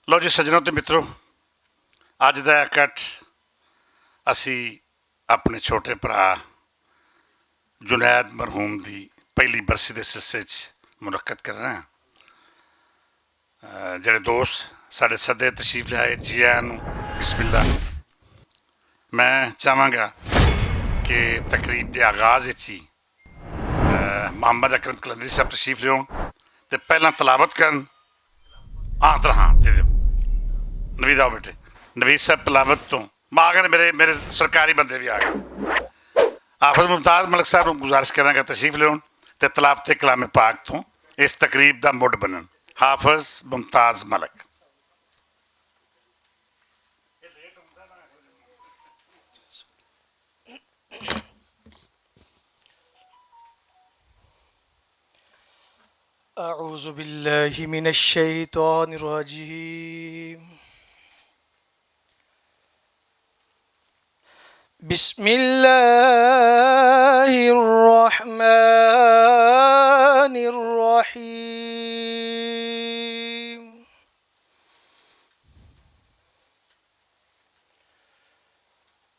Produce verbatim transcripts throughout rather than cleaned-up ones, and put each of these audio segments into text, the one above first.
لو جی سجنوں تے متروں، اج دا اکٹھ اسی اپنے چھوٹے پرا جنید مرحوم دی پہلی برسی دے سلسلے چ منعقد کرنا ہے۔ جڑے دوست ساڈے سدے تشریف لے آئے جی آئے نوں، بسم اللہ۔ میں چاہواں گا کہ تقریب دے آغاز وچ ہی محمد اکرم کلندری صاحب تشریف لیون تے پہلاں تلاوت کرن۔ آ طرح ہاں دے دیو۔ نوید آؤ بیٹے۔ نوید صاحب تلاوت تو، میں آ گئے میرے میرے سرکاری بندے بھی آ گئے۔ حافظ ممتاز ملک صاحب نوں گزارش کراں گا تشریف لیون تے تلاوت کلام پاک تو اس تقریب دا مڈ بنن۔ حافظ ممتاز ملک۔ أعوذ بالله من الشيطان الرجيم. بسم الله الرحمن الرحيم.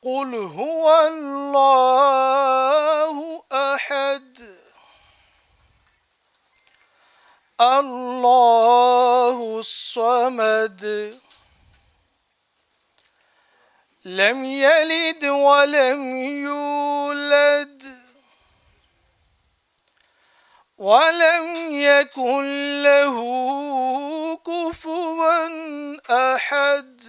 قل هو الله أحد، الله الصمد، لم يلد ولم يولد، ولم يكن له كفوا أحد.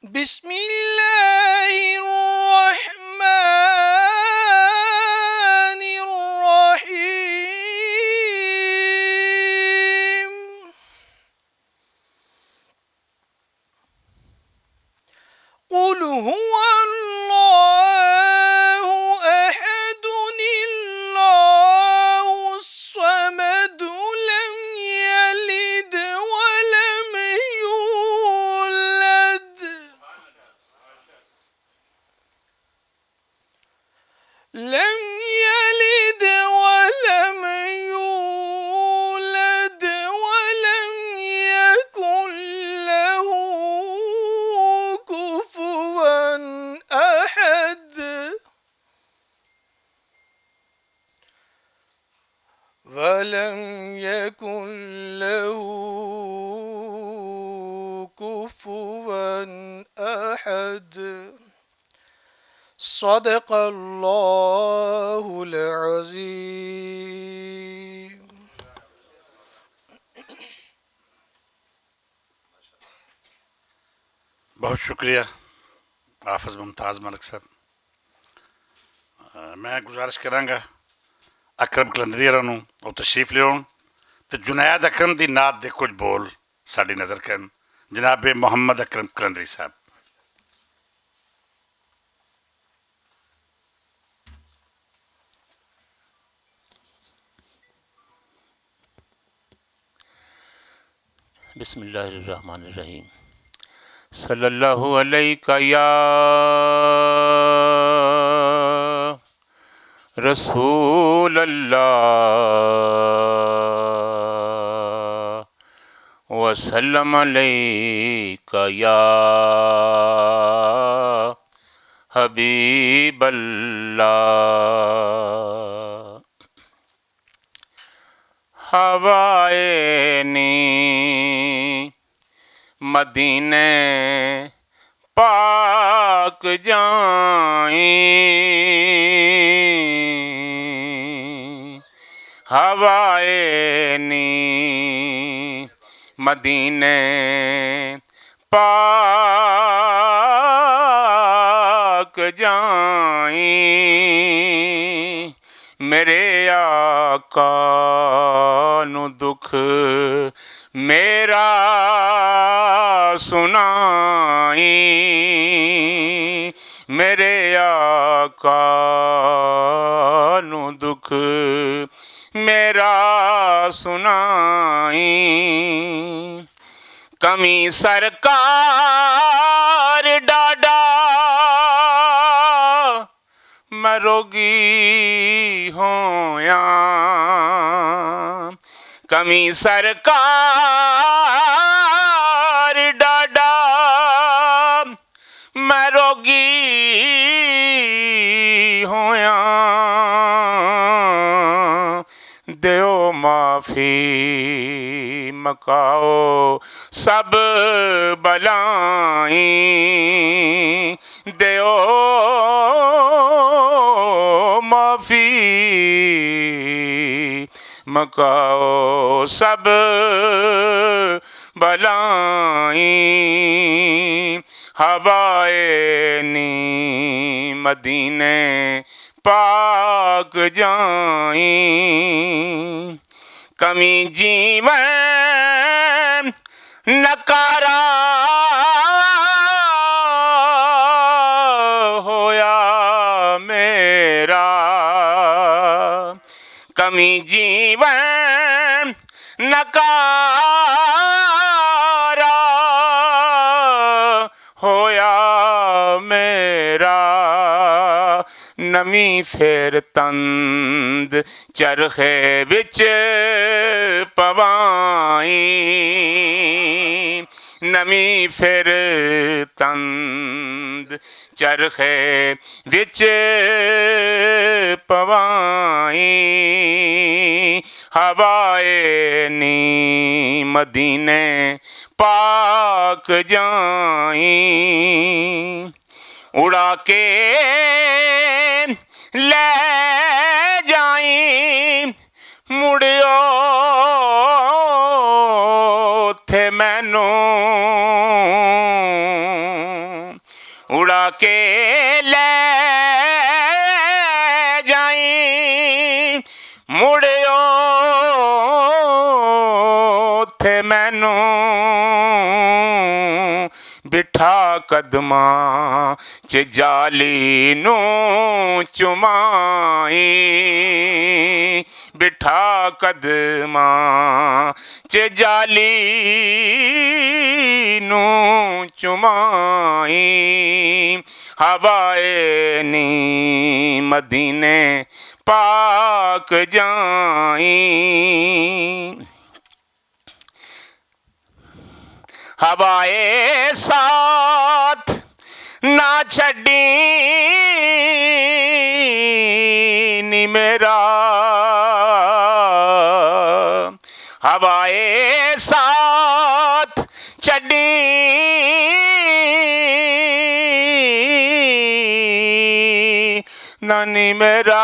بسم الله الرحمن الرحيم. قل هو الله أحد، الله الصمد، لم يلد ولم يولد، لم يلد ولم يولد، ولم يكن له كفوا أحد. ولم يكن له كفوا أحد. صدق الله العظيم. بہت شکریہ حافظ ممتاز ملک صاحب۔ میں گزارش کراں گا اکرم کلندری ہوراں نوں او تشریف لیون تے جنید اکرم دی نعت دے کچھ بول ساڈی نظر کرن۔ جناب محمد اکرم کلندری صاحب۔ بسم اللہ الرحمن الرحیم۔ صلی اللہ علیک یا رسول اللہ، وسلم علیک یا حبیب اللہ۔ ہوائے نی مدینے پاک جائیں، ہوائے نی مدینے پاک جائیں، میرے آقا نو دکھ میرا سنائیں، میرے آقا نو دکھ میرا سنائیں۔ کمی سرکار ڈاڈا میں روگی ہویاں، کمی سرکار ڈاڈا، میں روگی ہویاں، دیو معافی مکاؤ سب بلائیں، دیو معافی مکاؤ سب بلائیں۔ ہوائے نی مدینے پاک جائیں۔ کمی جیون نکارا ہویا میرا، کمی جیون نکارا ہویا میرا، نمی پھر تند چرخے وچ پوائیں، نمی پھر تند چرخے وچ پوائیں۔ ہوائے نی مدینے پاک جائیں، اڑا کے لے جائیں، مڑیو تھے مینوں، اڑا کے لے جائیں، مڑیو تھے مینوں، بٹھا قدماں چ جالی نوں چمائیں، بٹھا قدماں چ جالی نوں چمائیں۔ ہوائے نی مدینے پاک جائیں۔ ہوائے ساتھ نہ چھڈی نی میرا، ہوائے ساتھ چھڈی نانی میرا،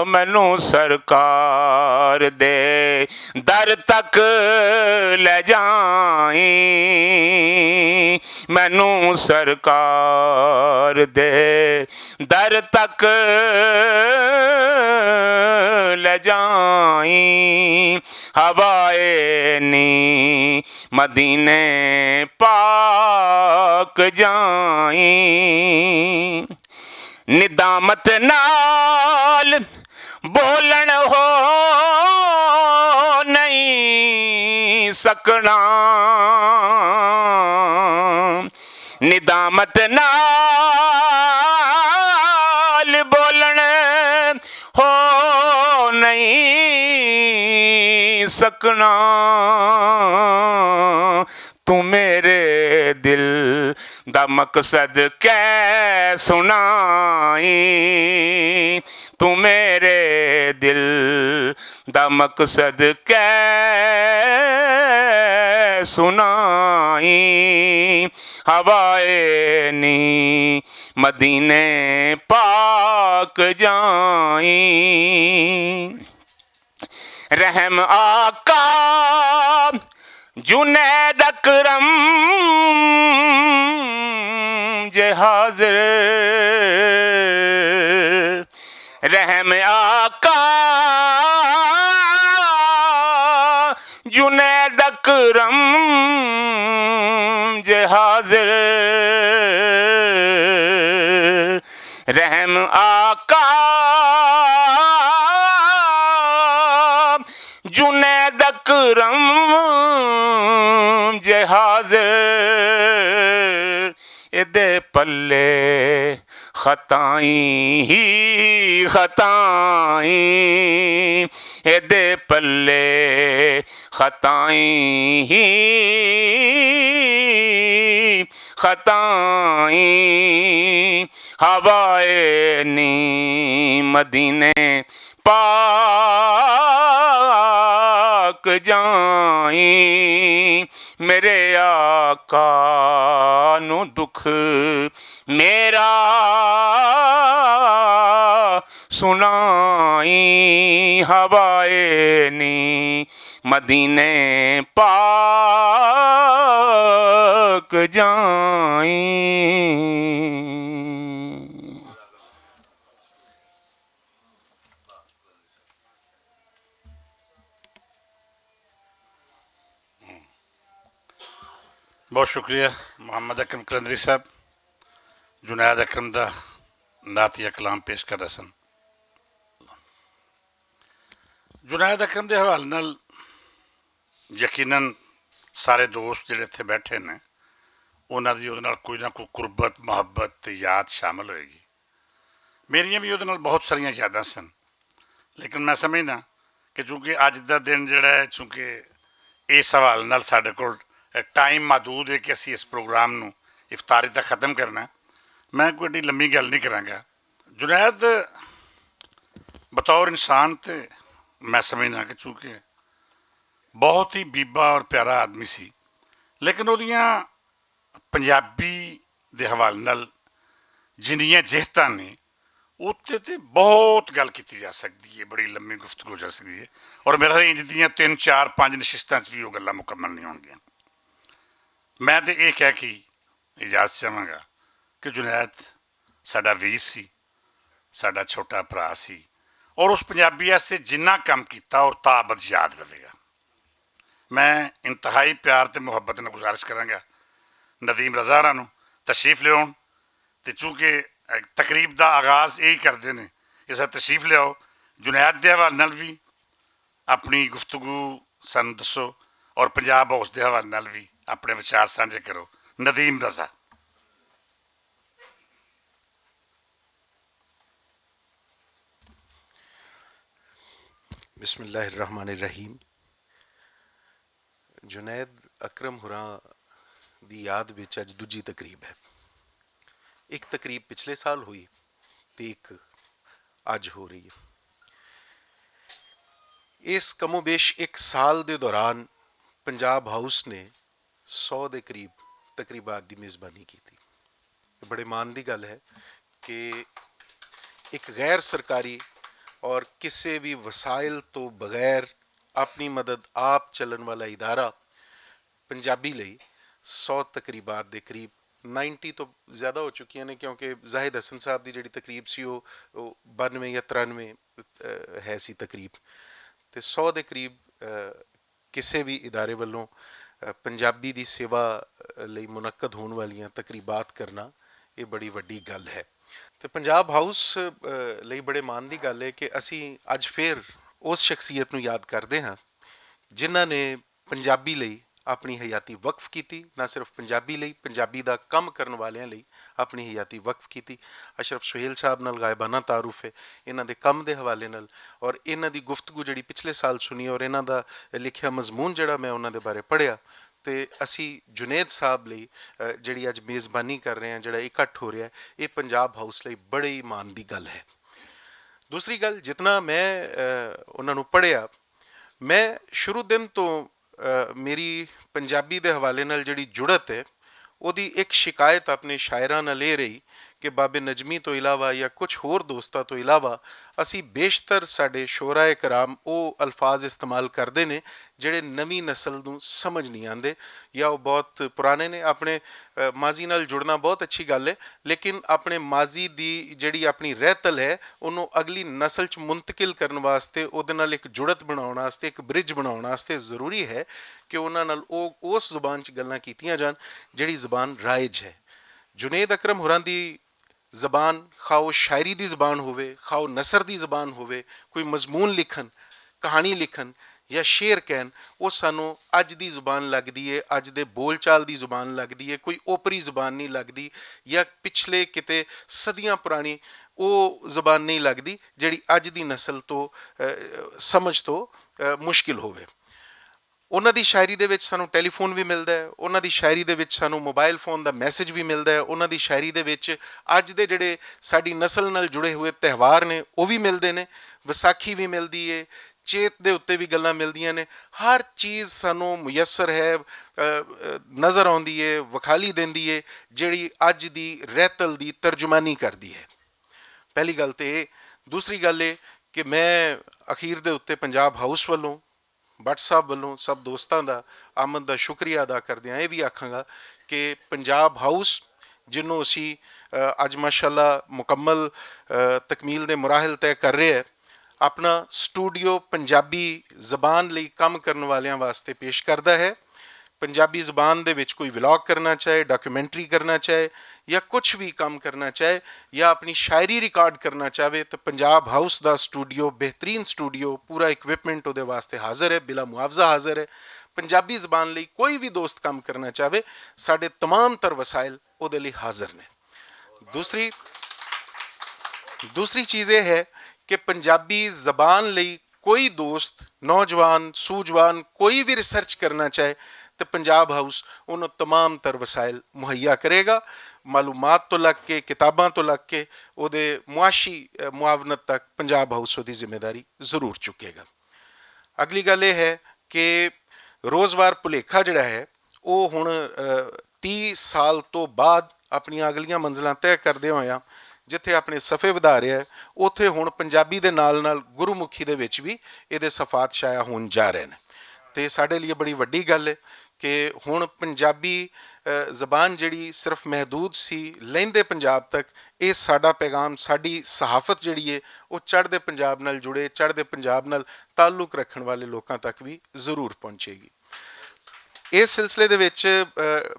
مینوں سرکار دے در تک لے جائیں، مینوں سرکار دے در تک لے جائیں۔ ہوائے نی مدینے پاک جائیں۔ ندامت نال بولن ہو نہیں سکنا، ندامت نال بولن ہو نہیں سکنا۔ تو میرے دل دا مقصد کہہ سنائی، تو میرے دل دا مقصد کہہ سنائی۔ ہوائے نی مدینے پاک جائیں۔ رحم آقا جنید اکرم جے حاضر، رحم آقا جنید اکرم جے حاضر، رحم آقا جنید اکرم جے حاضر، ادے پلے خطائیں ہی خطائیں، ایدے پلے خطائیں ہی خطائیں۔ ہوائے نی مدینے پاک جائیں، میرے آقا نو دکھ میرا سنائیں۔ ہوائے نی مدینے پاک جائیں۔ بہت شکریہ محمد اکرم قلندری صاحب۔ جنید اکرم دا نعتیہ کلام پیش کر رہے سن۔ جنید اکرم دے حوالے نال یقیناً سارے دوست جڑے اتھے بیٹھے نے، انہاں دی اودے نال کوئی نہ کوئی قربت، محبت تے یاد شامل ہوئے گی۔ میریاں وی اودے نال بہت ساریاں یاداں سن، لیکن میں سمجھنا کہ چونکہ اج دا دن جڑا ہے، چونکہ اس حوالے نال ساڈے کول ٹائم محدود ہے کہ اسی اس پروگرام نو افطاری تک ختم کرنا ہے، میں کوئی ایڈی لمبی گل نہیں کراں گا۔ جنید بطور انسان تے میں سمجھنا کہ چونکہ بہت ہی بیبا اور پیارا آدمی سی، لیکن اودیاں پنجابی دے حوالے نال جنیاں جہتاں نے، اتھے تے بہت گل کیتی جا سکدی ہے، بڑی لمبی گفتگو ہو جا سکدی ہے۔ اور میرا خیال انج دیاں تین، چار، پنج نشستاں چ وی او گلاں مکمل نہیں ہونگیاں۔ میں تے اے کہہ کے اجازت چاہواں گا کہ جنید ساڈا ویر سی، ساڈا چھوٹا بھرا سی، اور اس پنجابی واسطے جنہ کم کیتا اور تا ابد یاد رہے گا۔ میں انتہائی پیار تے محبت نال گزارش کراں گا ندیم رضا ہوراں نوں تشریف لیاؤن، تے چونکہ تقریب دا آغاز یہی کردے نے، اس طرح تشریف لیاؤ۔ جنید دے حوالے نال وی اپنی گفتگو سانوں دسو، اور پنجاب ہاؤس دے حوالے نال وی اپنے وچار سانجھے کرو۔ ندیم رضا۔ بسم اللہ الرحمن الرحیم۔ جنید اکرم ہوراں دی یاد وچ اج دوجی تقریب ہے۔ ایک تقریب پچھلے سال ہوئی تے ایک اج ہو رہی ہے۔ اس کم و بیش ایک سال دے دوران پنجاب ہاؤس نے سو دے قریب تقریبات دی میزبانی کیتی۔ یہ بڑے مان دی گل ہے کہ ایک غیر سرکاری اور کسے بھی وسائل تو بغیر اپنی مدد آپ چلن والا ادارہ پنجابی لئی سو تقریبات دے قریب، نائنٹی تو زیادہ ہو چکیاں نے، کیونکہ زاہد حسن صاحب دی جڑی تقریب سی، وہ بانوے یا ترانوے ہے سی تقریب۔ تے سو دے قریب کسے وی ادارے ولوں پنجابی دی سیوا لئی منعقد ہون والیاں تقریبات کرنا، ایہہ بڑی وڈی گل ہے۔ تے پنجاب ہاؤس لئی بڑے مان دی گل ہے کہ اسی اج فیر اس شخصیت نوں یاد کردے ہاں، جنہاں نے پنجابی لئی اپنی حیاتی وقف کیتی، نہ صرف پنجابی لئی، پنجابی دا کم کرن والیاں لئی اپنی حیاتی وقف کیتی۔ اشرف سہیل صاحب نال غائبانہ تعارف ہے، انہاں دے کم دے حوالے نال، اور انہاں دی گفتگو جڑی پچھلے سال سنی اور انہاں دا لکھیا مضمون جڑا میں انہاں دے بارے پڑھیا، تے اسی جنید صاحب لئی جڑی اج میزبانی کر رہے ہیں، جڑا اکٹھ ہو رہیا ہے، ایہہ پنجاب ہاؤس لئی بڑی مان دی گل ہے۔ دوسری گل، جتنا میں انہاں نوں پڑھیا، میں شروع دن توں میری پنجابی دے حوالے نال جڑی جڑت ہے، اوہدی اک شکایت اپنے شاعراں نال ایہہ رہی کہ بابے نجمی توں علاوہ یا کچھ ہور دوستاں توں علاوہ اسی بیشتر ساڈے شعرائے کرام او الفاظ استعمال کردے نے جڑے نوی نسل نوں سمجھ نئیں آندے، یا او بہت پرانے نے۔ اپنے ماضی نال جڑنا بہت اچھی گل ہے، لیکن اپنے ماضی دی جڑی اپنی رہتل ہے، انوں اگلی نسل چ منتقل کرن واسطے، اوہدے نال اک جڑت بناؤن واسطے، اک برج بناؤن واسطے ضروری ہے کہ انہاں نال او اس زبان چ گلاں کیتیاں جان جڑی زبان رائج ہے۔ جنید اکرم ہوراں دی زبان، خواہ او شاعری دی زبان ہووے، خواہ او نثر دی زبان ہووے، کوئی مضمون لکھن، کہانی لکھن، یا شعر کہن، وہ سانوں اج دی زبان لگدی ہے، اج دے بول چال دی زبان لگدی ہے، کوئی اوپری زبان نہیں لگدی، یا پچھلے کتے صدیاں پرانی وہ زبان نہیں لگدی، جڑی اج دی نسل تو، اہ، سمجھ تو، اہ، مشکل ہووے۔ انہاں دی شاعری دے وچ سانوں ٹیلی فون وی ملدا ہے، انہاں دی شاعری دے وچ سانوں موبائل فون دا میسج وی ملدا ہے، انہاں دی شاعری دے وچ اج دے جڑے ساڈی نسل نال جڑے ہوئے تہوار نے، او وی ملدے نے، وساکھی وی ملدی ہے، چیت دے اُتے وی گلاں ملدیاں نے۔ ہر چیز سانوں میسر ہے، اہ، اہ، نظر آندی ہے، وکھالی دیندی ہے، جڑی اج دی رہتل دی ترجمانی کردی ہے۔ پہلی گل تے اے۔ دوسری گل اے کہ میں اخیر دے اُتے پنجاب ہاؤس ولوں، بٹ صاحب ولوں، سب دوستاں دا آمد دا شکریہ ادا کردیاں اے وی آکھاں گا کہ پنجاب ہاؤس، جنوں اسی، اہ، اج ماشاءاللہ مکمل، اہ، تکمیل دے مراحل طے کر رہے ہیں، اپنا سٹوڈیو پنجابی زبان لئی کم کرن والیاں واسطے پیش کردا ہے۔ پنجابی زبان دے وچ کوئی ولاگ کرنا چاہے، ڈاکیومنٹری کرنا چاہے، یا کچھ وی کم کرنا چاہے، یا اپنی شاعری ریکارڈ کرنا چاہے، تو پنجاب ہاؤس دا سٹوڈیو، بہترین سٹوڈیو، پورا اکوپمنٹ اودے واسطے حاضر ہے، بلا معاوضہ حاضر ہے۔ پنجابی زبان لئی کوئی وی دوست کم کرنا چاہے، ساڈے تمام تر وسائل اودے لئی حاضر نے۔ دوسری دوسری چیز یہ ہے کہ پنجابی زبان لئی کوئی دوست، نوجوان سوجوان کوئی بھی ریسرچ کرنا چاہے، تو پنجاب ہاؤس انہوں تمام تر وسائل مہیا کرے گا۔ معلومات تو لگ کے، کتاباں تو لگ کے، وہ دے معاشی معاونت تک پنجاب ہاؤس وہ دی ذمہ داری ضرور چکے گا۔ اگلی گل یہ ہے کہ روزوار پلیکھا جڑا ہے، وہ ہن تی سال تو بعد اپنیاں اگلیاں منزلاں طے کردے ہویاں جتھے اپنے صفحے ودھا رہیا ہے، اتھے ہن پنجابی دے نال نال گرو مکھی دے وچ وی ایہدے صفحات شائع ہون جا رہے نے۔ تے ساڈے لیے بڑی وڈی گل ہے کہ ہن پنجابی زبان جیہڑی صرف محدود سی لیندے پنجاب تک، ایہہ ساڈا پیغام ساڈی صحافت جیہڑی ہے، او چڑھدے پنجاب نال جڑے چڑھدے پنجاب نال تعلق رکھن والے لوکاں تک وی ضرور پہنچے گی۔ اس سلسلے دے وچ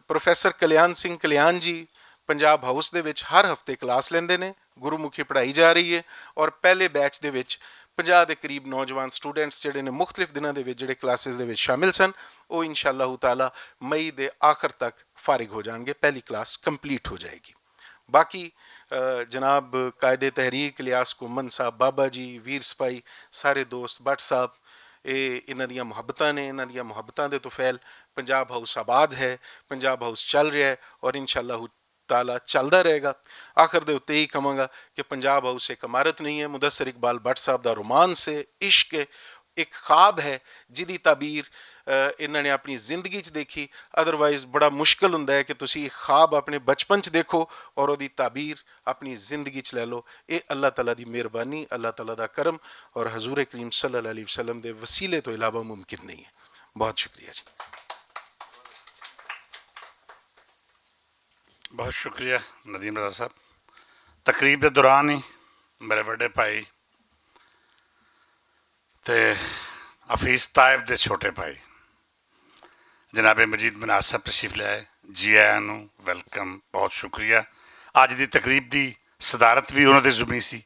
پروفیسر کلیان سنگھ کلیان جی پنجاب ہاؤس دے وچ ہر ہفتے کلاس لیندے نے، گرو مکھی پڑھائی جا رہی ہے، اور پہلے بیچ دے وچ پنجاہ دے قریب نوجوان سٹوڈنٹس جڑے نے مختلف دناں دے وچ جڑے کلاسز دے وچ شامل سن، او انشاءاللہ تعالی مئی دے آخر تک فارغ ہو جان گے، پہلی کلاس کمپلیٹ ہو جائے گی۔ باقی جناب قائد تحریک الیاس کومن صاحب، بابا جی، ویر سپاہی، سارے دوست بٹ صاحب، اے انہاں دیاں محبتاں نے، انہاں دیاں محبتاں دے تو فیل پنجاب ہاؤس آباد ہے، پنجاب ہاؤس چل رہا ہے، اور انشاءاللہ تعالی چلدا رہے گا۔ آخر دے اُتے ہی کہاں گا کہ پنجاب ہاؤس ایک عمارت نہیں ہے، مدثر اقبال بٹ صاحب دا رومانس ہے، عشق ہے، ایک خواب ہے، جدی تعبیر انہاں نے اپنی زندگی چ دیکھی۔ ادروائز بڑا مشکل ہوندا ہے کہ تسی خواب اپنے بچپن چ دیکھو اور اودی تعبیر اپنی زندگی چ لے لو۔ اے اللہ تعالیٰ دی مہربانی، اللہ تعالیٰ دا کرم اور حضور کریم صلی اللہ علیہ وسلم دے وسیلے تو علاوہ ممکن نہیں ہے۔ بہت شکریہ جی۔ بہت شکریہ ندیم رضا صاحب۔ تقریب دے دوران ہی میرے وڈے بھائی تے حفیظ طائب دے چھوٹے بھائی جناب مجید مناز صاحب تشریف لے آئے۔ جی آیاں نوں، ویلکم، بہت شکریہ۔ اج دی تقریب دی صدارت وی انہاں دے ذمہ سی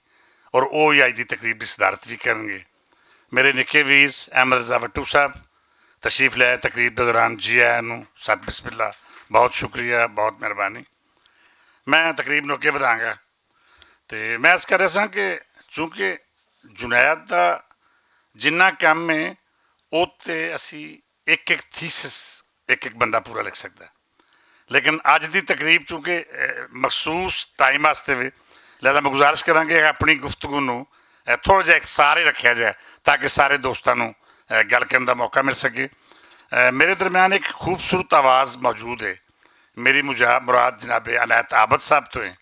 اور او ہی اج دی تقریب دی صدارت وی کرنگے۔ میرے نکے ویر احمد رضا وٹو صاحب تشریف لے آئے تقریب دے دوران۔ جی آیاں نوں، ست بسم اللہ، بہت شکریہ، بہت مہربانی۔ میں تقریب نوں اگے ودھاں گا۔ تے میں اس کر رہا ساں کہ چونکہ جنید دا جنہ کم ہے، او تے اسی ایک ایک تھیسس ایک ایک بندہ پورا لکھ سکدا ہے۔ لیکن اج دی تقریب چونکہ مخصوص ٹائم واسطے وے، لہذا میں گزارش کراں کہ اپنی گفتگو نوں تھوڑا جہا اختصار ہی رکھیا جائے، تاکہ سارے دوستاں نوں گل کرن دا موقع مل سکے۔ میرے درمیان ایک خوبصورت آواز موجود ہے، میری مجا- مراد جناب عنایت عابد صاحب تو ہیں۔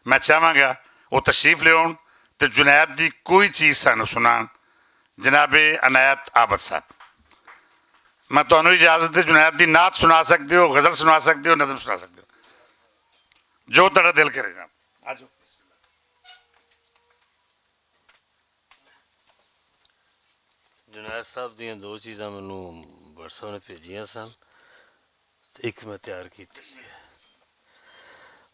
میں چاہواں گا وہ تشریف لے آؤن تے جنید دی کوئی چیز سانوں سنان۔ جناب عنایت عابد صاحب، میں تانوں اجازت دے، جنید دی نعت سنا سکدے ہو، غزل سنا سکدے ہو، نظم سنا سکدے ہو، جو تہاڈا دل کرے جناب۔ آ جاؤ۔ جنید صاحب دیاں دو چیزاں مینوں WhatsApp نے بھیجیاں سن، تے ایک میں تیار کیتی ہے۔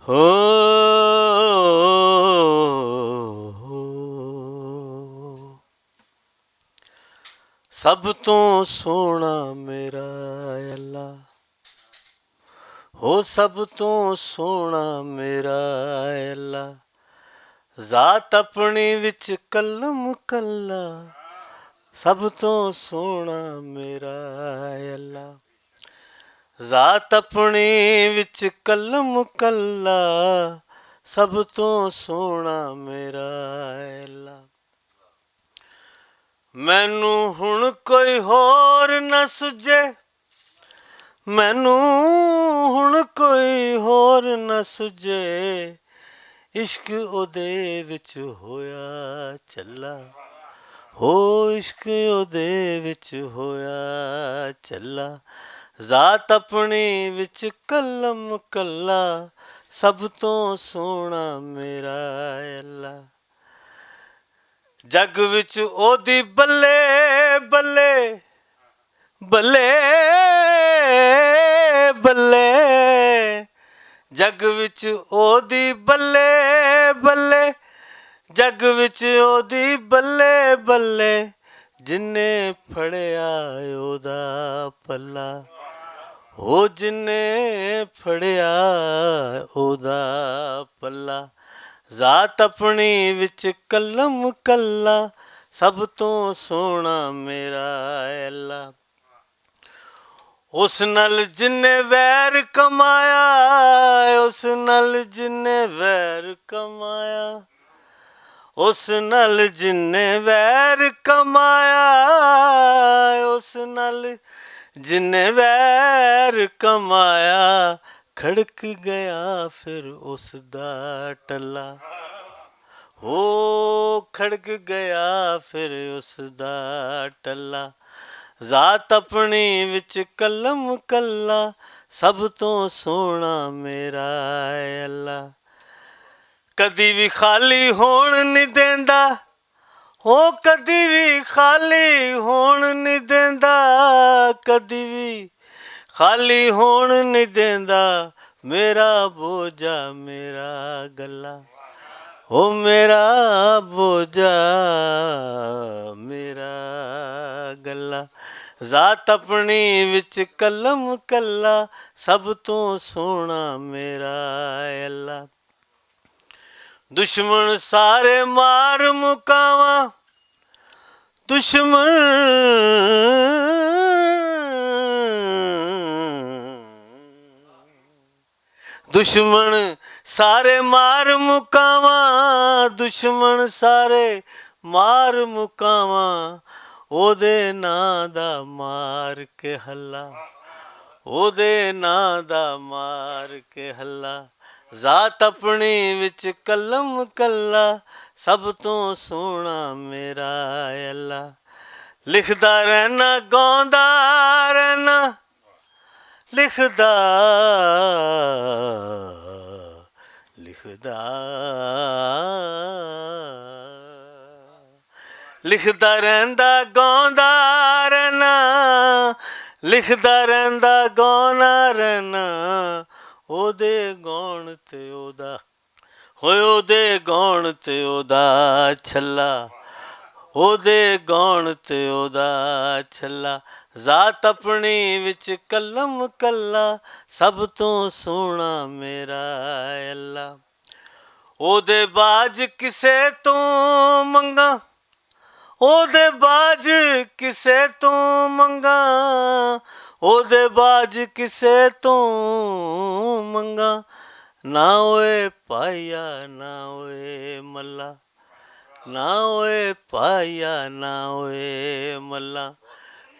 ہو، ہو، ہو۔ سب تو سونا میرا اللہ، ہو سب تو سونا میرا اللہ۔ ذات اپنی وچ قلم کلا، سب تو سونا میرا اللہ۔ ذات اپنی وچ قلم کلا، سب تو سونا میرا اللہ۔ مینوں ہن کوئی ہور نہ سجے، مینوں ہن کوئی ہور نہ سجے، عشق اودے وچ ہویا چلا، ہو عشق اودے وچ ہویا چلا۔ ذات اپنی وچ قلم کلا، سب تو سونا میرا اللہ۔ جگ وچ اودی بلے بلے، بلے بلے، جگ وچ اودی بلے بلے، جگ وچ اودی بلے بلے، جن نے پھڑیا اودا پلا، ہو جن نے پھڑیا اودا پلا۔ ذات اپنی وچ قلم کلا، سب تو سونا میرا اللہ۔ اس نال جن نے ویر کمایا، اس نال جن نے ویر کمایا، اس نال جن نے ویر کمایا، اس نال جن نے ویر کمایا، کھڑک گیا پھر اس دا ٹلا۔ ہو کھڑک گیا پھر اس دا ٹلا۔ ذات اپنی وچ قلم کلا، سب تو سونا میرا اللہ۔ کدی وی خالی ہون نہیں دیندا، ہو کدی وی خالی ہون نہیں دیندا، کدی وی خالی ہون نہیں دیندا، میرا بوجھا میرا گلا، ہو میرا بوجھا میرا گلا۔ ذات اپنی وچ قلم کلا، سب تو سونا میرا اللہ۔ دشمن سارے مار مکاواں، دشمن، دشمن سارے مار مکاواں، دشمن سارے مار مکاواں، او دے ناں دا مار کے ہلا، او دے ناں دا مار کے ہلا۔ ذات اپنی وچ قلم کلا، سب تو سونا میرا اللہ۔ لکھدا رہنا، گاوندا رہنا، لکھدا، لکھدا، لکھدا رہندا، گاوندا رہنا، لکھدا رہندا، گاونا رہنا۔ او دے گون تے او دا، ہوئے او دے گون تے او دا چھلا، او دے گون تے او دا چھلا۔ ذات اپنی وچ قلم کلا، سب تو سونا میرا اللہ۔ او دے باج کسے تو منگا، او دے باج کسے تو منگا، او دے باج کسے تو منگا۔ نہ ہوئے پائیا، نہ ہوئے ملا، نہ ہوئے پائیا، نہ ہوئے ملا۔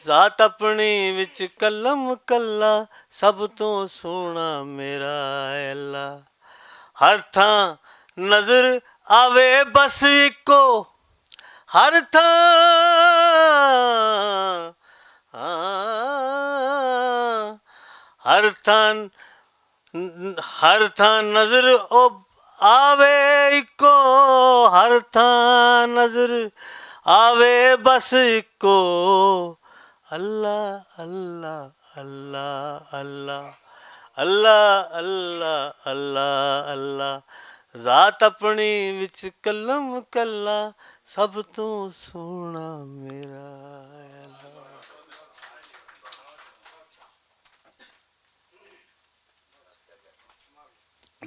ذات اپنی وچ قلم کلا، سب تو سونا میرا اللہ۔ ہر تھاں نظر آوے بس اکو، ہر تھاں، ہر تھاں، ہر تھاں نظر او آوے اکو، ہر تھاں نظر آوے بس اکو۔ اللہ، اللہ، اللہ، اللہ، اللہ، اللہ، اللہ، اللہ۔ ذات اپنی وچ قلم کلا، سب تو سونا میرا اللہ۔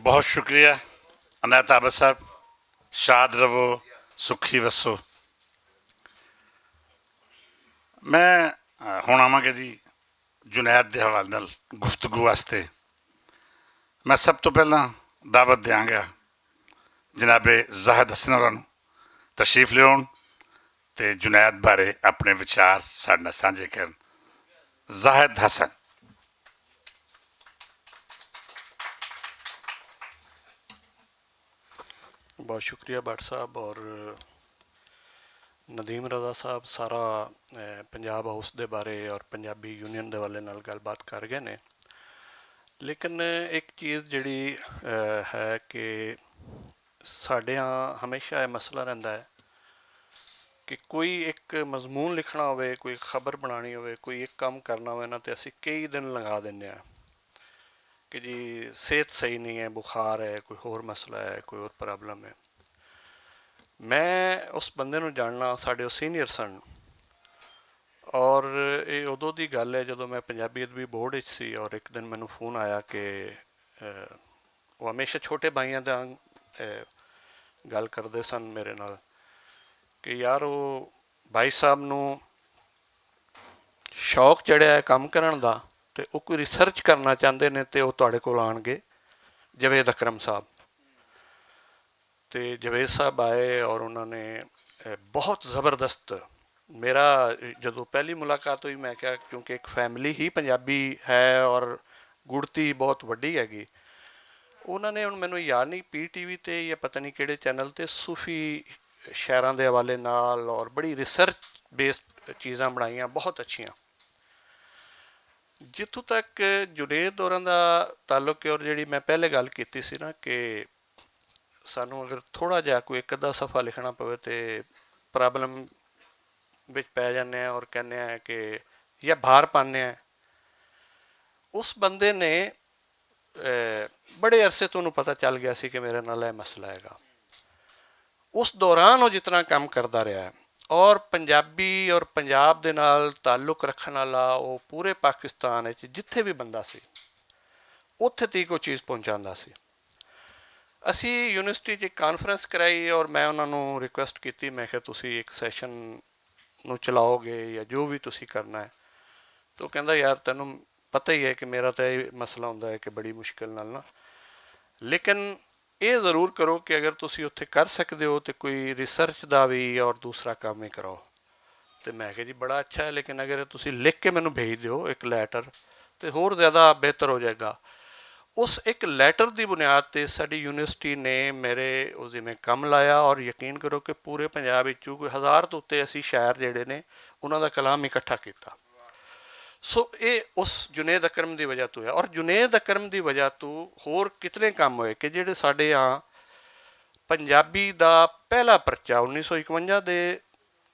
بہت شکریہ عنایت عابد صاحب۔ شاد رہو، سکھی وسو۔ میں ہن آواں گا جی جنید دے حوالے نال گفتگو واسطے۔ میں سب توں پہلاں دعوت دیاں گا جناب زاہد حسن ہوراں نوں تشریف لیاؤن تے جنید بارے اپنے وچار ساڈے نال سانجھے کرن۔ زاہد حسن۔ بہت شکریہ بٹ صاحب اور ندیم رضا صاحب، سارا پنجاب ہاؤس دے بارے اور پنجابی یونین دے والے نال گل بات کر گئے نے۔ لیکن ایک چیز جڑی ہے کہ ساڈے ہاں ہمیشہ ایہہ مسئلہ رہندا ہے کہ کوئی اک مضمون لکھنا ہووے، کوئی اک خبر بنانی ہووے، کوئی اک کم کرنا ہووے نا تے اسی کئی دن لگا دینے آں کہ جی صحت صحیح نہیں ہے، بخار ہے، کوئی ہور مسئلہ ہے، کوئی ہور پرابلم ہے۔ میں اس بندے نوں جاننا، ساڈے او سینئر سن، اور ایہہ ادوں دی گل ہے جدوں میں پنجابی ادبی بورڈ وچ سی اور اک دن مینوں فون آیا کہ او ہمیشہ چھوٹے بھائیاں دے انگ گل کردے سن میرے نال کہ یار او بھائی صاحب نوں شوق چڑھیا ہے کم کرن دا، تے او کوئی ریسرچ کرنا چاہندے نے تے او تہاڈے کول آن گے جاوید اکرم صاحب۔ تے جاوید صاحب آئے اور انہوں نے بہت زبردست، میرا جدوں پہلی ملاقات ہوئی میں کہا کیونکہ ایک فیملی ہی پنجابی ہے اور گڑتی بہت وڈی ہے گی۔ انہوں نے ہن مینوں یاد نہیں پی ٹی وی تے یا پتہ نہیں کہڑے چینل تے صوفی شہراں دے حوالے نال اور بڑی ریسرچ بیسڈ چیزاں بنائیاں بہت اچھیاں۔ جتھوں تک جنید دوراں دا تعلق ہے اور جیہڑی میں پہلے گل کیتی سی نا کہ سانوں اگر تھوڑا جیہا کوئی اک ادھا صفحہ لکھنا پوے تے پرابلم وچ پے جانے ہیں اور کہنے ہیں کہ یا بھار پانے ہیں۔ اس بندے نے بڑے عرصے توں انہوں پتہ چل گیا سی کہ میرے نال ایہہ مسئلہ ہے گا۔ اس دوران او جتنا کم کردا رہیا ہے اور پنجابی اور پنجاب دے نال تعلق رکھن والا او پورے پاکستان وچ جتھے وی بندہ سی اتھے تیک او چیز پہنچاندا سی۔ اسی یونیورسٹی چ اک کانفرنس کرائی اور میں انہاں نوں ریکویسٹ کیتی، میں کہا تسی اک سیشن نوں چلاؤ گے یا جو وی تسی کرنا ہے؟ تو کہندا یار تینوں پتہ ہی ہے کہ میرا تے ایہہ مسئلہ ہوندا ہے کہ بڑی مشکل نال نا، لیکن ایہہ ضرور کرو کہ اگر تسی اتھے کر سکدے ہو تے کوئی ریسرچ دا وی اور دوسرا کم وی کراؤ۔ تے میں کہا جی بڑا اچھا ہے، لیکن اگر تسی لکھ کے مینوں بھیج دیو اک لیٹر تے ہور زیادہ بہتر ہو جائے گا۔ اس اک لیٹر دی بنیاد تے ساڈی یونیورسٹی نے میرے اس ذمے کم لایا اور یقین کرو کہ پورے پنجاب وچوں کوئی ہزار توں اتے اسی شاعر جیہڑے نے انہاں دا کلام اکٹھا کیتا۔ سو ایہہ اس جنید اکرم دی وجہ توں ہے اور جنید اکرم دی وجہ توں ہور کتنے کم ہوئے کہ جیہڑے ساڈے آں پنجابی دا پہلا پرچا انیس سو اکونجا دے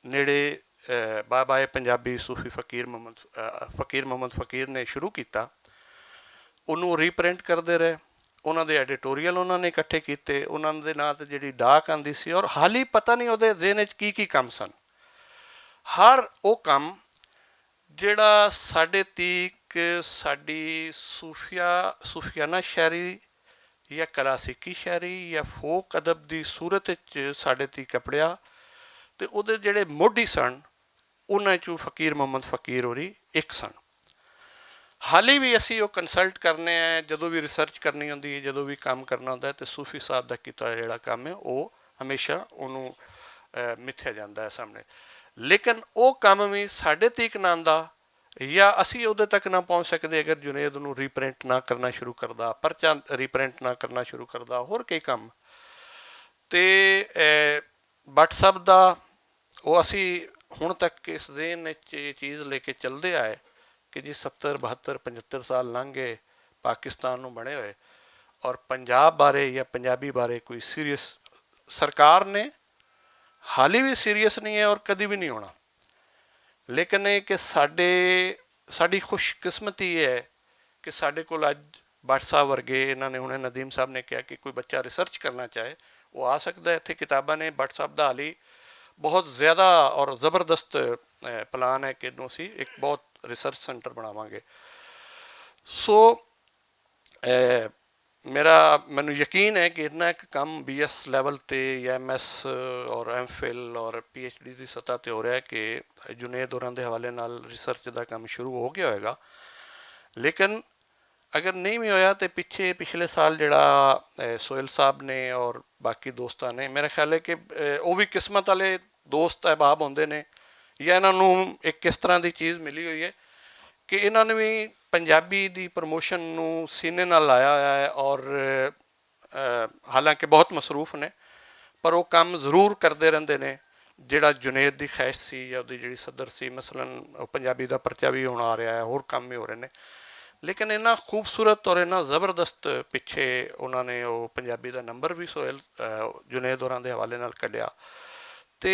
نیڑے بابا اے پنجابی صوفی فقیر محمد فقیر نے شروع کیتا۔ انہوں ری پرنٹ کردے رہے، انہاں دے ایڈیٹوریل انہاں نے اکٹھے کیتے، انہاں دے ناں تے جیہڑی ڈاک آندی سی اور حالی پتہ نہیں اوہدے ذہن وچ کی کی کم سن۔ ہر او کم جیہڑا ساڈے تیک ساڈی صوفیانہ شاعری یا کلاسیکی شاعری یا فوک ادب دی صورت وچ ساڈے تیک اپڑیا تے اوہدے جیہڑے موڈی سن انہاں وچوں فقیر محمد فقیر ہوری اک سن۔ حالی وی اسی او کنسلٹ کرنے ہیں جدوں وی ریسرچ کرنی ہوندی ہے، جدوں وی کم کرنا ہوندا ہے تے صوفی صاحب دا کیتا جیہڑا کم ہے او ہمیشہ انہوں متھیا جاندا ہے سامنے۔ لیکن او کم وی ساڈے تیک نہ آندا یا اسی اوہدے تک نہ پہنچ سکدے اگر جنید انہوں ری پرنٹ نہ کرنا شروع کردا، پرچا ری پرنٹ نہ کرنا شروع کردا ہور کئی کم۔ تے بٹ صاحب دا او اسی ہن تک اس ذہن وچ ایہہ چیز لے کے چلدے آئے کہ جی ستر بہتر پچھتر سال لنگ گئے پاکستان نوں بنے ہوئے اور پنجاب بارے یا پنجابی بارے کوئی سیریس سرکار نے حالی وی سیریس نہیں ہے اور کدی وی نہیں ہونا۔ لیکن ایہہ کہ ساڈے ساڈی خوش قسمتی ایہہ ہے کہ ساڈے کول اج بٹ صاحب ورگے انہاں نے ہنے ندیم صاحب نے کہا کہ کوئی بچہ ریسرچ کرنا چاہے او آ سکدا ہے اتھے کتاباں نے بٹ صاحب دا حالی بہت زیادہ اور زبردست پلان ہے کہ انہوں اسی اک بہت ریسرچ سینٹر بناواں گے۔ سو میرا، مینوں یقین ہے کہ اتنا ایک کم بی ایس لیول تے یا ایم ایس اور ایم فل اور پی ایچ ڈی دی سطح تے ہو رہا ہے کہ جنید ہوراں دے حوالے نال ریسرچ دا کم شروع ہو گیا ہوئے گا۔ لیکن اگر نہیں بھی ہویا تے پچھے، پچھلے سال جڑا، اے، سہیل صاحب نے اور باقی دوستاں نے، میرا خیال ہے کہ، اے، او بھی قسمت والے دوست احباب ہوندے نے، یا انہاں نوں ایک کس طرح دی چیز ملی ہوئی ہے کہ انہاں نے بھی پنجابی دی پروموشن نوں سینے نال لایا ہویا ہے، اور، اے، حالانکہ بہت مصروف نے، پر وہ کم ضرور کردے رہندے نے۔ جڑا جنید دی خواہش سی یا دی جڑی صدر سی، مثلاً، وہ پنجابی دا پرچہ بھی ہونا آ رہا ہے، ہور کم بھی ہو رہے نے، لیکن انہاں خوبصورت اور انہاں زبردست پچھے انہاں نے وہ پنجابی دا نمبر بھی سہیل، اے، جنید ہوراں دے حوالے نال کڈیا۔ تے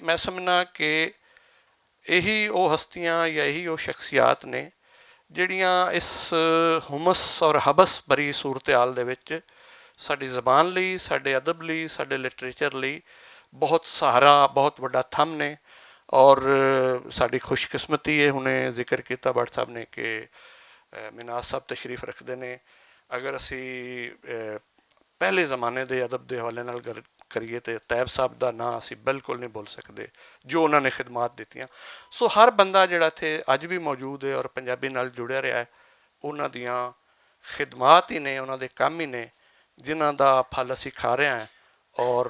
میں سمجھنا کہ یہی وہ ہستیاں یا یہی وہ شخصیات نے جڑیاں اس ہمس اور حبس بھری صورتحال دے وچ ساڈی زبان لئی، ساڈے ادب لئی، ساڈے لٹریچر لئی بہت سہارا، بہت وڈا تھم نے۔ اور ساڈی خوش قسمتی ہے، ہنے ذکر کیتا بٹ صاحب نے کہ، اے، مناز صاحب تشریف رکھدے نے۔ اگر اسی، اے، پہلے زمانے دے ادب دے حوالے نال گر-، کریے تے طیب صاحب دا ناں اسی بالکل نہیں بھول سکدے، جو انہاں نے خدمات دتیاں۔ سو ہر بندہ جڑا تھے اج بھی موجود ہے اور پنجابی نال جڑیا رہیا ہے، انہاں دیاں خدمات ہی نے، انہاں دے کم ہی نے، جنہاں دا پھل اسی کھا رہے ہیں۔ اور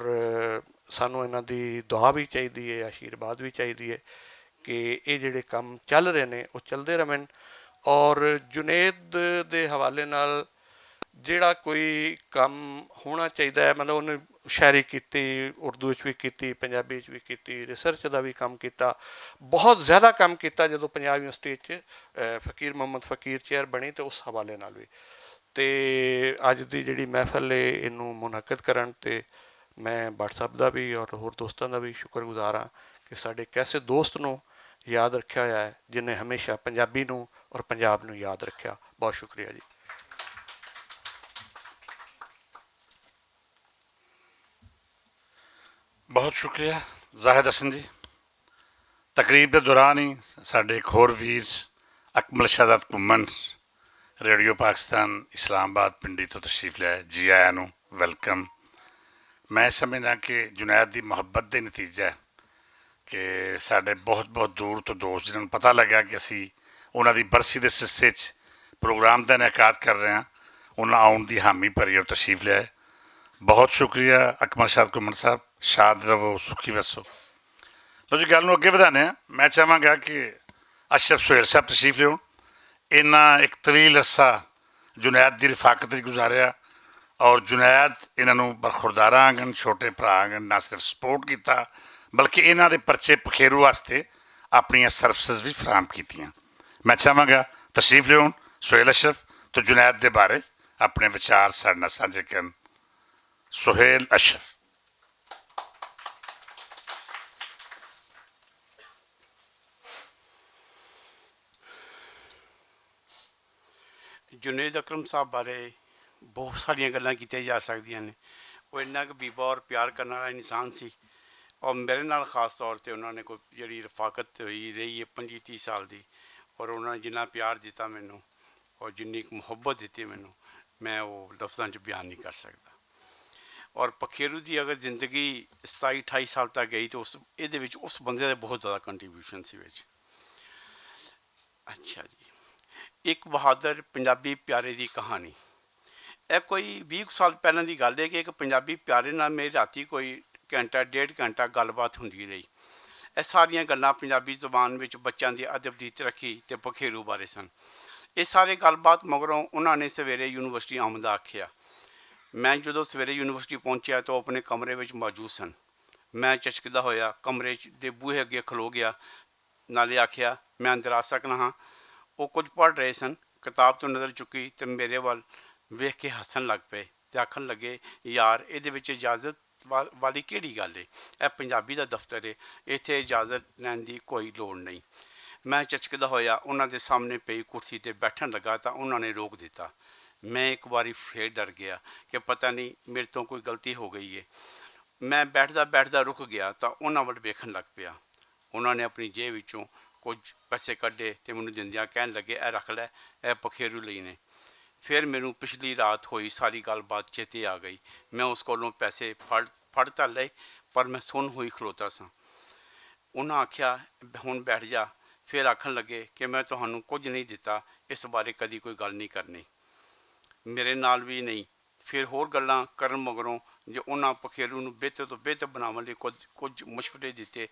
سانوں انہاں دی دعا بھی چاہیدی ہے، آشیرواد بھی چاہیدی ہے کہ یہ جڑے کم چل رہے نے وہ چلدے رہن۔ اور جنید دے حوالے نال جیڑا کوئی کم ہونا چاہیدا ہے، مطلب انہیں شاعری کیتی، اردو وچ وی کیتی، پنجابی وچ وی کیتی، ریسرچ دا وی کم کیتا، بہت زیادہ کم کیتا۔ جدوں پنجاب یونیورسٹی وچ، اے، فقیر محمد فقیر چیئر بنی تے اس حوالے نال وی، تے اج دی جیڑی محفل ہے اینوں منعقد کرن تے میں بٹ صاحب دا وی اور ہور دوستاں دا وی شکر گزار ہاں کہ ساڈے کیسے دوست نوں یاد رکھیا ہویا ہے، جنہیں ہمیشہ پنجابی نوں اور پنجاب نوں یاد رکھیا۔ بہت شکریہ جی۔ بہت شکریہ زاہد حسن جی۔ تقریب دے دوران ہی ساڈے ایک ہور ویر اکمل شہزاد گھمن ریڈیو پاکستان اسلام آباد پنڈی تو تشریف لے آئے۔ جی آیاں نوں، ویلکم۔ میں سمجھنا کہ جنید دی محبت دے نتیجہ ہے کہ ساڈے بہت بہت دور تو دوست جنہاں نوں پتہ لگا کہ اسی انہاں دی برسی دے سلسلے چ پروگرام دا انعقاد کر رہے ہیں، انہاں آؤن دی حامی بھری اور تشریف لے آئے۔ بہت شکریہ اکمل شاد گھمن صاحب، شاد رہو، سکھی وسو۔ لو جی، گل نوں اگے ودھانے ہیں۔ میں چاہواں گا کہ اشرف سہیل صاحب تشریف لیون۔ انہاں ایک طویل عرصہ جنید دی رفاقت وچ گزاریا اور جنید انہاں نوں برخورداراں آنگن، چھوٹے بھرا آنگن نہ صرف سپورٹ کیتا، بلکہ انہاں دے پرچے پخیرو واسطے اپنیاں سروسز وی فراہم کیتیاں۔ میں چاہواں گا تشریف لیون سہیل اشرف تو جنید دے بارے اپنے وچار ساڈے نال سانجھے کرن۔ سہیل اشرف۔ جنید اکرم صاحب بارے بہت ساریاں گلاں کیتیاں جا سکدیاں نے۔ وہ اننا کہ بیبا اور پیار کرن والا انسان سی، اور میرے نال خاص طور تے انہاں نے کوئی جڑی رفاقت ہوئی رہی ہے پنجی تیس سال دی، اور انہاں نے جننا پیار دتا مینوں اور جننی محبت دتی مینوں، میں وہ لفظاں چ بیان نہیں کر سکدا۔ اور پکھیرو دی اگر زندگی ستائی اٹھائی سال تک گئی تو اس ایدے وچ اس بندے دا بہت زیادہ کنٹریبیوشن سی وچ۔ اچھا جی، ایک بہادر پنجابی پیارے دی کہانی۔ اے کوئی ویہہ سال پہلاں دی گل ہے کہ ایک پنجابی پیارے نال میری راتی کوئی گھنٹہ ڈیڑھ گھنٹہ گل بات ہوندی رہی۔ اے ساریاں گلاں پنجابی زبان وچ بچیاں دی ادب دی ترقی تے پکھیرو بارے سن۔ اے سارے گل بات مگروں انہاں نے سویرے یونیورسٹی آمدا آکھیا۔ میں جدوں سویرے یونیورسٹی پہنچیا تو اپنے کمرے وچ موجود سن۔ میں چچکدا ہویا کمرے دے بوہے اگے کھلو گیا۔ نالے آکھیا، میں اندر آ سکنا ہاں؟ او کجھ پڑھ رہے سن۔ کتاب توں نظر چکی تے میرے ول ویکھ کے ہسن لگ پئے تے آکھن لگے، یار، ایہدے وچ اجازت والی کیہڑی گل اے؟ ایہہ پنجابی دا دفتر اے، ایتھے اجازت لین دی کوئی لوڑ نئیں۔ میں چچکدا ہویا انہاں دے سامنے پئی کرسی تے بیٹھن لگا تاں انہاں نے روک دتا۔ میں اک واری فیر ڈر گیا کہ پتہ نئیں میرے توں کوئی غلطی ہو گئی اے۔ میں بیٹھدا بیٹھدا رک گیا تاں انہاں ول ویکھن لگ پیا۔ انہاں نے اپنی جیب وچوں کجھ پیسے کڈھے تے مینوں دیندیاں کہن لگے، اے رکھ لے، اے پکھیرو لئی نے۔ فیر مینوں پچھلی رات ہوئی ساری گل بات چیتے آ گئی۔ میں اس کولوں پیسے پھڑ تر لئے، پر میں سن ہوئی کھلوتا ساں۔ انہاں آکھیا، ہن بیٹھ جا۔ فیر آکھن لگے کہ میں تہانوں کجھ نئیں دتا، اس بارے کدی کوئی گل نئیں کرنی۔ میرے نال وی نئیں۔ فیر ہور گلاں کرن مگروں جو انہاں پکھیرو نوں بہتر توں بہتر بناون لئی کجھ مشورے دتے۔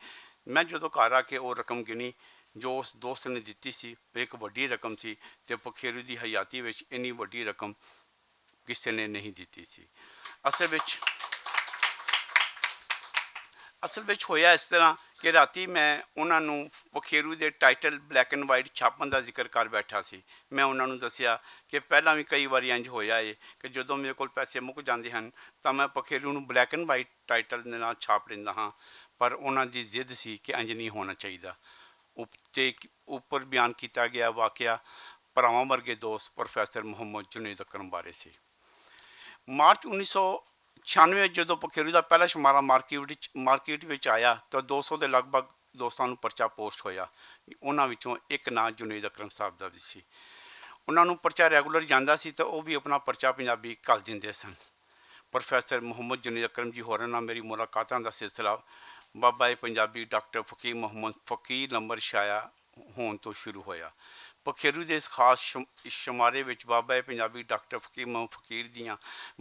میں جدوں گھر آ کے او رقم گنی جو اس دوست نے دتی سی، ایک وڈی رقم سی، تے پکھیرو دی حیاتی وچ انی وڈی رقم کسے نے نہیں دتی سی۔ اصل وچ اصل وچ ہویا اس طرح کہ راتی میں انہاں نوں پکھیرو دے ٹائٹل بلیک اینڈ وائٹ چھاپن دا ذکر کر بیٹھا سی۔ میں انہاں نوں دسیا کہ پہلاں وی کئی واری انج ہویا اے کہ جدوں میرے کول پیسے مک جاندے ہن، تاں میں پکھیرو نوں بلیک اینڈ وائٹ ٹائٹل دے نال چھاپ لیندا ہاں، پر انہاں دی ضد سی کہ انج نہیں ہونا چاہیدا۔ اتے اوپر بیان کیتا گیا واقعہ پراواں ورگے دوست پروفیسر محمد جنید اکرم بارے سی۔ مارچ انیس سو چھیانوے وچ جدوں پکھیرو دا پہلا شمارا مارکیٹ وچ آیا، تاں دو سو دے لگ بھگ دوستاں نوں پرچا پوسٹ ہویا۔ انہاں وچوں اک ناں جنید اکرم صاحب دا وی سی۔ انہاں نوں پرچا ریگولر جاندا سی، تاں او وی اپنا پرچا پنجابی گھل دیندے سن۔ پروفیسر محمد جنید اکرم جی ہوراں نال میری ملاقاتاں دا سلسلہ بابا پنجابی ڈاکٹر فقیر محمد فقیر لمبر شایا ہون توں شروع ہویا۔ پکھیرو دے خاص شمارے وچ بابا پنجابی ڈاکٹر فقیر محمد فقیر دیاں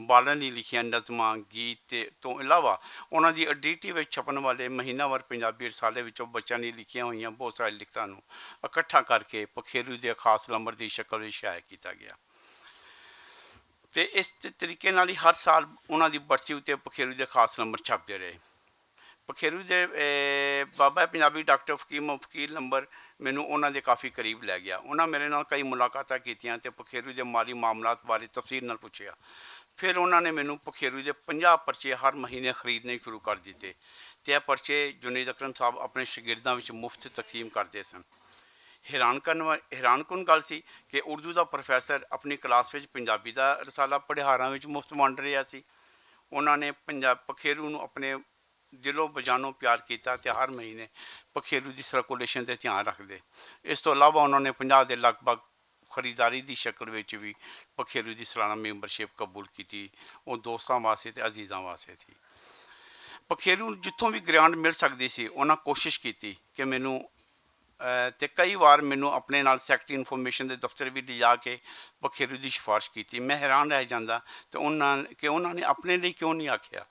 بالن نی لکھیاں نظماں، گیت توں علاوہ انہاں دی اڈیٹی وچ چھپن والے مہینہ وار پنجابی رسالے وچوں بچاں نی لکھیاں ہوئیاں بہت ساری لکھتاں نوں اکٹھا کر کے پکھیرو دے خاص لمبر دی شکل وچ شائع کیتا گیا۔ تے اس طریقے نال ہی ہر سال انہاں دی برسی اتے پکھیرو دے خاص لمبر چھپدے رہے۔ پکھیرو دے بابا پنجابی ڈاکٹر فقیر محمد فقیر لمبر مینوں انہاں دے کافی قریب لے گیا۔ انہاں میرے نال کئی ملاقاتاں کیتیاں تے پکھیرو دے مالی معاملات بارے تفصیل نال پچھیا۔ فیر انہاں نے مینوں پکھیرو دے پنجاہ پرچے ہر مہینے خریدنے شروع کر دتے۔ تے ایہہ پرچے جنید اکرم صاحب اپنے شاگرداں وچ مفت تقسیم کردے سن۔ حیران کن گل سی کہ اردو دا پروفیسر اپنی کلاس وچ پنجابی دا رسالہ پڑھیاراں وچ مفت ونڈ رہیا سی۔ انہاں نے پکھیرو نوں اپنے دلوں بجانوں پیار کیتا تے ہر مہینے پکھیرو دی سرکولیشن تے دھیان رکھدے۔ اس توں علاوہ انہاں نے پنجاب دے لگ بھگ خریداری دی شکل وچ وی پکھیرو دی سالانہ میمبرشپ قبول کیتی۔ او دوستاں واسطے تے عزیزاں واسطے تھی۔ پکھیرو جتھوں وی گرانڈ مل سکدی سی، انہاں کوشش کیتی کہ مینوں تے کئی وار مینوں اپنے نال سیکٹری انفارمیشن دے دفتر وی لیا کے پکھیرو دی سفارش کیتی۔ میں حیران رہ جاندا تے انہاں نے اپنے لئی کیوں نہیں آکھیا؟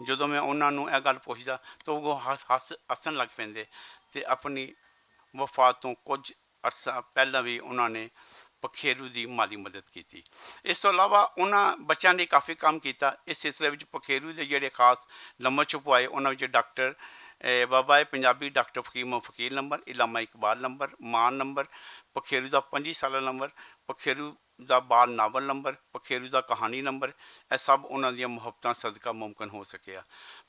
جدوں میں انہاں نوں ایہہ گل پوچھدا، تے او ہسن لگ پیندے تے اپنی وفات توں کجھ عرصہ پہلاں وی انہاں نے پکھیرو دی مالی مدد کیتی۔ اس توں علاوہ انہاں بچیاں لئی کافی کم کیتا۔ اس سلسلے وچ پکھیرو دے جیہڑے خاص لمبر چھپوائے انہاں وچ ڈاکٹر بابا پنجابی ڈاکٹر فقیر محمد فقیر لمبر، علامہ اقبال لمبر، مان لمبر، پکھیرو دا پنجی سالہ لمبر، پکھیرو دا بال ناول لمبر، پکھیرو دا کہانی لمبر، ایہہ سب انہاں دیاں محبتاں صدقہ ممکن ہو سکیا۔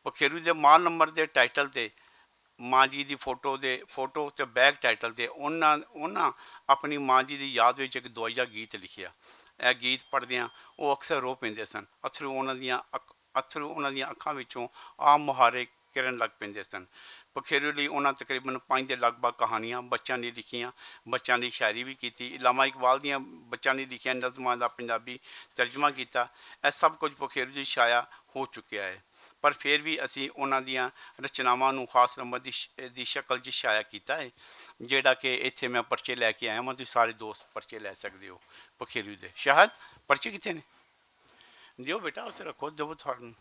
پکھیرو دے مان لمبر دے ٹائٹل تے ماں جی دی فوٹو تے بیک ٹائٹل تے انہاں اپنی ماں جی دی یاد وچ اک دعائیہ گیت لکھیا۔ ایہہ گیت پڑھدیاں او اکثر رو پیندے سن۔ اتھرو انہاں دیاں اکھاں وچوں آم مہارے کرن لگ پیندے سن۔ پکھیرو لئی انہاں تقریبا پنج دے لگ بھگ کہانیاں بچیاں لئی لکھیاں، بچیاں لئی شاعری وی کیتی۔ علامہ اقبال دیاں بچیاں لئی لکھیاں نظماں دا پنجابی ترجمہ کیتا۔ ایہہ سب کجھ پکھیرو دی شائع ہو چکیا ہے۔ پر فیر وی اسی انہاں دیاں رچناواں نوں خاص نمبر دی شکل چ شائع کیتا ہے، جیہڑا کہ ایتھے میں پرچے لے کے آیا واں۔ تسی سارے دوست پرچے لے سکدے ہو۔ پکھیرو دے شاید پرچے کتھے نے؟ دیو بیٹا اتھے رکھو، دیو تھانوں۔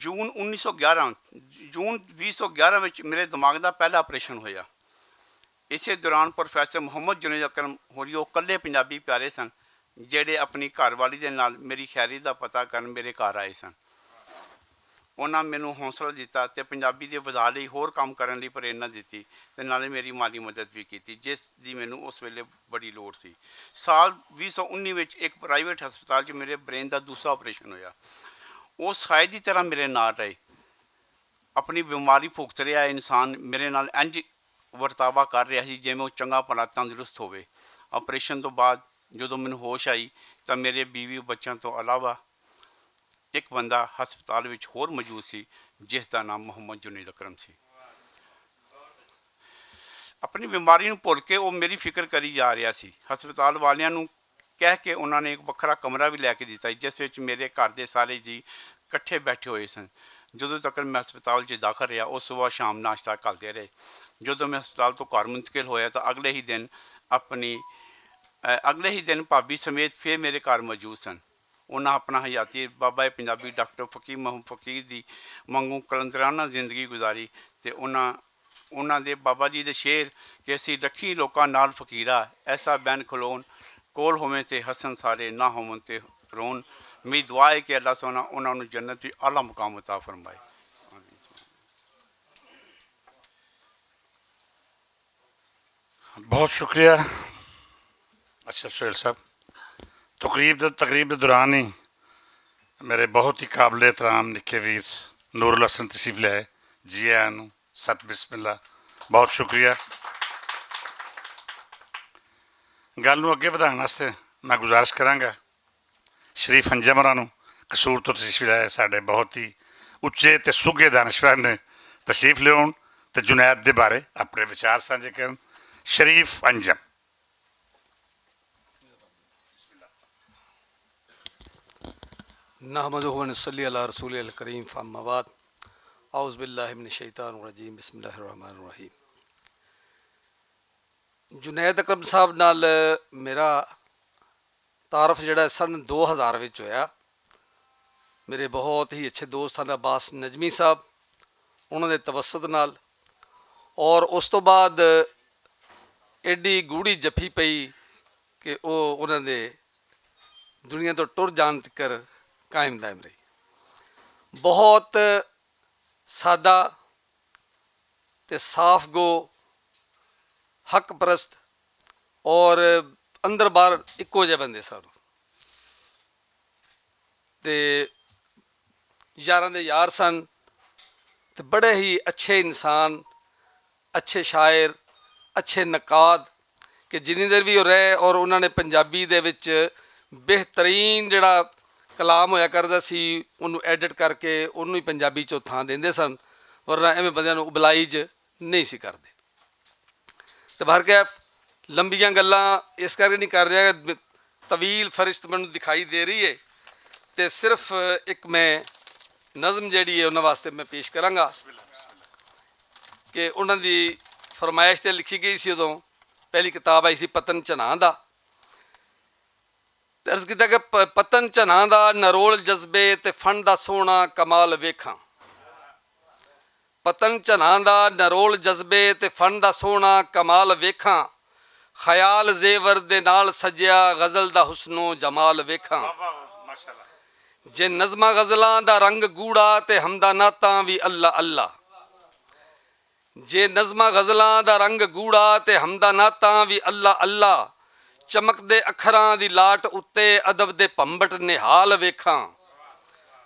جون انیس سو گیارہ، جون ویہہ سو گیارہ وچ میرے دماغ دا پہلا آپریشن ہویا۔ اسے دوران پروفیسر محمد جنید اکرم ہوریو کلے پنجابی پیارے سن، جیہڑے اپنی گھر والی دے نال میری خیریت دا پتہ کرن میرے گھر آئے سن۔ انہاں مینوں حوصلہ دتا تے پنجابی دے وزار لئی ہور کم کرن لئی پریرنا دتی، تے نالے میری مالی مدد وی کیتی، جس دی مینوں اس ویلے بڑی لوڑ سی۔ سال ویہہ سو انی وچ اک پرائیویٹ ہسپتال چ میرے برین دا دوسرا آپریشن ہویا۔ او سائے دی طرح میرے نال رہے۔ اپنی بیماری پھوکت رہیا انسان میرے نال انج ورتاوا کر رہیا سی جیویں او چنگا پلا تندرست ہووے۔ آپریشن توں بعد جدوں مینوں ہوش آئی، تاں میرے بیوی بچیاں توں علاوہ اک بندہ ہسپتال وچ ہور موجود سی، جس دا ناں محمد جنید اکرم سی۔ اپنی بیماری نوں بھول کے او میری فکر کری جا رہیا سی۔ ہسپتال والیاں نوں کہہ کے انہاں نے اک وکھرا کمرہ وی لے کے دتا، جس وچ میرے گھر دے سارے جی اکٹھے بیٹھے ہوئے سن۔ جدوں تک میں ہسپتال وچ داخل رہیا، او صبح شام ناشتہ کلدے رہے۔ جدوں میں ہسپتال توں گھر منتقل ہویا تاں اگلے ہی دن اپنی اگلے ہی دن بھابی سمیت فیر میرے گھر موجود سن۔ انہاں اپنا حیاتی بابا پنجابی ڈاکٹر فقیر محمد فقیر دی منگوں کلندرانہ زندگی گزاری، تے انہاں انہاں دے بابا جی دے شعر کہ اسی رکھی لوکاں نال فقیرا، ایسا بین کھلون کول ہوویں تے حسن سارے نہ ہوون تے رون۔ میری دعا ہے کہ اللہ سونا انہاں نوں جنت وچ اعلیٰ مقام عطا فرمائے۔ بہت شکریہ اشرف سہیل صاحب۔ تقریب دے تقریب دے دوران ہی میرے بہت ہی قابل احترام نکھے ویر نور الحسن تشریف لے آئے۔ جی آیاں نوں، ست بسم اللہ، بہت شکریہ۔ گل نوں اگے ودھان واسطے میں گزارش کراں گا شریف انجم ہوراں نوں، قصور تو تشریف لے آئے، ساڈے بہت ہی اچے تے سگے دانشور نے۔ تشریف لیون تے جنید دے بارے اپنے وچار سانجھے کرن۔ شریف انجم۔ نحمده ونصلي على رسوله الكريم، فأما بعد. أعوذ بالله من الشيطان الرجيم. بسم الله الرحمن الرحيم. جنید اکرم صاحب نال میرا تعارف جڑا سن دو ہزار وچ ہویا۔ میرے بہت ہی اچھے دوست سن عباس نجمی صاحب، انہاں دے توسط نال، اور اس تو بعد ایڈی گوڑی جفی پئی کہ او انہاں دے دنیا تو ٹر جان تکر قائم دائم رہی۔ بہت سادہ تے صاف گو، حق پرست اور اندر باہر اکو جے بندے سن۔ تے یاراں دے یار سن، تے بڑے ہی اچھے انسان، اچھے شاعر، اچھے نقاد، کہ جنی دیر وی او رہے اور انہاں نے پنجابی دے وچ بہترین جڑا کلام ہویا کردا سی، انہوں ایڈٹ کر کے انہوں ہی پنجابی چوں تھاں دیندے سن، ورنہ ایویں بندیاں نوں ابلائج نہیں سی کردے۔ تے بہرکیف، لمبیاں گلاں اس کر کے نہیں کر رہا، طویل فرشت مینوں دکھائی دے رہی ہے، تے صرف ایک میں نظم جیڑی ہے انہاں واسطے میں پیش کراں گا کہ انہاں دی فرمائش تے لکھی گئی سی۔ ادوں پہلی کتاب آئی سی پتن چناں دا۔ تے عرض کیتا کہ پ- پتن چناں دا نرول جذبے تے فن دا سوہنا کمال ویکھاں۔ پتن چناں دا نرول جذبے تے فن دا سوہنا کمال ویکھاں۔ خیال زیور دے نال سجیا غزل دا حسن و جمال ویکھاں۔ جے نظماں غزلاں دا رنگ گوڑا تے ہمدا نعتاں وی اللہ اللہ۔ جے نظماں غزلاں دا رنگ گوڑا تے ہمدا نعتاں وی اللہ اللہ۔ چمکدے اکھراں دی لاٹ اتے ادب دے پمبٹ نہال ویکھاں۔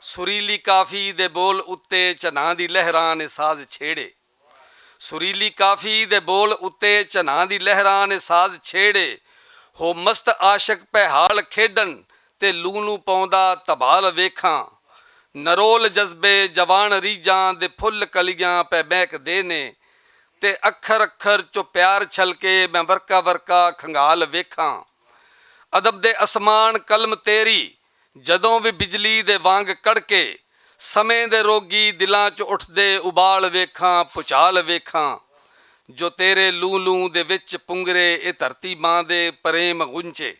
سریلی کافی دے بول اتے چناں دی لہراں نے ساز چھیڑے۔ سریلی کافی دے بول اتے چناں دی لہراں نے ساز چھیڑے۔ ہو مست عاشق پہاڑ کھیڈن تے لوں لوں پوندا تبال ویکھاں۔ نرول جذبے جوان ریجاں دے پھل کلیاں پہ مہک دے نے۔ تے اکھر اکھر چو پیار چھل کے میں ورکا ورکا کھنگال ویکھاں۔ ادب دے اسمان قلم تیری جدوں وی بجلی دے وانگ کڑکے۔ سمیں دے روگی دلاں چ اٹھدے ابال ویکھاں پچال ویکھاں۔ جو تیرے لوں لوں دے وچ پنگرے اے دھرتی ماں دے پریم غنچے۔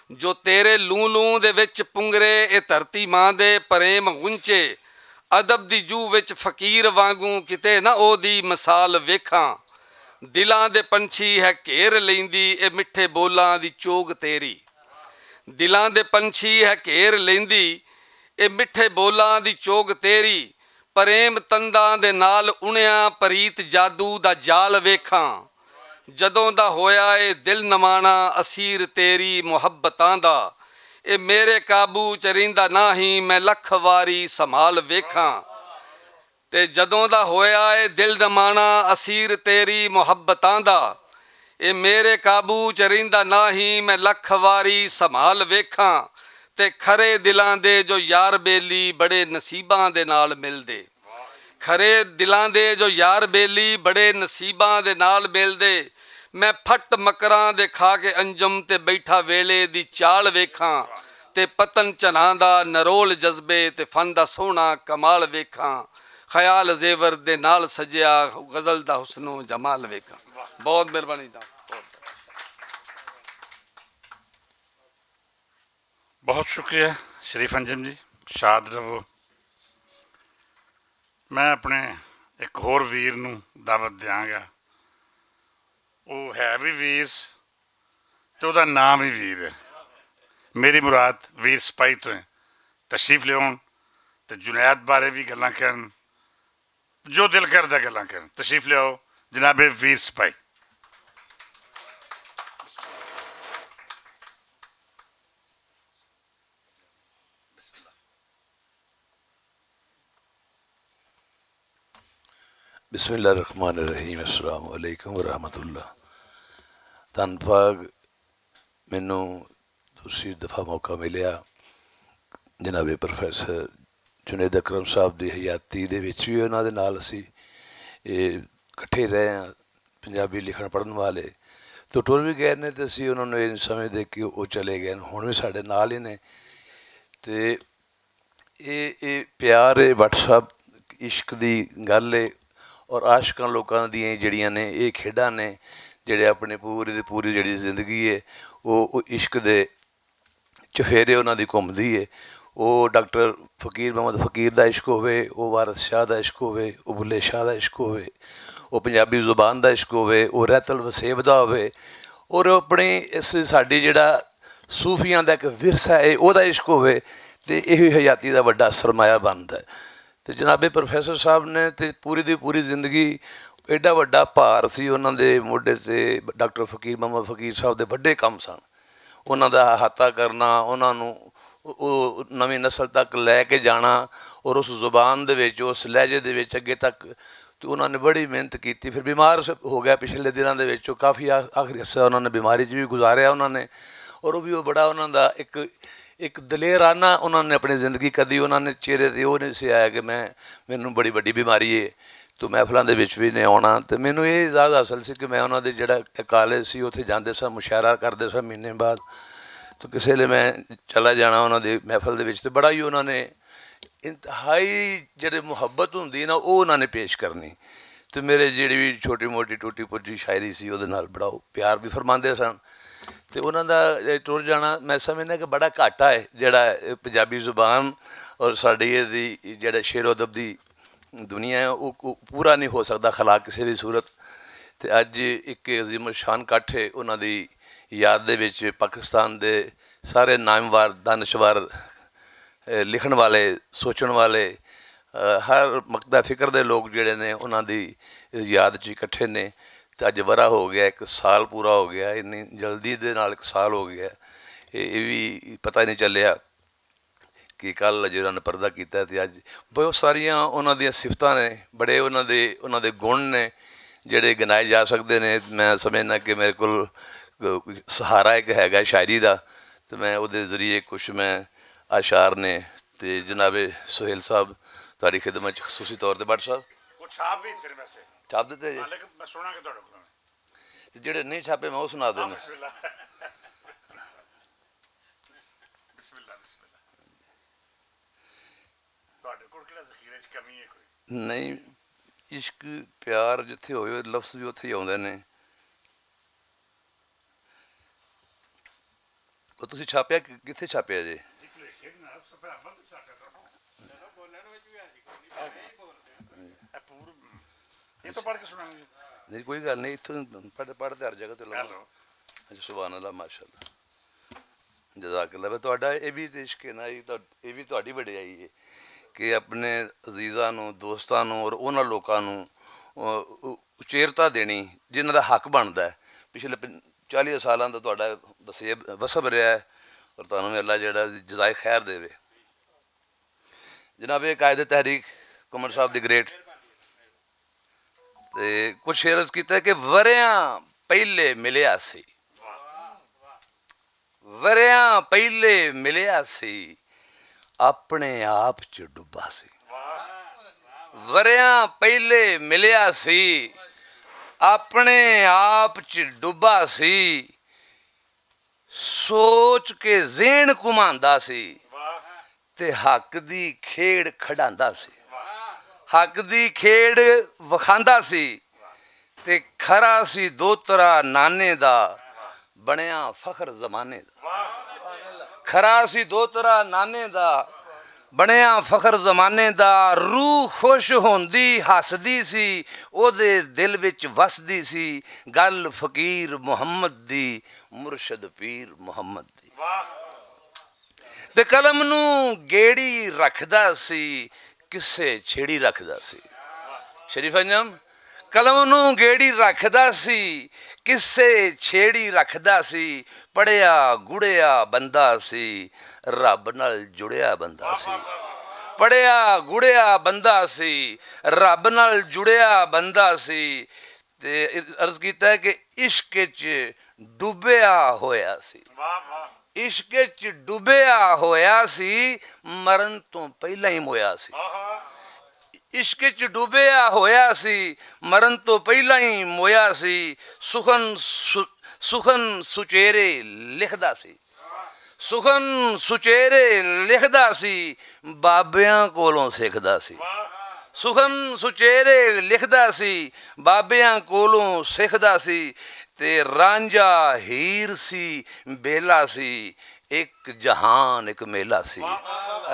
جو تیرے لوں لوں دے وچ پنگرے اے دھرتی ماں دے پریم غنچے۔ ادب دی جو وچ فقیر وانگوں کتے نہ او دی مثال ویکھاں۔ دلاں دے پنچھی ہے گھیر لیندی اے مٹھے بولاں دی چوگ تیری۔ دلاں دے پنچھی ہے گھیر لیندی اے مٹھے بولاں دی چوگ تیری۔ پریم تنداں دے نال انیاں پریت جادو دا جال ویکھاں۔ جدوں دا ہویا اے دل نمانا اسیر تیری محبتاں دا۔ اے میرے قابو چ ریندا ناہیں میں لکھ واری سمال ویکھاں۔ تے جدوں دا ہویا اے دل نمانا اسیر تیری محبتاں دا۔ اے میرے قابو چ ریندا ناہیں میں لکھ واری سمال ویکھاں۔ تے کھرے دلاں دے جو یار بیلی بڑے نصیباں دے نال ملدے۔ کھرے دلاں دے جو یار بیلی بڑے نصیباں دے نال ملدے۔ میں پھٹ مکراں دے کھا کے انجم تے بیٹھا ویلے دی چال ویکھاں، تے پتن چناں دا نرول جذبے تے فن دا سوہنا کمال ویکھاں۔ خیال زیور دے نال سجیا غزل دا حسن و جمال ویکھاں۔ بہت مہربانی جناب۔ بہت شکریہ شریف انجم جی، شاد رہو۔ میں اپنے ایک ہور ویر نوں دعوت دیاں گا۔ وہ ہے بھی ویر تے وہ نام بھی ویر ہے۔ میری مراد ویر سپاہی تو ہے۔ تشریف لیاؤن تے جنید بارے بھی گلاں کرن، جو دل کردا گلاں کرن۔ تشریف لیاؤ جناب ویر سپاہی۔ بسم اللہ الرحمن الرحیم۔ السلام علیکم ورحمۃ اللہ۔ تن پاگ مینوں دوسری دفعہ موقع ملیا جناب پروفیسر جنید اکرم صاحب دی حیاتی دے وچ وی انہاں دے نال اسی اے کٹھے رہے ہاں، پنجابی لکھن پڑھن والے تو ٹر بھی گئے نے تے اسی انہاں نوں اے نہیں سمجھدے کہ او چلے گئے نے، ہن وی ساڈے نال ہی نے۔ تے اے اے پیار اے وٹسپ عشق دی گل اے، اور عاشقاں لوکاں دیاں جڑیاں نے اے کھیڈاں نے، جڑے اپنی پوری دی پوری جڑی زندگی اے او او عشق دے چفیرے انہاں دی گھومدی اے۔ او ڈاکٹر فقیر محمد فقیر دا عشق ہووے، او وارث شاہ دا عشق ہووے، او بلے شاہ دا عشق ہووے، او پنجابی زبان دا عشق ہووے، او رحت الوسیب دا ہووے، اور اپنی اس ساڈی جڑا صوفیاں دا ایک ورثہ ہے او دا عشق ہووے، تے ایہی حیاتی دا وڈا سرمایہ بندا ہے۔ تے جناب پروفیسر صاحب نے تے پوری دی پوری زندگی ایڈا وڈا بھار سی انہاں دے موڈے تے، ڈاکٹر فقیر محمد فقیر صاحب دے وڈے کم سن۔ انہاں دا احاطہ کرنا، انہاں نوں او نویں نسل تک لے کے جانا، اور اس زبان دے وچ، اس لہجے دے وچ اگے تک، تے انہاں نے بڑی محنت کیتی۔ پھر بیمار ہو گیا پچھلے دناں دے وچ، کافی آخری حصہ انہاں نے بیماری چ بھی گزاریا انہاں نے۔ اور وہ بھی وہ بڑا انہاں دا ایک ایک دلیرانہ انہاں نے اپنی زندگی کدی انہاں نے چہرے تے وہ نہیں سی آیا کہ میں، مینوں بڑی وڈی بیماری ہے۔ تو محفلاں دے وچ وی نہیں آنا تے مینوں یہ اعزاز حاصل سی کہ میں انہاں دے جڑا کالج سی اتھے جاندے سا، مشاعرہ کردے سا مہینے بعد۔ تو کسے لے میں چلا جانا انہاں دے محفل دے وچ تے بڑا ہی انہاں نے انتہائی جڑے محبت ہوندی نا، او انہاں نے پیش کرنی۔ تے میرے جڑی وی چھوٹی موٹی ٹوٹی پوٹی شاعری سی، اودے نال بڑا او پیار وی فرماندے سن۔ تے انہاں دا ٹر جانا میں سمجھنا کہ بڑا گھاٹا ہے، جڑا پنجابی زبان اور ساڈی جڑا شعر و ادب دی دنیا ہے، او پورا نہیں ہو سکدا خلا کسے وی صورت۔ تے اج اک عظیم الشان کٹھ ہے انہاں دی یاد دے وچ پاکستان دے سارے نامور دانشور، لکھن والے، سوچن والے، ہر مکتبہ فکر دے لوگ جڑے نے انہاں دی یاد چ اکٹھے نے۔ تے اج ورا ہو گیا، اک سال پورا ہو گیا، انی جلدی دے نال اک سال ہو گیا۔ اے وی پتہ نہیں چلیا کہ کل اج انہاں نے پردہ کیتا ہے تے اج بہت ساریاں انہاں دیاں صفتاں نے، بڑے انہاں دے انہاں دے گن نے جڑے گنائے جا سکدے نے۔ میں سمجھنا کہ میرے کول سہارا اک ہے گا شاعری دا، تے میں اودے ذریعے کچھ میں اشعار نے۔ تے جناب سہیل صاحب، تہاڈی خدمت چ خصوصی طور تے بٹ صاحب۔ وہ چھاپ بھی اتنے ویسے۔ چھاپ دیتے جی؟ ہاں، لیکن میں سنا کہ تہاڈے کولوں۔ تے جڑے نہیں چھاپے میں وہ سنا دینا۔ بسم اللہ۔ بسم اللہ، بسم اللہ۔ تہاڈے کول کیڑا ذخیرے چ کمی ہے کوئی؟ نہیں، عشق پیار جتھے ہوئے لفظ بھی اتھے ہی آوندے نے۔ او تسی چھاپیا کتھے چھاپیا جی؟ جی پلیکھے جناب سفر اول تے ساڈا تو۔ اے پور اے تو پڑھ کے سنانا جی۔ نہیں کوئی گل نہیں، اتھوں پڑھ پڑھ تے ہر جگہ تے لگا۔ اچھا سبحان اللہ ماشاءاللہ۔ جزاک اللہ۔ تہاڈا اے بھی تے عشق ہے نا، اے بھی تہاڈی وڈیائی ہے کہ اپنے عزیزاں نوں، دوستاں نوں اور انہاں لوکاں نوں اچیرتا دینی جنہاں دا حق بندا ہے۔ پچھلے چالیاں سالاں دا تہاڈا وسیب وسب رہیا ہے اور تہانوں اللہ جیہڑا جزائے خیر دے وے۔ جناب اے قائد تحریک کمر صاحب دی گریٹ تے کچھ شعر عرض کیتا ہے کہ وریاں پہلے ملیا سی، وریاں پہلے ملیا سی، اپنے آپ چ ڈبا سی۔ وریاں پہلے ملیا سی، اپنے آپ چ ڈبا سی، سوچ کے ذہن گھماندا سی، تے حق دی کھیڑ کھڈاندا سی، حق دی کھیڑ وکھاندا سی، تے کھرا سی دوترا نانے دا، بنیا فخر زمانے دا۔ کھرا سی دوترا نانے دا، بنیا فخر زمانے دا۔ روح خوش ہوندی ہسدی سی، او دے دل وچ وسدی سی، گل فقیر محمد دی، مرشد پیر محمد دی۔ تے قلم نوں گیڑی رکھدا سی، قصے چھیڑی رکھدا سی۔ شریف انجم قلم نوں گیڑی رکھدا سی، قصے چھیڑی رکھدا سی، پڑھیا گڑیا بندہ سی، رب نال جڑیا بندہ سی۔ پڑھیا گڑیا بندہ سی، رب نال جڑیا بندہ سی۔ تے عرض کیتا ہے کہ عشق وچ ڈوبیا ہویا سی۔ عشق وچ ڈوبیا ہویا سی، مرن تو پہلا ہی مویا سی۔ عشق وچ ڈوبیا ہویا سی، مرن تو پہلا ہی مویا سی۔ سخن سو- سخن سچیرے لکھدا سی۔ سخن سچیرے لکھدا سی، بابیاں کولوں سکھدا سی۔ سخن سچیرے لکھدا سی، بابیاں کولوں سکھدا سی۔ تے رانجھا ہیر سی، بیلا سی، اک جہان اک میلا سی۔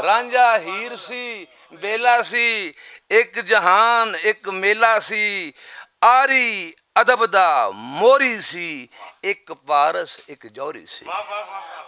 رانجھا ہیر سی، بیلا سی، اک جہان اک میلا سی۔ آری ادب دا موری سی، اک پارس اک جوری سی۔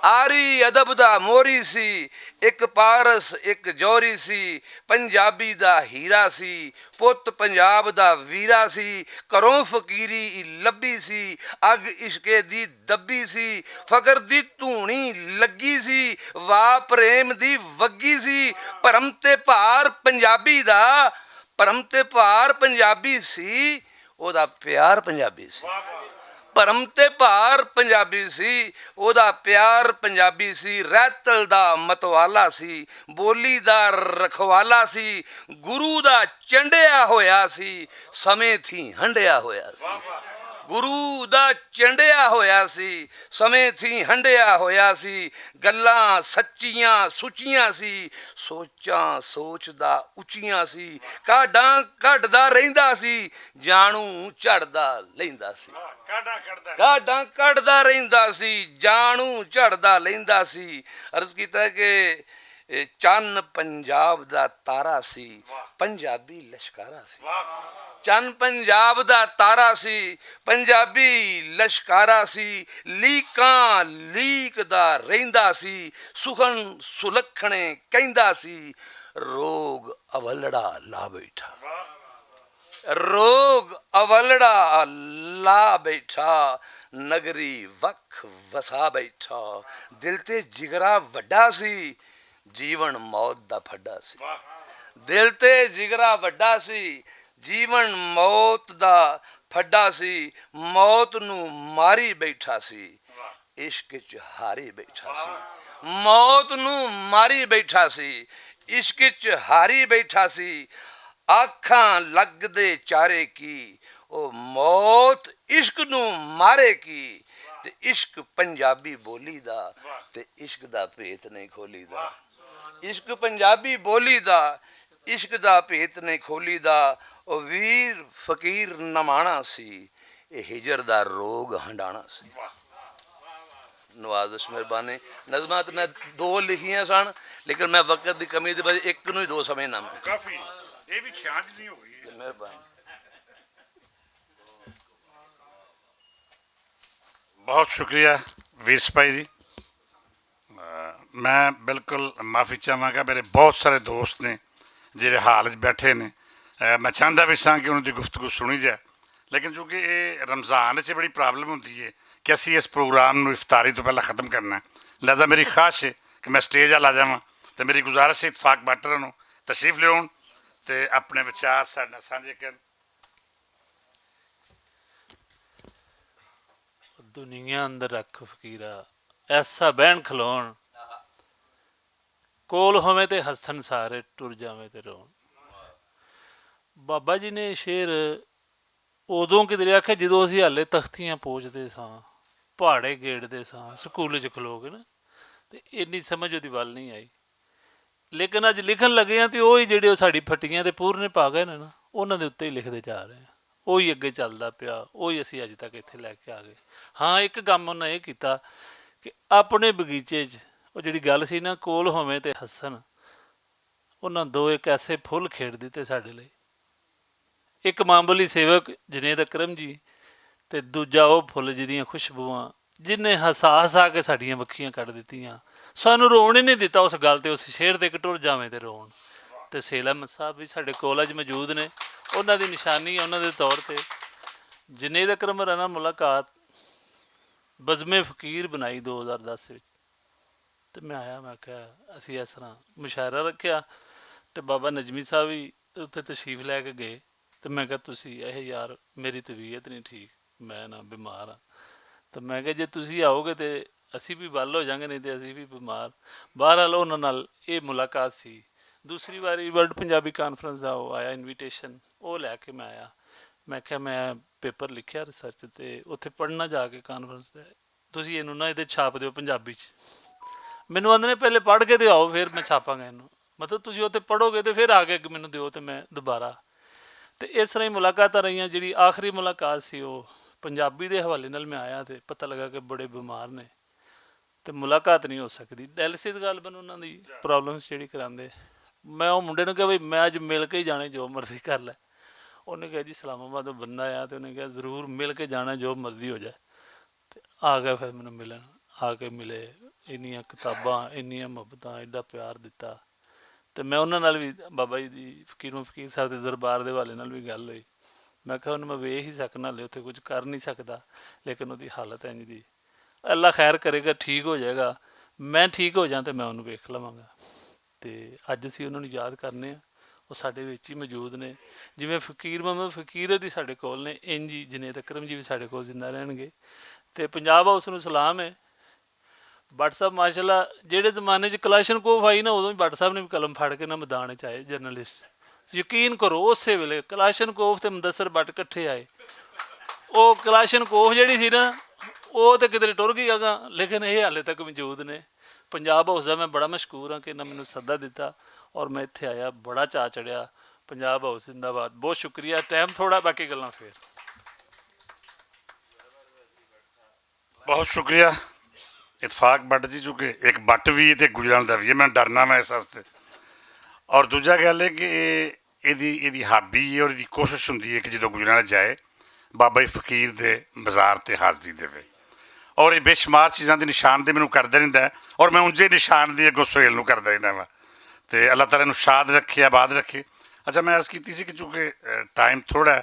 آری ادب دا موری سی، اک پارس اک جوری سی۔ پنجابی دا ہیرا سی، پت پنجاب دا ویرا سی۔ کروں فقیری ای لبی سی، اگ عشقے دی دبی سی۔ فقر دی دھونی لگی سی، واہ پریم دی وگی سی۔ پرم تے پار پنجابی دا، پرم تے پار پنجابی سی، او دا پیار پنجابی سی۔ پرم تے پار پنجابی سی، او دا پیار پنجابی سی۔ رہتل دا متوالا سی، بولی دا رکھوالا سی۔ گرو دا چنڈیا ہویا سی، سمیں تھی ہنڈیا ہویا سی۔ گرو دا چنڈیا ہویا سی، سمیں تھی ہنڈیا ہویا سی۔ گلاں سچیاں سچیاں سی، سوچاں سوچدا اچیاں سی۔ کاڈاں کڈدا رہندا سی، جانوں چڑھدا لیندا سی۔ کاڈاں کڈدا رہندا سی، جانوں چڑھدا لیندا سی۔ عرض کیتا کہ اے چن پنجاب دا تارا سی، پنجابی لشکارا سی۔ چن پنجاب دا تارا سی، پنجابی لشکارا سی۔ لیکاں لیک دا رہندا سی، سخن سلکھنے کہندا سی۔ روگ اولڑا لا بیٹھا، روگ اولڑا لا بیٹھا، نگری وکھ وسا بیٹھا۔ دل تے جگرا وڈا سی، جیون موت دا پھڈا سی۔ دل تے جگرا وڈا سی، جیون موت دا پھڈا سی۔ موت نو ماری بیٹھا سی، عشق چ ہاری بیٹھا سی۔ موت نو ماری بیٹھا سی، عشق چ ہاری بیٹھا سی۔ آکھاں لگ دے چارے کی، او موت عشق نو مارے کی۔ تے عشق پنجابی بولی دا، تے عشق دا بھیت نہیں کھولی دا۔ عشق پنجابی بولی دا، عشق دا بھیت نہیں کھولی دا۔ او ویر فقیر نمانا سی، اے ہجر دا روگ ہنڈانا سی۔ نوازش مہربانی۔ نظماں تے میں دو لکھیاں سن، لیکن میں وقت دی کمی دی وجہ ایک نوں ہی دو سمجھنا میں۔ کافی، یہ بھی چھانٹ نہیں ہوئی۔ مہربانی۔ بہت شکریہ ویر سپاہی جی۔ میں بالکل معافی چاہواں گا، میرے بہت سارے دوست نے جڑے حال وچ بیٹھے نے۔ میں چاہندا بھی ساں کہ انہاں دی گفتگو سنی جائے، لیکن چونکہ یہ رمضان وچ بڑی پرابلم ہوندی ہے کہ اسی اس پروگرام نوں افطاری تو پہلا ختم کرنا ہے، لہذا میری خواہش ہے کہ میں سٹیج آ جاواں۔ تے میری گزارش ہے اتفاق باٹر نوں تشریف لیون تے اپنے وچار ساڈے نال سانجھے کرن۔ دنیا اندر رکھ فقیرا، ایسا بہن کھلون، کول ہوویں تے ہسن سارے، ٹر جاویں تے رون۔ بابا جی نے شعر ادوں کدھر آکھیا جدوں اسی ہالے تختیاں پوچھدے ساں، پہاڑے گیڑدے ساں، سکول چ کھلو کے نا، تے اینی سمجھ اودی ول نہیں آئی۔ لیکن اج لکھن لگے ہاں تے اوہی جڑے او ساڈی پھٹیاں تے پورنے پا گئے نے نا، انہاں دے اُتے ہی لکھدے جا رہے ہاں۔ اوہی اگے چلدا پیا، اوہی اسی اج تک ایتھے لے کے آ گئے۔ ہاں، ایک کم انہاں اے کیتا کہ اپنے بغیچے چ او جڑی گل سی نا، کول ہوویں تے ہسن، انہاں دو ایک ایسے پھل کھیڑ دتے ساڈے لئی۔ ایک معمولی سیوک جنید اکرم جی تے دوجا او پھل جدیاں خوشبواں، جن نے ہسا ہسا کے ساڈیاں وکھیاں کڈ دتیاں۔ سانوں رون ہی نہیں دتا اس گل تے، اس شعر تے کہ ٹر جاویں تے رون۔ تے سیل احمد صاحب بھی ساڈے کول اج موجود نے، انہاں دی نشانی، انہاں دے طور تے جنید اکرم ہوراں نال ملاقات بزم فقیر بنائی دو ہزار دس وچ۔ تے میں آیا، میں کہا، اسی اس طرح مشاعرہ رکھیا تے بابا نجمی صاحب بھی اتھے تشریف لے کے گئے۔ تے میں کہا، تسی اے یار، میری طبیعت نہیں ٹھیک، میں نہ بیمار ہاں۔ تے میں کہا، جے تسی آؤ گے تے اسی بھی ول ہو جاؤں گے، نہیں تے اسی بھی بیمار۔ بہرحال انہاں نال اے ملاقات سی۔ دوسری واری ورلڈ پنجابی کانفرنس دا او آیا انویٹیشن، او لے کے میں آیا۔ میں کہا، میں پیپر لکھیا ریسرچ تے اتھے پڑھنا جا کے کانفرنس تے، تسی اینوں نہ ایدے چھاپ دیو پنجابی چ۔ مینوں آندے نے، پہلے پڑھ کے تے آؤ، پھر میں چھاپاں گا اینوں۔ مطلب، تسی اوتے پڑھو گے تے پھر آ کے مینوں دیو تے میں دوبارہ۔ تے اس طرح ہی ملاقاتاں رہیاں۔ جڑی آخری ملاقات سی، او پنجابی دے حوالے نال میں آیا تے پتہ لگا کہ بڑے بیمار نے تے ملاقات نہیں ہو سکدی۔ ڈائلسس غالباً انہاں دی پرابلمز جڑی کراندے۔ میں او منڈے نوں کہا، بھائی، میں اج مل کے ہی جانے، جو مرضی کر لے۔ انہاں کہا، جی، اسلام آباد دا بندہ آ، تے انہاں کہا، ضرور مل کے جانا، جو مرضی ہو جائے۔ تے آ گئے، پھر مینوں ملن آ کے ملے، انیاں کتاباں، انیاں محبتاں، ایڈا پیار دتا۔ تے میں انہاں نال وی، بابا جی دی، فقیر و فقیر صاحب دے دربار دے حوالے نال وی گل ہوئی۔ میں کہا، انہوں میں ویکھ ہی سکنا، ہلے اتھے کچھ کر نہیں سکدا، لیکن اودی حالت ہے انج دی۔ اللہ خیر کرے گا، ٹھیک ہو جائے گا۔ میں ٹھیک ہو جاں تے میں انہوں ویکھ لواں گا۔ تے اج اسی انہاں نوں یاد کرنے آں، او ساڈے وچ ہی موجود نے۔ جویں فقیر محمد فقیر دی ساڈے کول نے، انج ہی جنید اکرم جی وی ساڈے کول زندہ رہنگے۔ تے پنجاب ہاؤس نوں سلام ہے۔ بٹ صاحب، ماشاءاللہ، جیڑے زمانے چ کلاشن کوف آئی نا، ادوں بٹ صاحب نے وی قلم پھڑ کے نا میدان چ آئے، جرنلسٹ۔ یقین کرو، اسے ویلے کلاشن کوف تے مدثر بٹ کٹھے آئے۔ او کلاشن کوف جیڑی سی نا، او تے کدھر ٹر گئی اگاں، لیکن اے حالے تک موجود نے۔ پنجاب ہاؤس دا میں بڑا مشکور ہاں کہ انہاں مینوں سدا دتا اور میں اتھے آیا، بڑا چا چڑھیا۔ پنجاب ہاؤس زندہ باد۔ بہت شکریہ، ٹائم تھوڑا، باقی گلاں فیر۔ بہت شکریہ اتفاق بٹ جی، چونکہ ایک بٹ بھی ہے تے گجران دا بھی ہے، میں ڈرنا میں اس واسطے۔ اور دوجا گل ہے کہ اے، ایدی، ایدی ہابی ہے اور ایدی کوشش ہوندی ہے کہ جدوں گجران جائے، بابا جی فقیر دے مزار تے حاضری دے۔ اور یہ بے شمار چیزاں دے نشان دے مینوں کردا رہندا ہے، اور میں اونجے نشان دی اگوں سہیل نوں کردا رہندا وا۔ تے اللہ تعالیٰ نوں شاد رکھے، آباد رکھے۔ اچھا، میں عرض کیتی سی کہ چونکہ، اے، ٹائم تھوڑا ہے،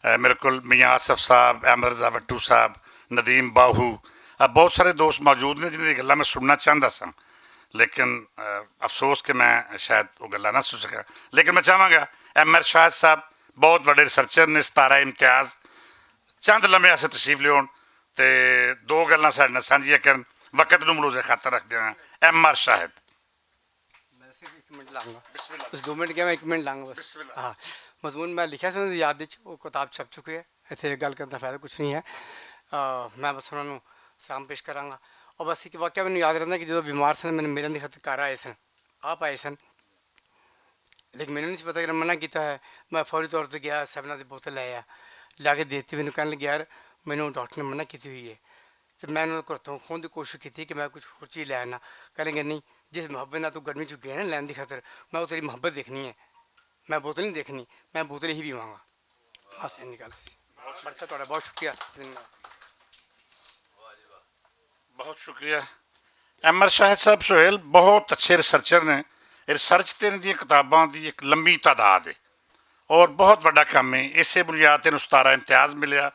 اے، میرے کول میاں آصف صاحب، احمد رضا وٹو صاحب، ندیم باہو، اے، بہت سارے دوست موجود نے جنہاں دی گلاں میں سننا چاہندا ساں، لیکن، اے، افسوس کہ میں شاید وہ گلاں نہ سن سکا۔ لیکن میں چاہواں گا، ایم آر شاہد صاحب بہت وڈے ریسرچر نے، ستارہ امتیاز، چند لمحے اسے تشریف لیون تے دو گلاں ساڈے نال سانجھیاں کرن۔ وقت نوں ملوز خاطر رکھدے ہاں، ایم آر شاہد۔ میں صرف ایک منٹ لاؤں گا۔ بسم اللہ۔ بس دو منٹ کیا، میں ایک منٹ لاؤں گا بس۔ بسم اللہ۔ ہاں، مضمون میں لکھا سی انہاں دی یاد وچ، وہ کتاب چھپ چکی ہے، ایتھے گل کرن دا فائدہ کچھ نہیں ہے۔ آ، میں بس انہاں نوں سلام پیش کراں گا۔ اور بس ایک واقعہ مینوں یاد رہندا کہ جدوں بیمار سن، مینوں ملن دی خاطر گھر آئے سن، آپ آئے سن، لیکن مینوں نہیں سی پتا کہ انہاں منع کیتا ہے۔ میں فوری طور تے گیا، سیون اپ دی بوتل لے آیا، لا کے دیتی، مینوں کہن لگے، یار، مینوں ڈاکٹر نے منع کیتی ہوئی ہے۔ تے میں انہاں کول توں خون دی کوشش کیتی کہ میں کچھ ہور چیز لے آنا۔ کہنے لگے، نہیں، جس محبت نال تو گرمی چ گئے نا لین دی خاطر، میں وہ تیری محبت دیکھنی ہے، میں بوتل نہیں دیکھنی، میں بوتل ہی پیواں گا۔ بس اینی گل سی۔ بڑا سا تہاڈا بہت شکریہ۔ زندہ۔ بہت شکریہ۔ ایم آر شاہد صاحب سہیل بہت اچھے ریسرچر نے۔ ریسرچ تے انہاں دیاں کتاباں دی ایک لمبی تعداد ہے اور بہت وڈا کم ہے۔ اسے بنیاد تے انہوں ستارہ امتیاز ملیا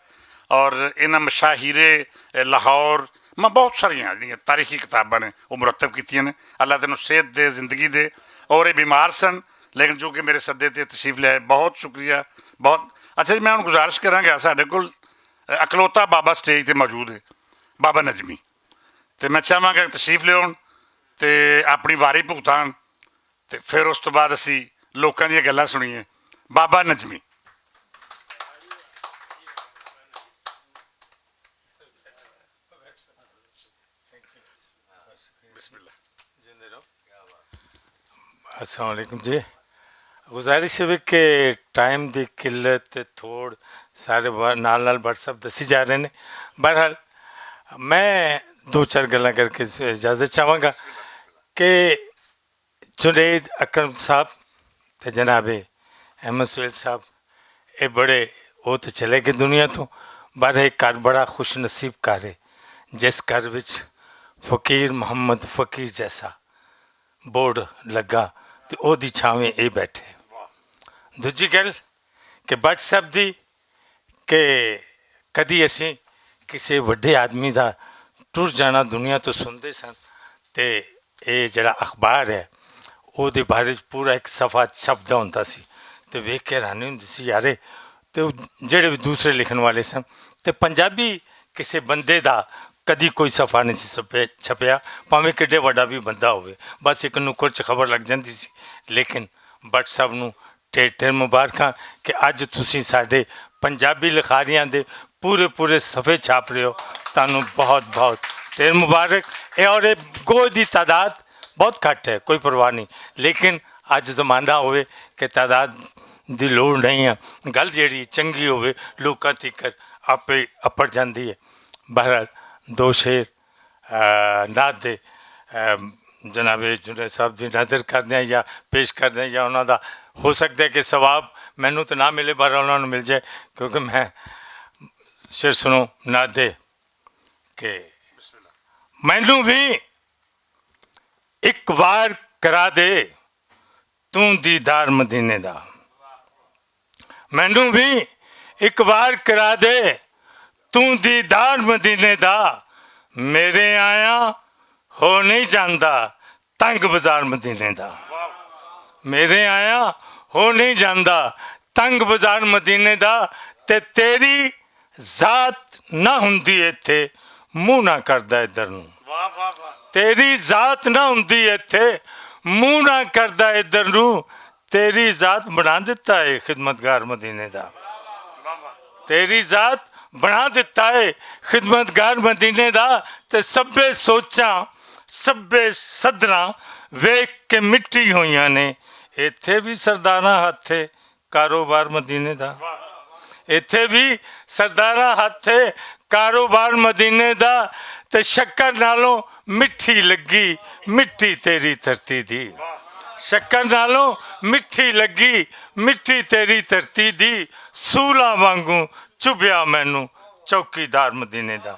اور انہاں مشاہیرے، اے، لاہور، میں بہت ساریاں جڑیاں تاریخی کتاباں نے وہ مرتب کیتیاں نے۔ اللہ تینوں صحت دے، زندگی دے۔ اور یہ بیمار سن، لیکن چونکہ میرے سدے تے تشریف لے آئے، بہت شکریہ۔ بہت اچھا جی، میں ہن گزارش کراں گا، ساڈے کول اکلوتا بابا سٹیج تے موجود ہے، بابا نجمی۔ تے میں چاہواں گا تشریف لیون تے اپنی واری بھگتان تے پھر اس تو بعد اسی لوکاں دیاں گلاں سنیے۔ بابا نجمی۔ بسم اللہ۔ السلام علیکم جی۔ گزارش ہے کہ ٹائم دی قلت تے تھوڑ سارے وا-، نال نال واٹس ایپ دسی جا رہے نے۔ بہرحال، میں دو چار گلاں کر کے اجازت چاہواں گا کہ جنید اکرم صاحب تے جناب احمد سہیل صاحب، اے بڑے، او تے چلے گئے دنیا تو، پر ایک گھر بڑا خوش نصیب گھر ہے، جس گھر وچ فقیر محمد فقیر جیسا بورڈ لگا تے او دی چھاویں اے بیٹھے۔ دوجی گل کہ بٹ صاحب دی کہ کدی اسی کسے وڈے آدمی دا ٹر جانا دنیا تو سندے سن، تے اے جڑا اخبار ہے، او دے بارے وچ پورا ایک صفحہ چھپدا ہوندا سی، تے ویکھ کے حیرانی ہوندی سی، یارے، تے او جڑے وی دوسرے لکھن والے سن، تے پنجابی کسے بندے دا کدی کوئی صفحہ نہیں سی چھپے-، چھپیا، پاویں کڈے وڈا وی بندہ ہووے، بس ایک نکر چ خبر لگ جاندی سی۔ لیکن بٹ صاحب نوں ٹھیر ٹھیر مبارکاں کہ اج تسی ساڈے پنجابی لکھاریاں دے پورے پورے صفحے چھاپ رہے ہو۔ تانوں بہت بہت ٹھیر مبارک۔ اے اور اے گوہ دی تعداد بہت گھٹ ہے، کوئی پرواہ نہیں، لیکن اج زمانہ ہوئے کہ تعداد دی لوڑ نہیں ہے، گل جیڑی چنگی ہوئے لوکاں تیکر آپے اپڑ جاندی ہے۔ بہرحال، دو شعر آ، نعت دے، آ، جناب جنید صاحب دی نظر کردے ہیں یا پیش کردے ہیں یا انہاں دا ہو سکدا ہے کہ ثواب مینوں تے نہ ملے، پر انہاں نوں مل جائے، کیونکہ میں شعر سنو نعت دے کہ مینوں بھی ایک وار کرا دے توں دیدار مدینے دا۔ مینوں بھی ایک وار کرا دے توں دیدار مدینے دا۔ میرے آیا ہو نہیں جاندا تنگ بازار مدینے دا۔ میرے آیا ہو نہیں جاندا تنگ بازار مدینے دا۔ تے تیری ذات نہ ہوندی ایتھے، منہ نہ کردا ادھر نوں۔ تیری ذات نہ ہوندی ایتھے، منہ نہ کردا ادھر نوں۔ تیری ذات بنا دتا ہے خدمتگار مدینے دا۔ تیری ذات بنا دتا ہے خدمتگار مدینے دا۔ تے سبے سوچاں، سبے صدراں ویکھ کے مٹی ہوئیاں نے۔ ایتھے بھی سرداراں ہتھ ہے کاروبار مدینے دا۔ ایتھے بھی سرداراں ہتھ ہے کاروبار مدینے دا۔ تے شکر نالوں مٹھی لگی مٹی تیری دھرتی دی۔ شکر نالوں مٹھی لگی مٹی تیری دھرتی دی۔ سولاں وانگوں چبیا مینوں چوکیدار مدینے دا۔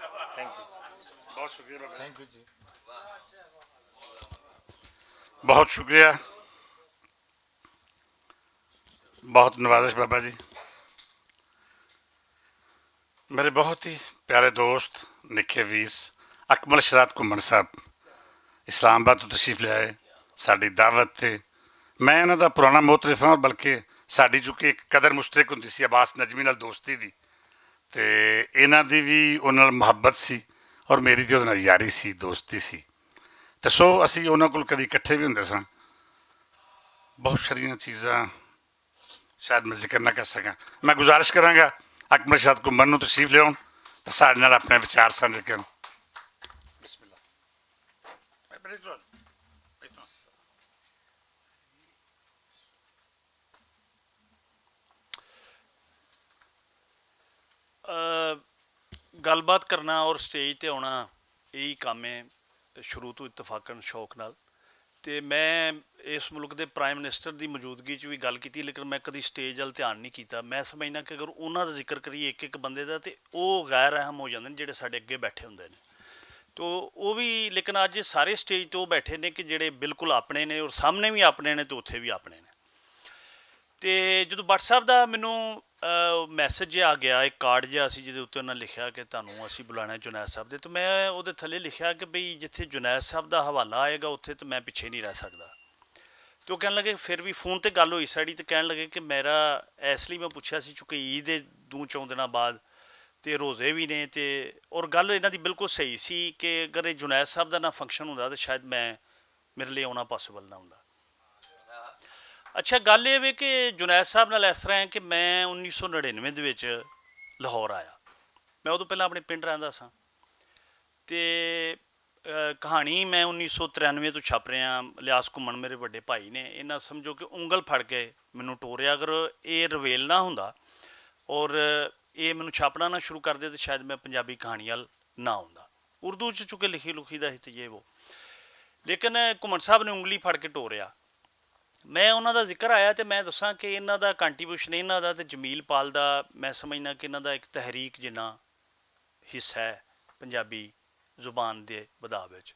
بہت شکریہ، بہت نوازش بابا جی۔ میرے بہت ہی پیارے دوست، نکھے ویس، اکمل شرات گھمن صاحب اسلام آباد تو تشریف لے آئے، ساڈی دعوت تے۔ میں انہاں دا پرانا معترف ہاں، بلکہ ساڈی چونکہ ایک قدر مشترک ہوندی سی عباس نجمی نال دوستی دی، تے انہاں دی وی انہاں نال محبت سی اور میری تے انہاں نال یاری سی، دوستی سی۔ تے سو اسی انہاں کول کدی اکٹھے وی ہوندے ساں۔ بہت ساریاں چیزاں شاید میں ذکر نہ کر سکاں۔ میں گزارش کراں گا اکمل شاد کو منو تشریف لیاؤن تے ساڈے نال اپنے وچار سانجھے کرن۔ بسم اللہ۔ گل بات کرنا اور سٹیج تے آنا، یہی کام ہے شروع تو اتفاقاً شوق نال۔ تے میں اس ملک دے پرائم منسٹر دی موجودگی چ وی گل کیتی، لیکن میں کدی سٹیج ول دھیان نہیں کیتا۔ میں سمجھنا کہ اگر انہاں دا ذکر کریے ایک ایک بندے دا، تے او غیر اہم ہو جاندے نے جڑے ساڈے اگے بیٹھے ہوندے نے۔ تو او وی، لیکن اج سارے سٹیج تے او بیٹھے نے کہ جڑے بالکل اپنے نے اور سامنے وی اپنے نے تے اتھے وی اپنے نے۔ تے جدوں بٹ صاحب دا مینوں میسج جہا آ گیا، ایک کارڈ جہا سی جہدے اتنے انہاں لکھیا کہ تہانوں اسی بلانا ہے جنید صاحب دے، تو میں اودے تھلے لکھیا کہ بھئی جتھے جنید صاحب دا حوالہ آئے گا اتھے تو میں پچھے نہیں رہ سکدا۔ تو کہن لگے، پھر بھی فون تے گل ہوئی ساڑی، تو کہن لگے کہ میرا، اس لیے میں پوچھا سی چونکہ عید ہے دو چون دناں بعد، تے روزے بھی نے، تے اور گل انہاں دی بالکل صحیح سی کہ اگر اے جنید صاحب دا نہ فنکشن ہوندا تو شاید میں، میرے لیے آنا پاسیبل نہ ہوندا۔ اچھا، گل اے وے کہ جنید صاحب نال اس طرح اے کہ میں انیس سو نڑینوے دے وچ لاہور آیا۔ میں ادوں پہلاں اپنے پنڈ رہندا ساں۔ تے کہانی میں انیس سو ترینوے توں چھپ رہیا۔ الیاس گھمن میرے وڈے بھائی نے اناں سمجھو کہ انگل پھڑ کے مینوں ٹوریا۔ اگر ایہہ رویل نہ ہوندا اور ایہہ مینوں چھاپنا نہ شروع کردے تے شاید میں پنجابی کہانی ال نہ ہوندا۔ اردو چ چکے لکھی لکھی دا ہی تے یہ وہ، لیکن گھمن صاحب نے انگلی پھڑ کے ٹوریا۔ میں اناں دا ذکر آیا تے میں دساں کہ اناں دا کانٹریبیوشن اناں دا تے جمیل پال دا، میں سمجھنا کہ اناں دا اک تحریک جناں حصہ ہے پنجابی زبان دے بداو وچ۔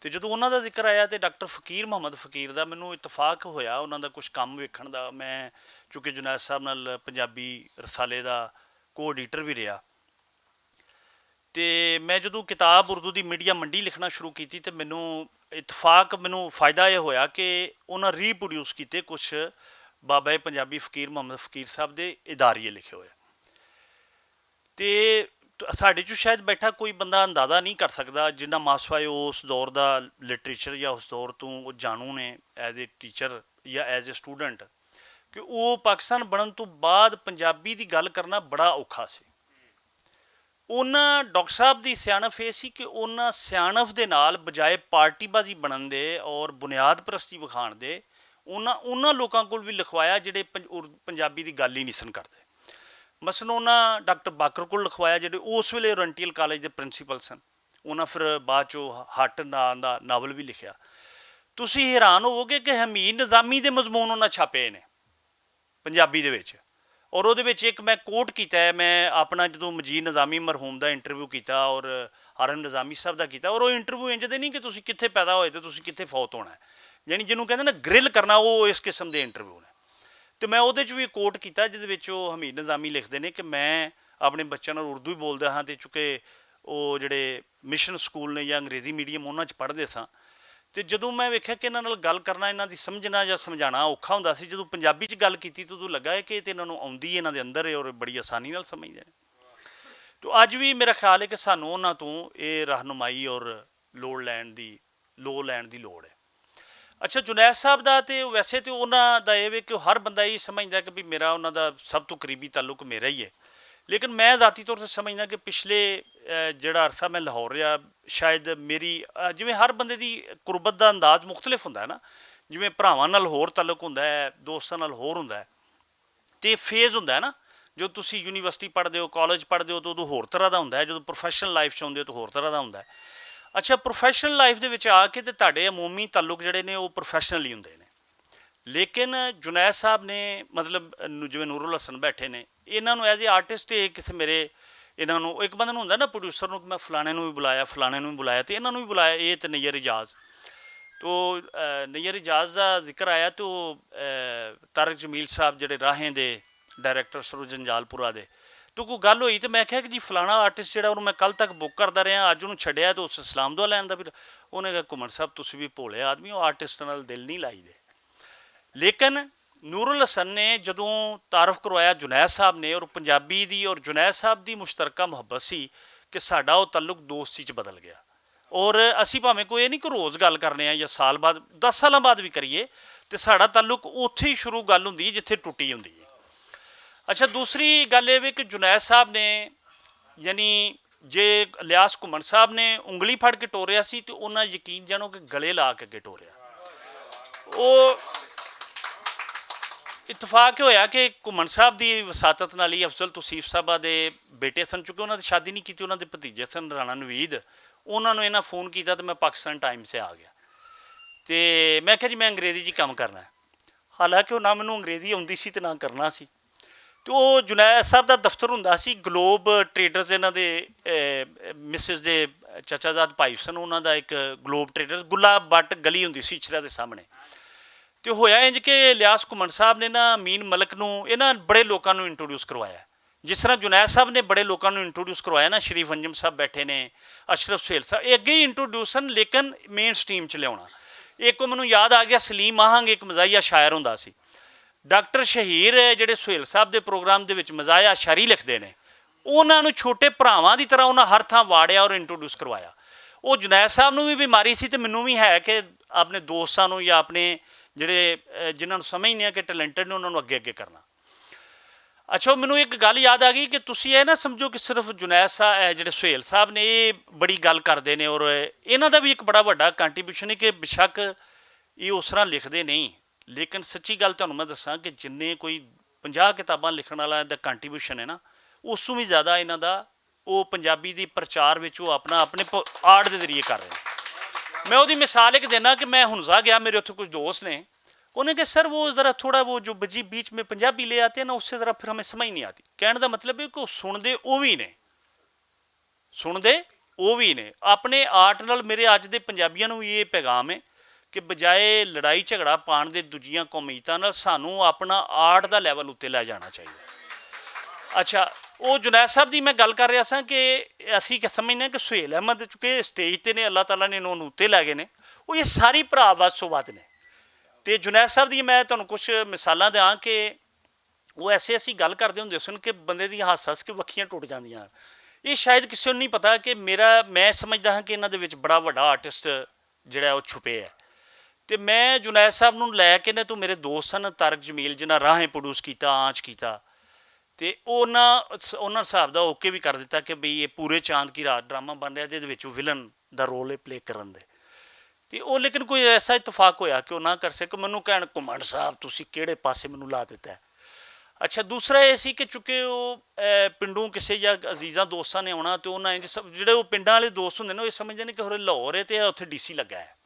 تے جدوں اناں دا ذکر آیا تے ڈاکٹر فقیر محمد فقیر دا مینوں اتفاق ہویا اناں دا کچھ کم ویکھن دا۔ میں چونکہ جنید صاحب نال پنجابی رسالے دا کو ایڈیٹر وی رہیا، تے میں جدوں کتاب اردو دی میڈیا منڈی لکھنا شروع کیتی تے مینوں اتفاق مینوں فائدہ ایہہ ہویا کہ اناں ری پروڈیوس کیتے کچھ بابا پنجابی فقیر محمد فقیر صاحب دے اداریے لکھے ہوئے۔ تے ساڈے چوں شاید بیٹھا کوئی بندہ اندازہ نہیں کر سکدا جناں ماسوا اس دور دا لٹریچر یا اس دور توں جانو نے ایز اے ٹیچر یا ایز اے سٹوڈنٹ، کہ او پاکستان بنن توں بعد پنجابی دی گل کرنا بڑا اوکھا سی۔ اناں ڈاکٹر صاحب دی سیانف ایہہ سی کہ اناں سیانف دے نال بجائے پارٹی بازی بنن دے اور بنیاد پرستی وکھان دے، اناں اناں لوکاں کول وی لکھوایا جیہڑے پنجابی دی گل ہی نسن کردے۔ مثلا اناں ڈاکٹر باکر کول لکھوایا جیہڑے اس ویلے اورینٹیل کالج دے پرنسپل سن۔ اناں فیر بعد چوں ہٹ ناول وی لکھیا۔ تسی حیران ہووو گے کہ حمید نظامی دے مضمون اناں چھاپے نے پنجابی دے وچ۔ اور اوہدے وچ اک میں کوٹ کیتا ہے، میں اپنا جدوں مجید نظامی مرحوم دا انٹرویو کیتا اور حرم نظامی صاحب دا کیتا اور او انٹرویو انج دے نہیں کہ تسی کتھے پیدا ہوئے تے تسی کتھے فوت ہونا ہے۔ یعنی جنوں کہندے نا گرل کرنا او اس قسم دے انٹرویو نے۔ تے میں اوہدے چ وی کوٹ کیتا جس وچ او حمید نظامی لکھدے نے کہ میں اپنے بچیاں نال اردو ہی بولدا ہاں تے چونکہ او جیہڑے مشن سکول نے یا انگریزی میڈیم اناں چ پڑھدے ساں، تے جدوں میں ویکھیا کہ اناں نال گل کرنا اناں دی سمجھنا یا سمجھانا اوکھا ہوندا سی جدوں پنجابی چ گل کیتی تے ادوں لگا ہے کہ تے اناں نوں آوندی اناں دے اندر ہے اور بڑی آسانی نال سمجھدے نے۔ تو اج وی میرا خیال ہے کہ سانوں اناں توں ایہہ رہنمائی اور لوڑ لین دی لو لین دی لوڑ ہے۔ اچھا، جنید صاحب دا تے ویسے تے اناں دا ایہہ وے کہ ہر بندہ ایہہ سمجھدا ہے کہ میرا اناں دا سب توں قریبی تعلق میرا ہی ہے۔ لیکن میں ذاتی طور تے سمجھنا کہ پچھلے جیہڑا عرصہ میں لاہور رہیا، شاید میری جیویں ہر بندے دی قربت دا انداز مختلف ہوندا ہے نا، جیویں بھراواں نال ہور تعلق ہوندا ہے، دوستاں نال ہور ہوندا ہے، تے فیز ہوندا ہے نا، جو تسی یونیورسٹی پڑھدے ہو، کالج پڑھدے ہو تے ادوں ہور طرح دا ہوندا ہے، جدوں پروفیشنل لائف چ ہوندے ہو تے ہور طرح دا ہوندا ہے۔ اچھا، پروفیشنل لائف دے وچ آ کے تے تہاڈے عمومی تعلق جیہڑے نے او پروفیشنل ہی ہوندے نے۔ لیکن جنید صاحب نے، مطلب، جیویں نورالحسن بیٹھے نے، اناں نوں ایز اے آرٹسٹ اے کسے میرے اناں نوں اک بندے نوں ہوندا نا پروڈیوسر نوں کہ میں فلانے نوں وی بلایا، فلانے نوں وی بلایا تے اناں نوں وی بلایا، اے تے نیئر اجاز۔ تو نیئر اجاز دا ذکر آیا تو طارق جمیل صاحب جیہڑے راہیں دے ڈائریکٹر سرو جنجال پورا دے، تو کوئی گل ہوئی تے میں کہیا کہ جی فلانا آرٹسٹ جیہڑا انہوں میں کل تک بک کردا رہیا، اج انہوں چھڈیا تے اس اسلام دعا لین دا پھر۔ انہوں نے کہیا گھمن صاحب تسی وی بھولے آدمی ہو، آرٹسٹ نال دل نہیں لائی دے۔ لیکن نورالحسن نے جدوں تعارف کروایا جنید صاحب نے اور پنجابی دی اور جنید صاحب دی مشترکہ محبت سی کہ ساڈا او تعلق دوستی چ بدل گیا۔ اور اسی پاویں کوئی اے نہیں کہ روز گل کرنے آں یا سال بعد، دس سالاں بعد وی کریے، تے ساڈا تعلق اوتھے ہی شروع گل ہوندی ہے جتھے ٹوٹی ہوندی ہے۔ اچھا، دوسری گل اے وے کہ جنید صاحب نے، یعنی جے الیاس گھمن صاحب نے انگلی پھڑ کے ٹوریا سی تے انہاں یقین جانو کہ گلے لا کے اگے ٹوریا۔ او اتفاق ہویا کہ گھمن صاحب دی وساطت نال ہی افضل توصیف صاحبہ دے بیٹے سن، چونکہ انہاں دی شادی نہیں کیتی، انہاں دے بھتیجے سن رانا نوید، انہاں نوں انہاں فون کیتا تے میں پاکستان ٹائمز سے آ گیا۔ تے میں کہیا جی میں انگریزی جی کم کرنا ہے۔ حالانکہ او نہ مینوں انگریزی آوندی سی تے نہ کرنا سی۔ تے او جنید صاحب دا دفتر ہوندا سی گلوب ٹریڈرز، انہاں دے مسز دے چچا زاد پائی سن، انہاں دا اک گلوب ٹریڈرز گلا بٹ گلی ہوندی سی اچھرا دے سامنے۔ تے ہویا انج کہ الیاس گھمن صاحب نے نا مین ملک نوں انہاں بڑے لوکاں نوں انٹروڈیوس کروایا۔ جس طرح جنید صاحب نے بڑے لوکاں نوں انٹروڈیوس کروایا نا، شریف انجم صاحب بیٹھے نے، اشرف سہیل صاحب، اے اگے ہی انٹروڈیوس ہن، لیکن مین سٹریم چ لیاونا۔ اک او مینوں یاد آ گیا، سلیم آہنگ اک مزاحیہ شاعر ہوندا سی۔ ڈاکٹر شہیر جیہڑے سہیل صاحب دے پروگرام دے وچ مزاحیہ شاعری لکھدے نے، انہاں نوں چھوٹے بھراواں دی طرح انہاں ہر تھاں واڑیا اور انٹروڈیوس کروایا۔ او جنید صاحب نوں وی بیماری سی تے مینوں وی ہے کہ اپنے دوستاں نوں یا اپنے جنہاں نوں سمجھنے آ کہ ٹیلنٹڈ نے انہاں نوں اگے اگے کرنا۔ اچھا، مینوں اک گل یاد آ گئی کہ تسی ایہہ نہ سمجھو کہ صرف جنید صاحب جیہڑے سہیل صاحب نے ایہہ بڑی گل کردے نے اور انہاں دا وی اک بڑا وڈا کانٹریبیوشن ہے کہ بشک ایہہ اس طرح لکھدے نئیں، لیکن سچی گل تہانوں میں دساں کہ جنہیں کوئی پنجاہ کتاباں لکھن والا دا کانٹریبیوشن ہے نا، اس توں وی زیادہ انہاں دا او پنجابی دی پرچار وچ او اپنا اپنے آرٹ دے ذریعے کر رہے ہیں۔ میں اوہدی مثال اک دینا کہ میں ہنزا گیا، میرے اتھے کچھ دوست نے، انہوں نے کہا سر وہ ذرا تھوڑا وہ جو بجی بیچ میں پنجابی لے آتے ہیں نا، اس سے ذرا پھر ہمیں سمجھ نہیں آتی۔ کہنے دا مطلب ہے کہ وہ سن دے او وی نے، سن دے او وی نے۔ اپنے آرٹ نال میرے اج دے پنجابیاں نوں یہ پیغام ہے کہ بجائے لڑائی جھگڑا پان دے دوجیاں قومیتاں نال سانوں اپنا آرٹ دا لیول اتے لے جانا چاہیے۔ اچھا، او جنید صاحب دی میں گل کر رہیا ساں کہ اسی کہ سمجھنے کہ سہیل احمد چونکہ سٹیج تے نے، اللہ تعالیٰ نے انہوں نوں اتے لے گئے نے، او یہ ساری بھرا ود سو ود نے۔ تے جنید صاحب دی میں تہانوں کچھ مثالاں دیاں کہ وہ ایسے ایسی گل کردے ہوندے سن کہ بندے دی ہس ہس کے وکھیاں ٹوٹ جاندیاں۔ یہ شاید کسی نوں نہیں پتا کہ میرا، میں سمجھدا ہاں کہ انہاں دے وچ بڑا وڈا آرٹسٹ جیہڑا او چھپے ہے۔ تے میں جنید صاحب نوں لے کے نہ تو میرے دوست سن طارق جمیل جنہاں راہیں پروڈیوس کیتا، آنچ کیتا، تے انہاں صاحب دا اوکے وی کر دیتا کہ بھئی یہ پورے چاند کی رات ڈرامہ بن رہیا جس وچ ولن دا رول پلے کرن دے۔ تے او لیکن کوئی ایسا اتفاق ہویا کہ او نہ کر سکے، مینوں کہن کمانڈ صاحب تسی کیہڑے پاسے مینوں لا دیتا ہے؟ اچھا، دوسرا ایہہ سی کہ چونکہ او پنڈوں کسے یا عزیزاں دوستاں نے آنا تے انہاں جیہڑے او پنڈاں والے دوست ہوندے نے او ایہہ سمجھدے نے کہ ہورے لاہور ہے تے اتھے ڈی سی لگا ہے۔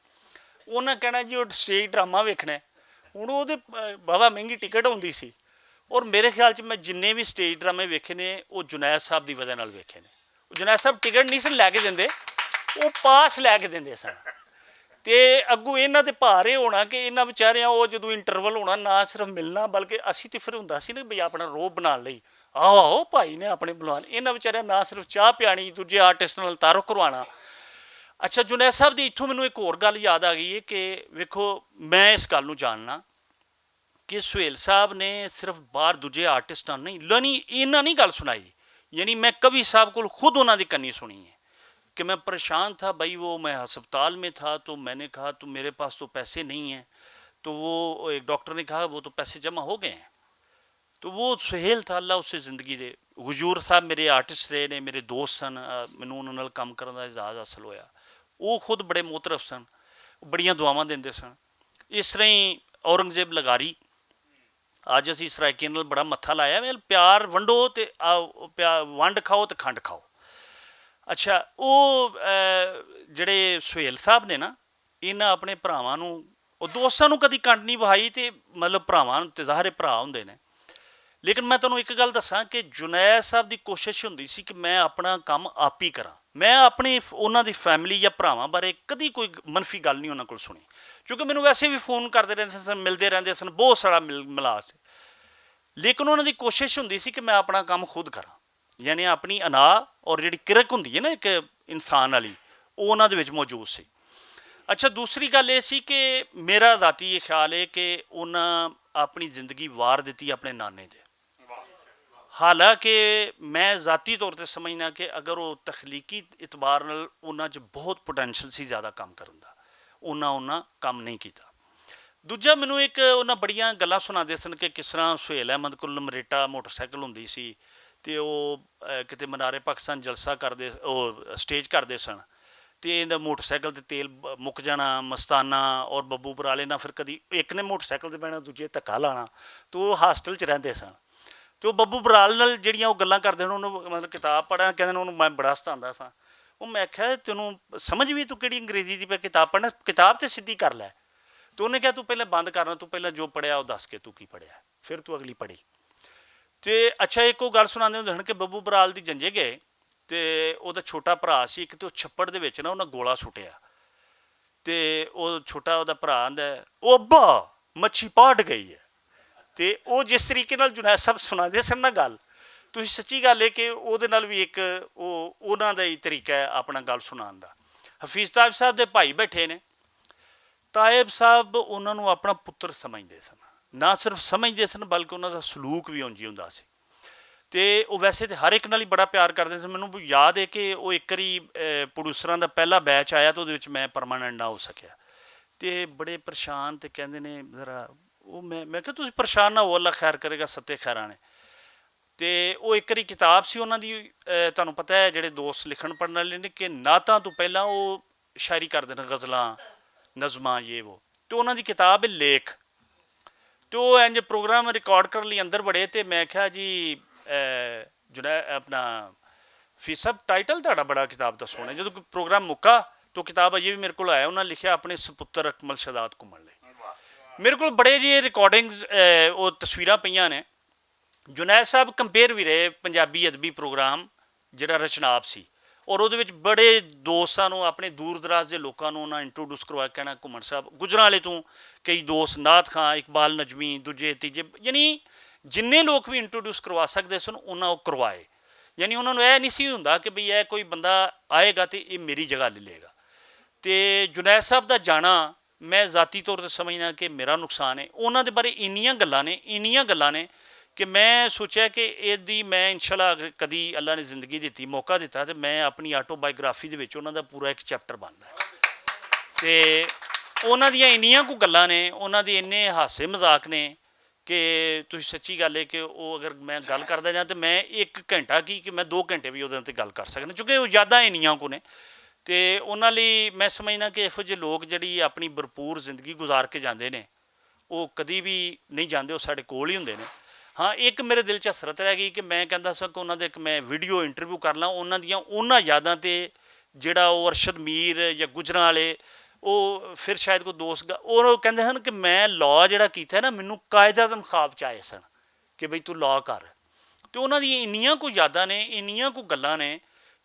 انہاں کہنا جی او سٹیج ڈرامہ ویکھنا ہے۔ ہن او تے بابا مہنگی ٹکٹ ہوندی سی۔ اور میرے خیال چ میں جنہیں وی سٹیج ڈرامے ویکھے نے او جنید صاحب دی وجہ نال ویکھے نے۔ جنید صاحب ٹکٹ نہیں سن لے کے دیندے، او پاس لے کے دیندے سن۔ تے اگوں انہاں دے بھارے ہونا کہ انہاں وچاریاں او جدوں انٹرول ہونا نہ صرف ملنا بلکہ اسی تے فیر ہوندا سی نا بھئی اپنا روپ بنان لئی آؤ آؤ بھائی نے اپنے بلوان انہاں وچاریاں نہ صرف چاہ پیانی دوجے آرٹسٹ نال تعارف کروانا۔ اچھا، جنید صاحب دی اتھوں مینوں اک ہور گل یاد آ گئی ہے کہ ویکھو، میں اس گل نوں جاننا کہ سہیل صاحب نے صرف باہر دوجے آرٹسٹاں نوں نہیں لانی انہاں نوں گل سنائی، یعنی میں کبھی صاحب کول خود انہاں دی کنی سنی ہے کہ میں پریشان تھا بھائی وہ میں ہسپتال میں تھا تو میں نے کہا تو میرے پاس تو پیسے نہیں ہیں، تو وہ ایک ڈاکٹر نے کہا وہ تو پیسے جمع ہو گئے ہیں۔ تو وہ سہیل تھا اللہ اسے زندگی دے، غیور صاحب میرے آرٹسٹ رہے نے میرے دوست سن، مینوں انہاں نال کم کرن دا اعزاز حاصل ہویا۔ وہ خود بڑے معترف سن، بڑیاں دعاواں دیندے سن۔ اس طرح ہی اورنگزیب لغاری، اج اسی سرائیکیاں نال بڑا متھا لایا ویل پیار ونڈو تے ونڈ کھاؤ تے کھنڈ کھاؤ۔ اچھا، او جیہڑے سہیل صاحب نے نا، انہاں اپنے بھراواں نوں او دوستاں نوں کدی کنڈ نئیں وہائی تے مطلب بھراواں نوں تے ظاہر اے بھرا ہوندے نیں۔ لیکن میں تہانوں اک گل دساں کہ جنید صاحب دی کوشش ہوندی سی کہ میں اپنا کم آپ ای کراں۔ میں اپنی انہاں دی فیملی یا بھراواں بارے کدی کوئی منفی گل نئیں انہاں کول سنی۔ کیونکہ مینوں ویسے وی فون کردے رہندے سن، ملدے رہندے سن، بہت سارا ملاس۔ لیکن انہاں دی کوشش ہوندی سی کہ میں اپنا کم خود کراں۔ یعنی اپنی انا اور جیہڑی کرک ہوندی ہے نا اک انسان آلی، او انہاں دے وچ موجود سی۔ اچھا، دوسری گل ایہہ سی کہ میرا ذاتی ایہہ خیال ہے کہ انہاں اپنی زندگی وار دتی اپنے نانے دے۔ حالانکہ میں ذاتی طور تے سمجھنا کہ اگر او تخلیقی اعتبار نال انہاں چ بہت پوٹینشل سی زیادہ کم کرن دا، انہاں انہاں کم نئیں کیتا۔ دوجا مینوں اک انہاں بڑیاں گلاں سناندے سن کہ کس طرح سہیل احمد کول مریٹا موٹر سائیکل ہوندی سی، تے او کتے منارے پاکستان جلسہ کردے او سٹیج کردے سن، تے انہاں موٹر سائیکل تے تیل مک جانا مستانہ، اور ببو پرالے ناں فیر کدی اک نے موٹر سائیکل تے بینا دوجے دھکا لانا۔ تے او ہاسٹل چ رہندے سن، تے او ببو پرال نال جیہڑیاں او گلاں کردے سن انہوں کتاب پڑھا کہندے انہوں میں بڑا ستاندا ساں۔ او میں کہیا تینوں سمجھ وی توں کیہڑی انگریزی دی پے کتاب پڑھنا؟ کتاب تے سدھی کر لے۔ تے انہوں نے کہیا توں پہلے بند کرنا توں پہلے جو پڑھیا او دس کے توں کی پڑھیا؟ فیر توں اگلی پڑھی۔ تے اچھا، اک او گل سناندے ہوندے ہن کہ ببو برال دی جنجے گئے، تے اوہدا چھوٹا پرا سی اک تے او چھپڑ دے وچ ناں انہاں گولا سٹیا۔ تے او چھوٹا اوہدا پرا آندا ہے، او ابا، مچھی پاٹ گئی ہے۔ تے او جس طریقے نال جنید صاحب سناندے سن ناں گل، تسی سچی گل ہے کہ اوہدے نال وی اک او انہاں دا ہی طریقہ ہے اپنا گل سنان دا۔ حفیظ طاہر صاحب دے بھائی بیٹھے نے، تائب صاحب انہاں نوں اپنا پتر سمجھدے سن۔ نہ صرف سمجھدے سن بلکہ انہاں دا سلوک وی اونجی ہوندا سی۔ تے او ویسے تے ہر اک نال ہی بڑا پیار کردے سن۔ مینوں یاد ہے کہ او اک واری پروڈیوسراں دا پہلا بیچ آیا تے اوہدے وچ میں پرماننٹ نہ ہو سکیا۔ تے بڑے پریشان تے کہندے نے ذرا، او میں میں کہا تسی پریشان نہ ہو، اللہ خیر کرے گا، ستے خیراں نے۔ تے او ایک واری کتاب سی انہاں دی، تہانوں پتہ ہے جیہڑے دوست لکھن پڑھن والے نے کہ نعتاں توں پہلاں او شاعری کردے نے، غزلاں، نظماں، یہ وہ۔ تے انہاں دی کتاب ہے لیکھ۔ تے او اینج پروگرام ریکارڈ کرن لئی اندر بڑے تے میں کہا جی، جڑا اپنا فیصد ٹائٹل تہاڈا بڑا کتاب دا سونا ہے۔ جدوں پروگرام مکا تو کتاب اجے وی میرے کول آیا، انہاں لکھیا اپنے سپتر اکمل شہزاد گھمن لئی۔ میرے کول بڑے جی ریکارڈنگ، او تصویراں پئیاں نے۔ جنید صاحب کمپیئر وی رہے پنجابی ادبی پروگرام جڑا رچناپ سی، اور اودے وچ بڑے دوستاں نوں، اپنے دور دراز دے لوکاں نوں انہاں انٹروڈیوس کروایا، کہنا گھمن صاحب گجران والے توں کئی دوست، نعت خاں، اقبال نجمی، دوجے تیجے، یعنی جنہیں لوک وی انٹروڈیوس کروا سکدے سن انہاں او کروائے۔ یعنی انہاں نوں ایہہ نئیں سی ہوندا کہ بھئی ایہہ کوئی بندہ آئے گا تے ایہہ میری جگہ لے لے گا۔ تے جنید صاحب دا جانا میں ذاتی طور تے سمجھنا کہ میرا نقصان ہے۔ انہاں دے بارے انیاں گلاں نے، انیاں گلاں نے کہ میں سوچیا کہ ایہدی میں انشاءاللہ اگر کدی اللہ نے زندگی دتی، موقع دتا تے میں اپنی آٹو بائیوگرافی دے وچ انہاں دا پورا اک چیپٹر بندا ہے۔ تے انہاں دیاں انیاں کو گلاں نے، انہاں دے انے ہاسے مذاق نے کہ تسی سچی گل ہے کہ او اگر میں گل کردا جاں تے میں اک گھنٹہ کی کہ میں دو گھنٹے وی اوہدے تے گل کر سکنا، کیونکہ او یاداں انیاں کو نے۔ تے انہاں لئی میں سمجھنا کہ ایہو جے لوگ جڑی اپنی بھرپور زندگی گزار کے جاندے نے، او کدی وی نئیں جاندے، او ساڈے کول ہی ہوندے نے۔ ہاں، اک میرے دل چ حسرت رہ گئی کہ میں کہندا ساں کہ انہاں دے اک میں ویڈیو انٹرویو کر لاں، انہاں دیاں انہاں یاداں تے جڑا او ارشد میر یا گجراں والے، او فیر شاید کوئی دوست گا-، اور او کہندے ہن کہ میں لا جڑا کیتا ہے نا، مینوں قائد اعظم خواب چ آئے سن کہ بھئی تو لا کر۔ تے انہاں دیاں انیاں کو یاداں نے، انیاں کو گلاں نے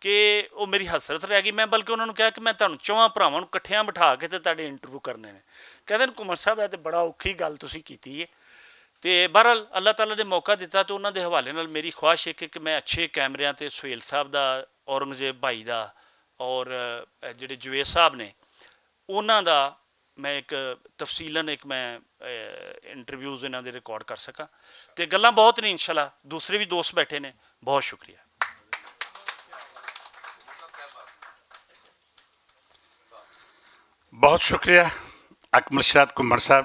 کہ او میری حسرت رہ گئی۔ میں بلکہ انہاں نوں کہا کہ میں تہانوں چواں بھراواں نوں اکٹھیاں بٹھا کے تے تہاڈے انٹرویو کرنے نے۔ کہندے نے، "گھمن صاحب، اے تے بڑا اوکھی گل تسی کیتی ہے۔" تے بہرحال اللہ تعالیٰ نے موقع دتا تے انہاں دے حوالے نال میری خواہش ہے کہ، کہ میں اچھے کیمریاں تے سہیل صاحب دا، اورنگزیب بھائی دا اور، اے، جڑے جویز صاحب نے، انہاں دا میں ایک تفصیلاً ایک میں، اے، انٹرویوز انہاں دے ریکارڈ کر سکاں۔ تے گلاں بہت نے، انشاءاللہ دوسرے بھی دوست بیٹھے نے۔ بہت شکریہ۔ بہت شکریہ اکمل شاد کمر صاحب۔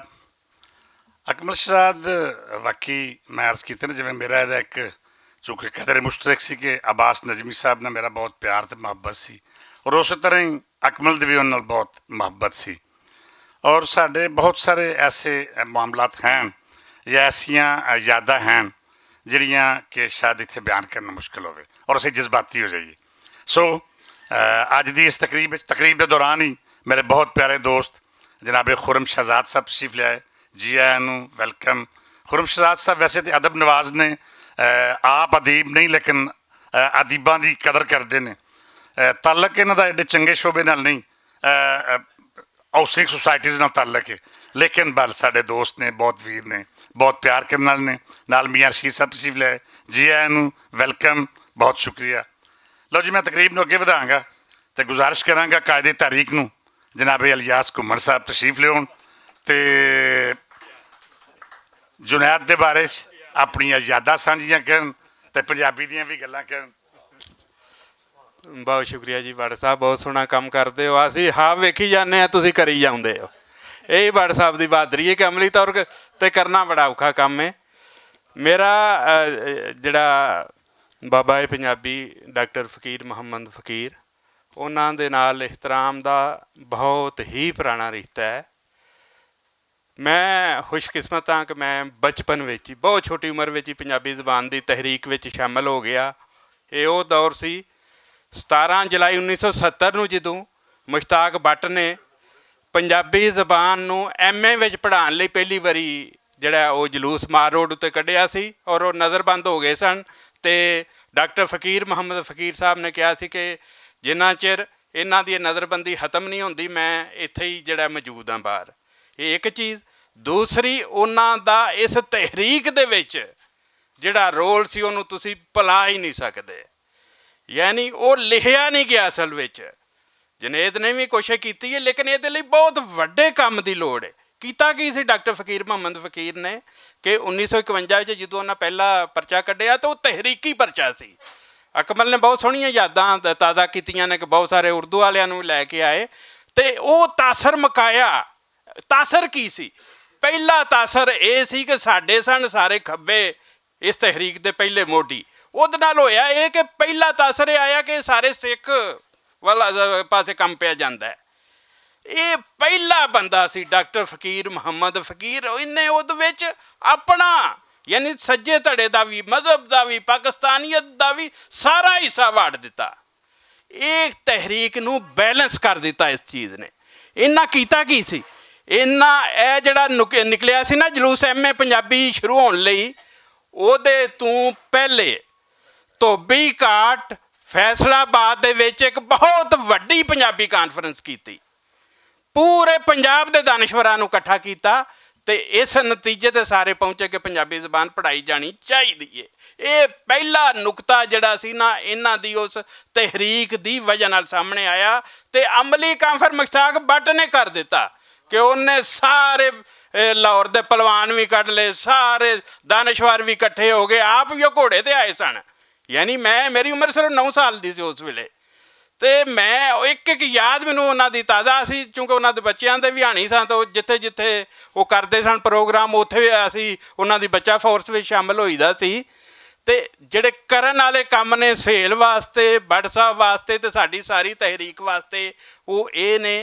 اکمل شاد، واقعی میں عرض کیتے نا، جویں میرا ایک چونکہ قدر مشترک سی کہ عباس نجمی صاحب نال میرا بہت پیار تے محبت سی، اور اسی طرح ہی اکمل دی وی انہاں نال بہت محبت سی۔ اور ساڈے بہت سارے ایسے معاملات ہیں یا ایسیاں یاداں ہیں جڑیاں کہ شاید اتھے بیان کرنا مشکل ہوئے اور اسے جذباتی ہو جائیے۔ سو، اج دی اس تقریب وچ، تقریب دے دوران ہی میرے بہت پیارے دوست جناب خرم شہزاد صاحب تشریف لے آئے۔ جی آیاں نوں، ویلکم۔ خرم شہزاد صاحب ویسے تے ادب نواز نے، آپ ادیب نہیں لیکن ادیباں دی قدر کردے نے۔ تعلق انہاں دا ایڈے چنگے شعبے نال نہیں، ہاؤسنگ سوسائٹیز نال تعلق ہے، لیکن بل ساڈے دوست نے، بہت ویر نے، بہت پیار کرن والے نے۔ نال میاں رشید صاحب تشریف لے آئے۔ جی آیاں نوں، ویلکم، بہت شکریہ۔ لو جی، میں تقریب نوں اگے ودھاں گا تے گزارش کراں گا قائد تحریک نوں، جناب الیاس گھمن صاحب تشریف لیون تے جنید دے بارے چ اپنیاں یاداں سانجھیاں کرن تے پنجابی دیاں وی گلاں کرن۔ بہت شکریہ جی بٹ صاحب، بہت سوہنا کم کردے ہو۔ اسی ہاں ویکھی جانے آں، تسی کری جاندے ہو۔ اے بٹ صاحب دی بہادری ہے کہ عملی طور تے کرنا بڑا اوکھا کم ہے۔ میرا، اے، جڑا بابا ہے پنجابی ڈاکٹر فقیر محمد فقیر، انہاں دے نال احترام دا بہت ہی پرانا رشتہ ہے۔ میں خوش قسمت ہاں کہ میں بچپن وچ ہی، بہت چھوٹی عمر وچ ہی پنجابی زبان دی تحریک وچ شامل ہو گیا۔ اے او دور سی، ستارہ جولائی انیس سو ستر نوں جدوں مشتاق بٹ نے پنجابی زبان نوں ایم اے وچ پڑھان لئی پہلی واری جڑا او جلوس مار روڈ اُتے کڈیا سی اور او نظر بند ہو گئے سن۔ تے ڈاکٹر فقیر محمد فقیر صاحب نے کہا سی کہ جنہاں چر انہاں دی نظر بندی ختم نہیں ہوندی، میں ایتھے ہی جڑا موجود ہاں باہر۔ یہ ایک چیز۔ دوسری، انہاں دا اس تحریک دے وچ جڑا رول سی، انہوں تسی بھلا ہی نہیں سکدے۔ یعنی، او لکھیا نہیں گیا اصل وچ۔ جنید نے بھی کوشش کیتی ہے، لیکن اے دے لئی بہت وڈے کم دی لوڑ ہے۔ کیتا کی سی ڈاکٹر فقیر محمد فقیر نے کہ انیس سو اکونجا وچ جدوں انہاں پہلا پرچہ کڈیا، تے او تحریکی پرچہ سی۔ اکمل نے بہت سوہنیاں یاداں ت-، تازہ کیتیاں نے کہ بہت سارے اردو والیاں نوں لے کے آئے، تے او تاثر مکایا۔ تاثر کی سی؟ پہلا تاثر ایہہ سی کہ ساڈے سن سارے کھبے اس تحریک دے پہلے موڈی۔ اودے نال ہویا ایہہ کہ پہلا تاثر ایہہ آیا کہ سارے سکھ والا پاسے کم پیا جاندا ہے۔ ایہہ پہلا بندہ سی ڈاکٹر فقیر محمد فقیر، انہیں اودے وچ اپنا، یعنی سجے تڑے دا وی، مذہب دا وی، پاکستانیت دا وی سارا حصہ واڑ دتا۔ ایہہ تحریک نوں بیلنس کر دتا اس چیز نے۔ انہاں کیتا کی سی؟ انہاں ایہہ جیہڑا نکلیا سی نا جلوس ایم اے پنجابی شروع ہون لئی، اوہدے توں پہلے دھوبی کاٹ فیصلہ آباد دے وچ اک بہت وڈی پنجابی کانفرنس کیتی۔ پورے پنجاب دے دانشوراں نوں اکٹھا کیتا تے اس نتیجے تے سارے پہنچے کہ پنجابی زبان پڑھائی جانی چاہیدی ہے۔ ایہہ پہلا نقطہ جیہڑا سی نا انہاں دی اس تحریک دی وجہ نال سامنے آیا تے عملی کانفرنس مشتاق بٹ نے کر دتا کہ انہیں سارے لاہور دے پلوان وی کڈ لے، سارے دانشور وی اکٹھے ہو گئے، آپ وی گھوڑے تے آئے سن۔ یعنی میں میری عمر صرف نو سال دی سی اس ویلے۔ تے میں اک اک یاد مینوں انہاں دی تازہ سی، چونکہ انہاں دے بچیاں دے وی ہانی ساں تے جتھے جتھے او کردے سن پروگرام، اوتھے وی اسی انہاں دی بچہ فورس وچ شامل ہوئی دا سی۔ تے جیہڑے کرن والے کم نے سہیل واسطے، بٹ صاحب واسطے تے ساڈی ساری تحریک واسطے، او اے نے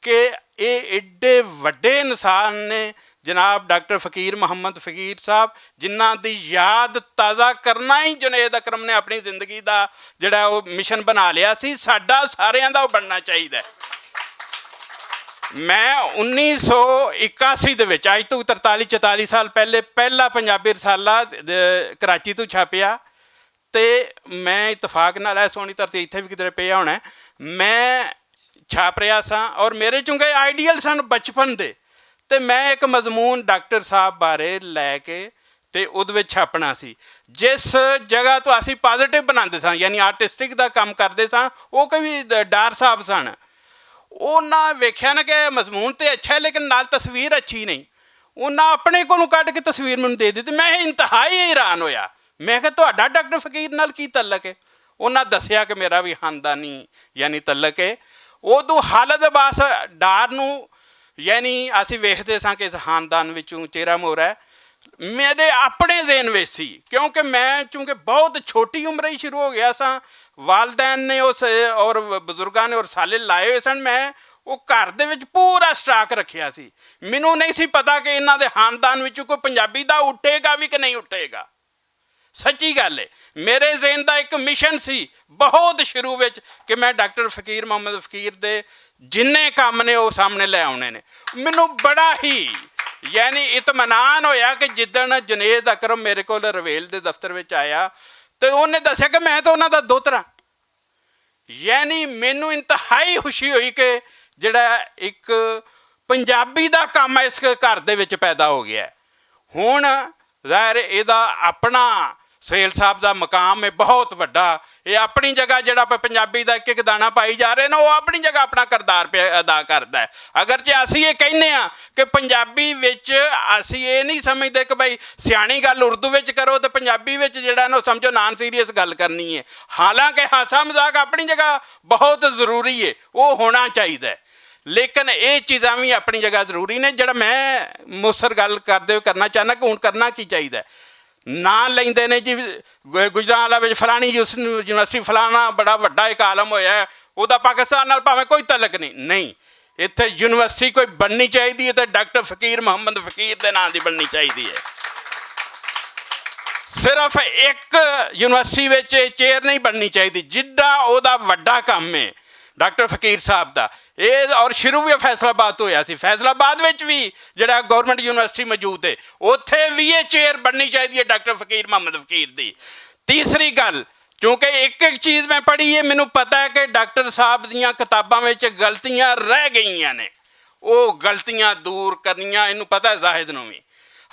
کہ اے ایڈے وڈے انسان نے، جناب ڈاکٹر فقیر محمد فقیر صاحب، جنہاں دی یاد تازہ کرنا ہی جنید اکرم نے اپنی زندگی دا جڑا او مشن بنا لیا سی، ساڈا ساریاں دا او بننا چاہیدا ہے۔ میں انیس سو اکاسی دے وچ، اج تو ترتالی چوتالی سال پہلے، پہلا پنجابی رسالہ کراچی تو چھاپیا۔ تے میں اتفاق نال اے سونی ترتی اتھے وی کدھر پیا ہونا ہے۔ میں چھاپ رہیا ساں اور میرے چونکہ آئیڈیل سن بچپن دے، تے میں اک مضمون ڈاکٹر صاحب بارے لے کے تے اود وچ چھاپنا سی۔ جس جگہ تو اسی پازیٹیو بناندے ساں، یعنی آرٹسٹک دا کم کردے ساں، او کوئی ڈار صاحب سن۔ انہاں ویکھیا نا کہ مضمون تے اچھا ہے لیکن نال تصویر اچھی نہیں۔ انہاں اپنے کولوں کڈ کے تصویر مینوں دے دتی۔ میں انتہائی حیران ہویا۔ میں کہا تہاڈا ڈاکٹر فقیر نال کی تعلق ہے؟ انہاں دسیا کہ میرا وی خاندانی یعنی تعلق ہے۔ ادو خالد عباس ڈار نوں یعنی اسی ویکھدے ساں کہ اس خاندان وچوں چہرہ مورا ہے۔ میرے اپنے ذہن وچ سی، کیونکہ میں چونکہ بہت چھوٹی عمر ہی شروع ہو گیا ساں، والدین نے اس اور بزرگاں نے اور سالے لائے ہوئے سن۔ میں وہ گھر دے وچ پورا سٹاک رکھیا سی۔ مینوں نہیں سی پتا کہ انہاں دے خاندان وچوں کوئی پنجابی دا اٹھے گا وی کہ نہیں اٹھے گا۔ سچی گل ہے، میرے ذہن دا ایک مشن سی بہت شروع وچ کہ میں ڈاکٹر فقیر محمد فقیر دے جنہیں کام نے وہ سامنے لے آنے نے۔ مینوں بڑا ہی یعنی اطمینان ہویا کہ جدن جنید اکرم میرے کول ریویل دے دفتر وچ آیا تے انہیں دسیا کہ میں تو انہاں دا دوترا۔ یعنی مینوں انتہائی خوشی ہوئی کہ جڑا ایک پنجابی دا کم ہے اس گھر دے وچ پیدا ہو گیا ہے۔ ہن ظاہر ہے ایہدا اپنا سہیل صاحب دا مقام ہے بہت وڈا۔ ایہہ اپنی جگہ جڑا پنجابی دا اک اک دانا پائی جا رہے نا، وہ اپنی جگہ اپنا کردار پہ ادا کردا ہے۔ اگرچہ اسی ایہہ کہنے ہاں کہ پنجابی وچ اسی ایہہ نہیں سمجھدے کہ بھائی سیانی گل اردو وچ کرو تے پنجابی وچ جڑا نا سمجھو نان سیریس گل کرنی ہے۔ حالانکہ ہاسا مذاق اپنی جگہ بہت ضروری ہے، وہ ہونا چاہیدا ہے۔ لیکن ایہہ چیزاں وی اپنی جگہ ضروری نے۔ جڑا میں مصر گل کردے ہوئے کرنا چاہنا کہ ہن کرنا کی چاہیدا ہے؟ ناں لیندے نے جی، گجرانوالہ وچ فلانی یونیورسٹی، فلانا بڑا وڈا اک عالم ہویا ہے، اوہدا پاکستان نال پاویں کوئی تعلق نہیں۔ نہیں، اتھے یونیورسٹی کوئی بننی چاہیدی ہے تے ڈاکٹر فقیر محمد فقیر دے ناں دی بننی چاہیدی ہے۔ صرف اک یونیورسٹی وچ ایہہ چیئر نہیں بننی چاہیدی، جڈا اوہدا وڈا کم ہے ڈاکٹر فقیر صاحب دا۔ ایہہ اور شروع وی فیصل آباد ہویا سی، فیصل آباد وچ وی جڑا گورنمنٹ یونیورسٹی موجود ہے، اتھے وی ایہہ چیئر بننی چاہیدی ہے ڈاکٹر فقیر محمد فقیر دی۔ تیسری گل، کیونکہ اک اک چیز میں پڑھی ہے، مینوں پتا ہے کہ ڈاکٹر صاحب دیاں کتاباں وچ غلطیاں رہ گئیاں نے، وہ غلطیاں دور کرنیاں، اینوں پتا ہے زاہد نوں وی۔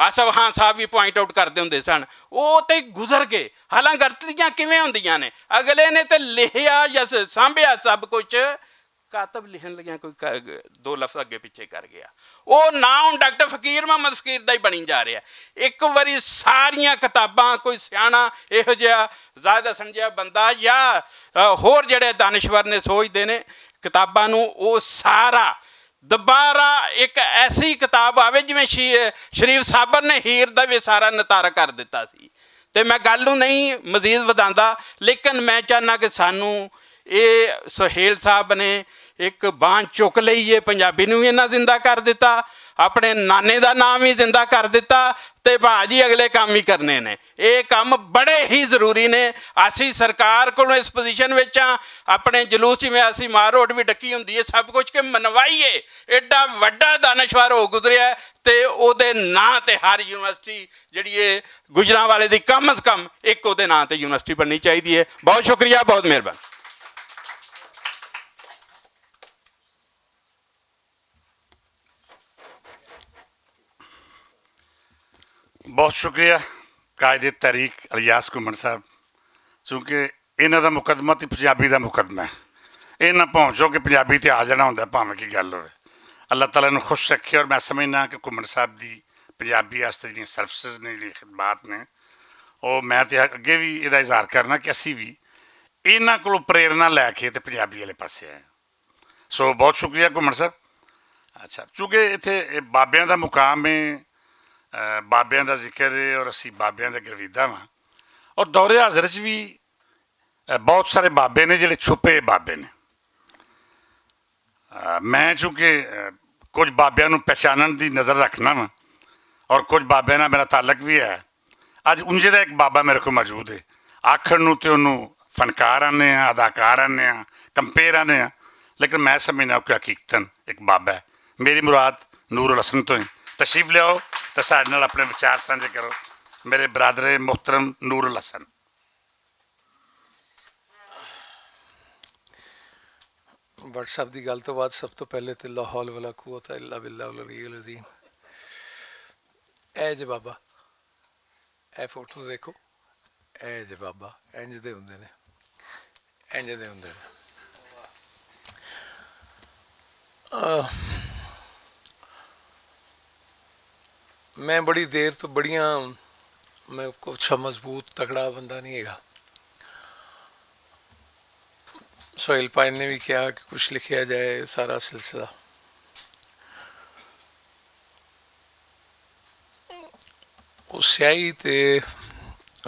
آصف خان صاحب وی پوائنٹ آؤٹ کردے ہوندے سن، وہ تے گزر گئے۔ حالانکہ غلطیاں کیویں ہوندیاں نے؟ اگلے نے تے لکھیا یا سانبھیا سب کچھ، کاتب لکھن لگیاں کوئی دو لفظ اگے پچھے کر گیا۔ وہ ناں ہن ڈاکٹر فقیر محمد فقیر دا ہی بنی جا رہیا ہے۔ اک واری ساریاں کتاباں، کوئی سیانا ایہو جہا زیادہ سمجھیا بندہ یا ہور جڑے دانشور نے سوچدے نے کتاباں نوں، وہ سارا دوبارہ ایک ایسی کتاب آوے، جویں شی-، شریف صابر نے ہیر دا وی سارا نتارا کر دتا سی۔ تے میں گل نوں نہیں مزید ودھاندا، لیکن میں چاہنا کہ سانوں اے سہیل صاحب نے ایک بانجھ چک لئی ہے، پنجابی نوں وی انہاں زندہ کر دتا، اپنے نانے دا نام وی زندہ کر دتا، تے بھا جی اگلے کام وی کرنے نے۔ اے کام بڑے ہی ضروری نے۔ اسی سرکار کولوں اس پوزیشن وچ آں، اپنے جلوس وچ اسی مار روڈ وی ڈکی ہوندی ہے، سب کچھ کہ منوائی ہے، ایڈا وڈا دانشور ہو گزریا ہے، تے او دے ناں تے ہر یونیورسٹی جڑی ہے گجرانوالے دی کم از کم ایک او دے ناں تے یونیورسٹی بننی چاہیدی ہے۔ بہت شکریہ، بہت مہربانی۔ بہت شکریہ قائد تحریک الیاس گھمن صاحب، چونکہ انہاں دا مقدمہ تے پنجابی دا مقدمہ ہے۔ انہاں پہنچو کہ پنجابی تے آ جانا ہوندا ہے، بھاویں کی گل ہوئے۔ اللہ تعالیٰ نوں خوش رکھے، اور میں سمجھنا کہ گھمن صاحب دی پنجابی واسطے جڑیاں سروسز نے، جڑیاں خدمات نے، او میں تے اگے وی ادا اظہار کرنا کہ اسی وی انہاں کولوں پریرنا لے کے تے پنجابی والے پاسے آئے۔ سو بہت شکریہ گھمن صاحب۔ اچھا، چونکہ اتھے بابیاں دا مقام ہے، بابیاں دا ذکر ہے اور اسی بابیاں دے گرویدہ واں، اور دور حاضر چ بھی بہت سارے بابے نے جڑے چھپے بابے نے۔ میں چونکہ کچھ بابیاں نوں پہچانن دی نظر رکھنا واں، اور کچھ بابیاں نال میرا تعلق بھی ہے۔ اج انجے دا ایک بابا میرے کو موجود ہے۔ آکھن نوں تے انہوں فنکار آنے آ، اداکار آنے آ، کمپیئر آنے آ، لیکن میں سمجھنا کہ حقیقتاً ایک بابا ہے۔ میری مراد نور الحسن تو ہیں۔ تشریف لیاؤ تے ساڈے نال اپنے وچار سانجھے کرو۔ میرے برادر محترم نور الحسن۔ بٹ صاحب دی گل تو بعد سب تو پہلے تے لا حول ولا قوت الا باللہ العلی العظیم۔ اے جے بابا، اے فوٹو دیکھو، اے جے بابا، انج دے ہوندے نے، انج دے ہوندے نے۔ آہ، میں بڑی دیر تو بڑیاں، میں کچھ مضبوط تگڑا بندہ نہیں ہے۔ سہیل پائن نے بھی کہا کہ کچھ لکھیا جائے، سارا سلسلہ۔ او سیاہی تے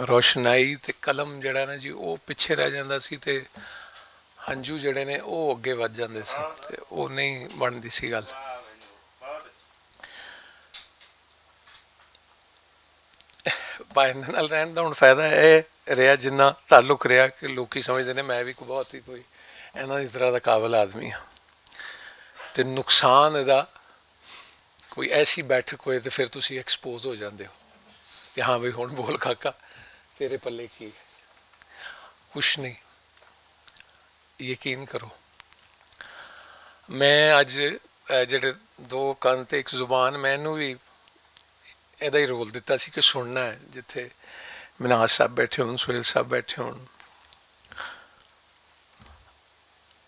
روشنائی تے قلم جڑا نا جی، او پچھے رہ جاندا سی تے ہنجو جڑے نے، او اگے ودھ جاندے سی تے او نہیں بندی سی گل۔ بھائی، ایندے نال رہن دا ہن فائدہ اے رہیا، جنہ تعلق رہیا کہ لوکی سمجھدے نے میں وی کوئی بہت ہی کوئی انہاں دی طرح دا قابل آدمی ہاں۔ تے نقصان ادا، کوئی ایسی بیٹھک ہوئے تے پھر تسی ایکسپوز ہو جاندے ہو کہ ہاں بھائی، ہن بول کاکا، تیرے پلے کی؟ کچھ نہیں۔ یقین کرو، میں اج، اے، جڑے دو کن تے ایک زبان، میں اینوں وی ایدا ہی رول دتا سی کہ سننا ہے، جتھے مناز صاحب بیٹھے ہون، سہیل صاحب بیٹھے ہون،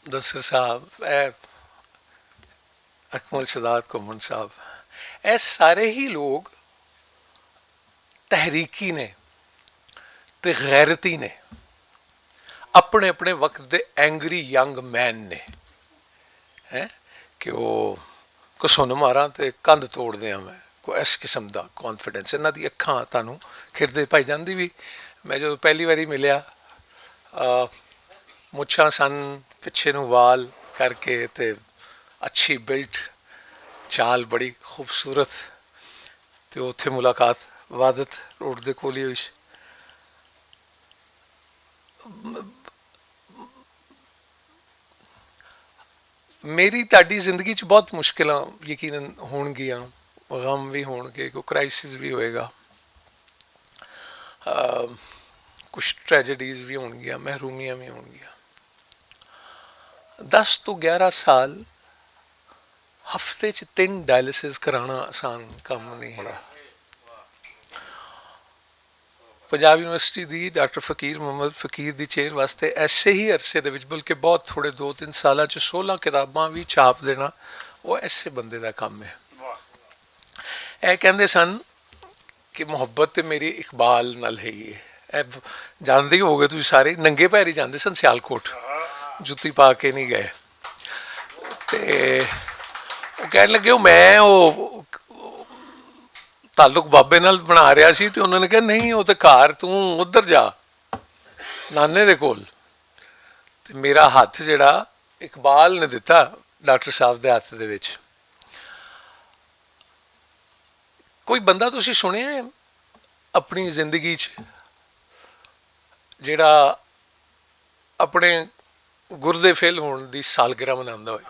دسر صاحب، اے اکمل شداد کومن صاحب، اے سارے ہی لوگ تحریکی نے تے غیرتی نے، اپنے اپنے وقت دے اینگری ینگ مین نے، ہیں؟ کہ وہ کسون ماراں تے کندھ توڑ دیاں میں، کوئی اس قسم دا کانفیڈنس۔ انہاں دی اکھاں تانوں کھڑدے پائی جاندی وی۔ میں جدوں پہلی واری ملیا، آ، مچھاں سن، پچھے نوں وال کر کے تے اچھی بلٹ، چال بڑی خوبصورت۔ تے اوتھے ملاقات وادت روڈ دے کول ہی ہوئی سی۔ میری تہاڈی زندگی چ بہت مشکلاں یقیناً ہون گیاں، غم وی ہون گے، کوئی کرائسس وی ہوئے گا، آ، کچھ ٹریجڈیز وی ہون گیاں، محرومیاں وی ہون گیاں۔ دس تو گیارہ سال ہفتے چ تین ڈائلسز کرانا آسان کم نہیں ہے۔ پنجاب یونیورسٹی دی ڈاکٹر فقیر محمد فقیر دی چیئر واسطے ایسے ہی عرصے دے وچ، بلکہ بہت تھوڑے دو تین سالاں چ سولہ کتاباں وی چھاپ دینا، وہ ایسے بندے دا کم ہے۔ اے کہندے سن کہ محبت تے میری اقبال نال ہے۔ اے جاندے ہی ہوگے تسی سارے، ننگے پیر ہی جاندے سن سیالکوٹ، جتی پا کے نہیں گئے۔ تے او کہن لگے، "او میں او تعلق بابے نال بنا رہیا سی۔" تے انہاں نے کہا، "نہیں، او تے گھر، توں ادھر جا، نانے دے کول۔" تے میرا ہتھ جڑا اقبال نے دتا ڈاکٹر صاحب دے ہتھ دے وچ۔ کوئی بندہ تسی سنیا ہے اپنی زندگی چ جڑا اپنے گردے فیل ہون دی سالگرہ مناندا ہوئے؟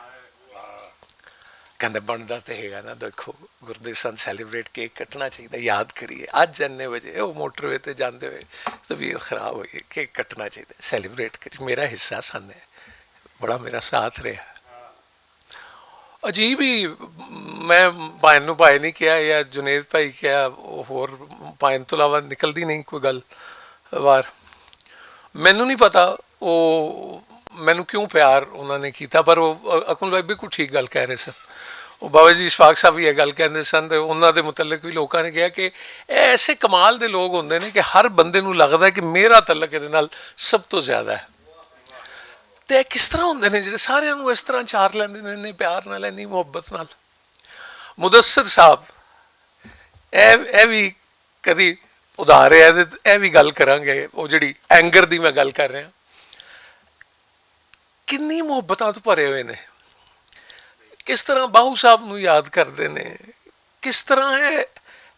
کہندا، "بندا تے ہے نا، دیکھو، گردے سن، سیلیبریٹ کیک کٹنا چاہیے، یاد کریے۔ اج انّے وجے او موٹر وے تے جاندے ہوئے طبیعت خراب ہوئی، کیک کٹنا چاہیے، سیلیبریٹ کریے، میرا حصہ سن ہے، بڑا میرا ساتھ رہیا۔" عجیب ہی، میں پائن نوں پائے نہیں کہیا یا جنید بھائی کہیا، ہور پائن تو علاوہ نکلدی نہیں کوئی گل بار۔ مینوں نہیں پتا او مینوں کیوں پیار انہاں نے کیتا، پر او اکمل بھائی بالکل ٹھیک گل کہہ رہے سن۔ او بابا جی اشفاق صاحب بھی یہ گل کہندے سن تے انہاں دے متعلق بھی لوکاں نے کہا کہ ایسے کمال دے لوگ ہوندے نے کہ ہر بندے نوں لگدا ہے کہ میرا تعلق ادے نال سب تو زیادہ ہے۔ تے اے کس طرح ہوندے نے جڑے ساریاں نوں اس طرح چار لیندے نے، انی پیار نال، انی محبت نال؟ مدثر صاحب، اے اے وی کدی ادھار ہے تے اے وی گل کراں گے، او جڑی اینگر دی میں گل کر رہا، کنی محبتاں تو بھرے ہوئے نے، کس طرح باہو صاحب نوں یاد کردے نے، کس طرح اے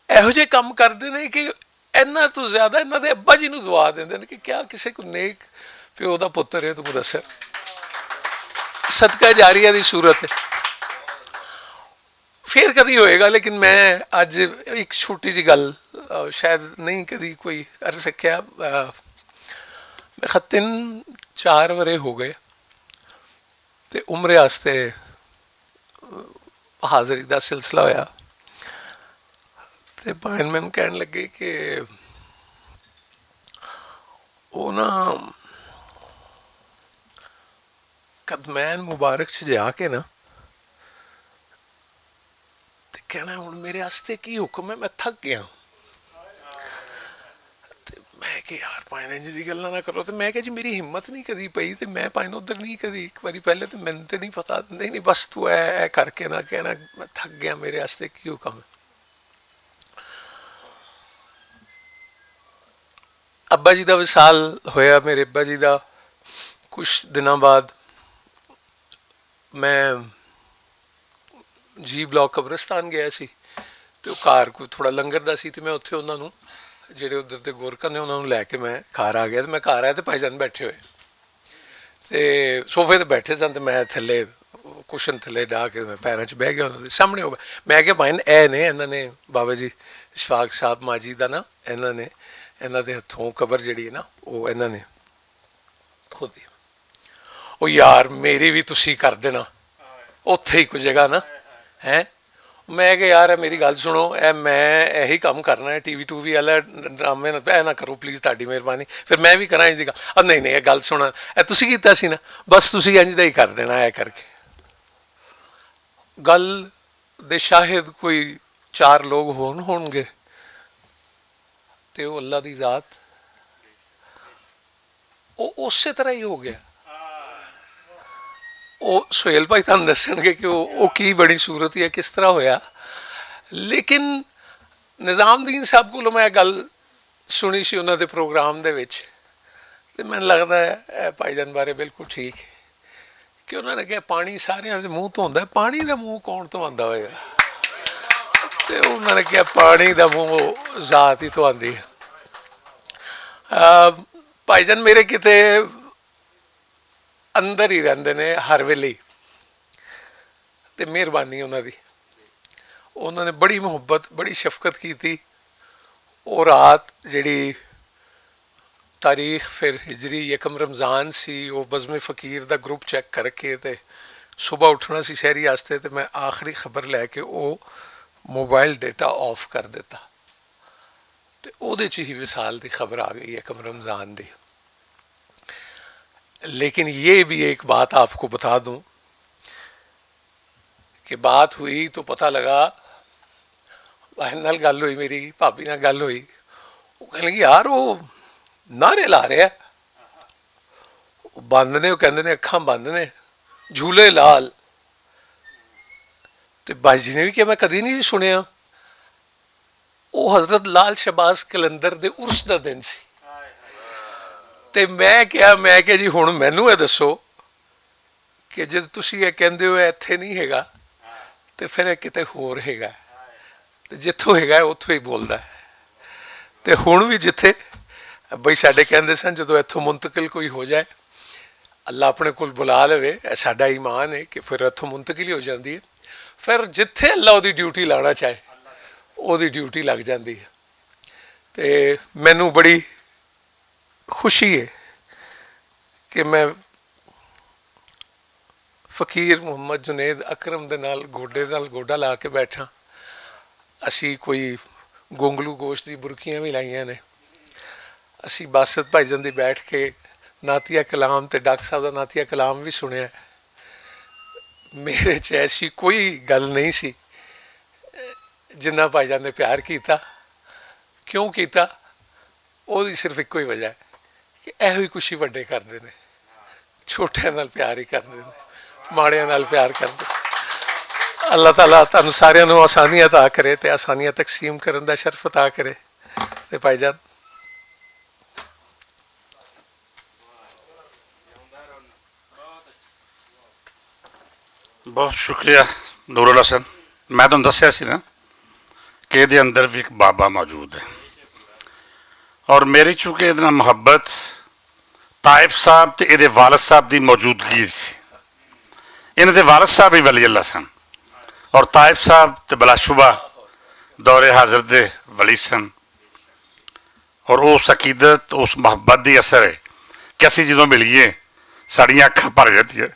ایہو جے کم کردے نے کہ انہاں تو زیادہ انہاں دے ابا جی نوں دعا دیندے نے کہ کیا کسے کو نیک پیو دا پتر ہے تو مدثر؟ صدقہ جاریہ دی صورت ہے۔ پھر کدی ہوئے گا، لیکن میں اج ایک چھوٹی جی گل، آ، شاید نہیں کدی کوئی کر سکیا۔ آ، میں خط تین چار ورے ہو گئے تے عمرے واسطے حاضری دا سلسلہ ہویا۔ تے بھائن مینوں کہن لگے کہ او نا قدمین مبارک چ جا کے نا تے کہنا، "ہن میرے واسطے کی حکم ہے، میں تھک گیا۔" تے میں کہ، "یار پائن انج دی گلاں نہ کرو۔" تے میں کہ، "جی میری ہمت نہیں کدی پئی تے میں پائن ادھر نہیں کدی۔" ایک واری پہلے تے مینوں تے نہیں پتا، نہیں نہیں بس تو اے اے کر کے نہ کہنا، "میں تھک گیا، میرے واسطے کی حکم ہے۔" ابا جی دا وصال ہویا، میرے ابا جی دا کچھ دناں بعد میں جی بلاک قبرستان گیا سی تے او گھر کوئی تھوڑا لنگر دا سی تے میں اتھے انہاں نوں جڑے ادھر دے گورکاں نے انہاں نوں لے کے میں گھر آ گیا تے میں گھر آیا تے بھائی جان بیٹھے ہوئے تے صوفے تے بیٹھے سن تے میں تھلے کشن تھلے ڈا کے میں پیراں چ بہ گیا انہاں دے سامنے ہو۔ میں کہ بھائی اے نے انہاں نے بابا جی اشفاق صاحب ماجی دا نا انہاں نے انہاں دے ہتھوں قبر جڑی ہے نا او انہاں نے کھودی۔ او یار میری وی تسی کر دینا اتھے ہی کوئی جگہ نا ہے۔ میں کہ یار اے میری گل سنو اے میں ایہی کم کرنا ہے ٹی وی ٹو وی والا ڈرامے نہ اے نہ کرو پلیز تہاڈی مہربانی۔ پھر میں وی کراں انج دی گل، او نہیں نہیں اے گل سنو اے تسی کیتا سی نا، بس تسی انج دا ہی کر دینا اے کر کے۔ گل دے شاہد کوئی چار لوگ ہون ہون گے تے او اللہ دی ذات او اسی طرح ہی ہو گیا۔ او سہیل بھائی تہانوں دسن گے کہ او او کی بڑی صورت ہے کس طرح ہویا۔ لیکن نظام دین صاحب کولوں میں گل سنی سی انہاں دے پروگرام دے وچ تے مینوں لگدا ہے اے بھائی جان بارے بالکل ٹھیک ہے کہ انہاں نے کہا پانی سارے دے منہ تو ہوندا ہے، پانی دا منہ کون تو آندا ہوئے گا؟ تے انہاں نے کہا پانی دا منہ ذات ہی تو آندی ہے۔ آ، بھائی جان میرے کتے اندر ہی رہندے نے ہر ویلے، تے مہربانی انہاں دی۔ انہاں نے بڑی محبت بڑی شفقت کیتی۔ او رات جڑی تاریخ پھر ہجری یکم رمضان سی، او بزم فقیر دا گروپ چیک کر کے تے صبح اٹھنا سی سحری واسطے، تے میں آخری خبر لے کے او موبائل ڈیٹا آف کر دیتا۔ تے اودے چ ہی وصال دی خبر آ گئی یکم رمضان دی۔ لیکن یہ بھی ایک بات آپ کو بتا دوں کہ بات ہوئی تو پتہ لگا، بہن نال گل ہوئی، میری بھابی نال گل ہوئی، وہ کہنے لگی، "یار، وہ نعرے لا رہے ہیں، بند نے، وہ کہندے نے اکھاں بند نے، جھولے لال۔" تے بھائی جی نے وی کہیا، "میں کدی نہیں سنیا۔" او حضرت لال شہباز قلندر دے عرس دا دن سی۔ تے میں کہیا، میں کہیا، "جی، ہن مینوں اے دسو کہ جے تسی اے کہندے ہو اے اتھے نہیں ہیگا، تے پھر اے کتے ہور ہیگا؟ تے جتھوں ہیگا اے، اتھوں ہی بولدا اے۔" تے ہن وی جتھے بھائی ساڈے کہندے سن، جدوں اتھوں منتقل کوئی ہو جائے، اللہ اپنے کول بلا لوے، اے ساڈا ایمان ہے کہ پھر اتھوں منتقل ہی ہو جاندی ہے۔ پھر جتھے اللہ اودی ڈیوٹی لانا چاہے، اودی ڈیوٹی لگ جاندی ہے۔ تے مینوں بڑی خوشی ہے کہ میں فقیر محمد جنید اکرم دے نال گوڈے نال گوڈا لا کے بیٹھا۔ اسی کوئی گونگلو گوشت دی برکیاں وی لائیاں نے۔ اسی باسط بھائی جان دی بیٹھ کے نعتیہ کلام تے ڈاکٹر صاحب دا نعتیہ کلام وی سنیا ہے۔ میرے چ ایسی کوئی گل نہیں سی، جنہ بھائی جان نے پیار کیتا۔ کیوں کیتا؟ او دی صرف اکو ہی وجہ ہے کہ ایہو ہی کچھ ہی وڈے کردے نے۔ چھوٹیاں نال پیار ہی کردے نے، ماڑیاں نال پیار کردے۔ اللہ تعالیٰ تانوں ساریاں نوں آسانیاں عطا کرے تے آسانیاں تقسیم کرن دا شرف عطا کرے۔ تے بھائی جان، بہت شکریہ نور اللہ حسن۔ میں تانوں دسیا سی نا کہ ایہدے اندر وی ایک بابا موجود ہے، اور میری چونکہ ایہدے نال محبت، طائف صاحب تے ایہدے والد صاحب دی موجودگی سی۔ انہاں دے والد صاحب وی ولی اللہ سن، اور طائف صاحب تے بلا شبہ دور حاضر دے ولی سن۔ اور اس عقیدت، اس محبت دی اثر ہے کہ اسی جدوں ملیے، ساڈیاں اکھاں بھر جاندیاں۔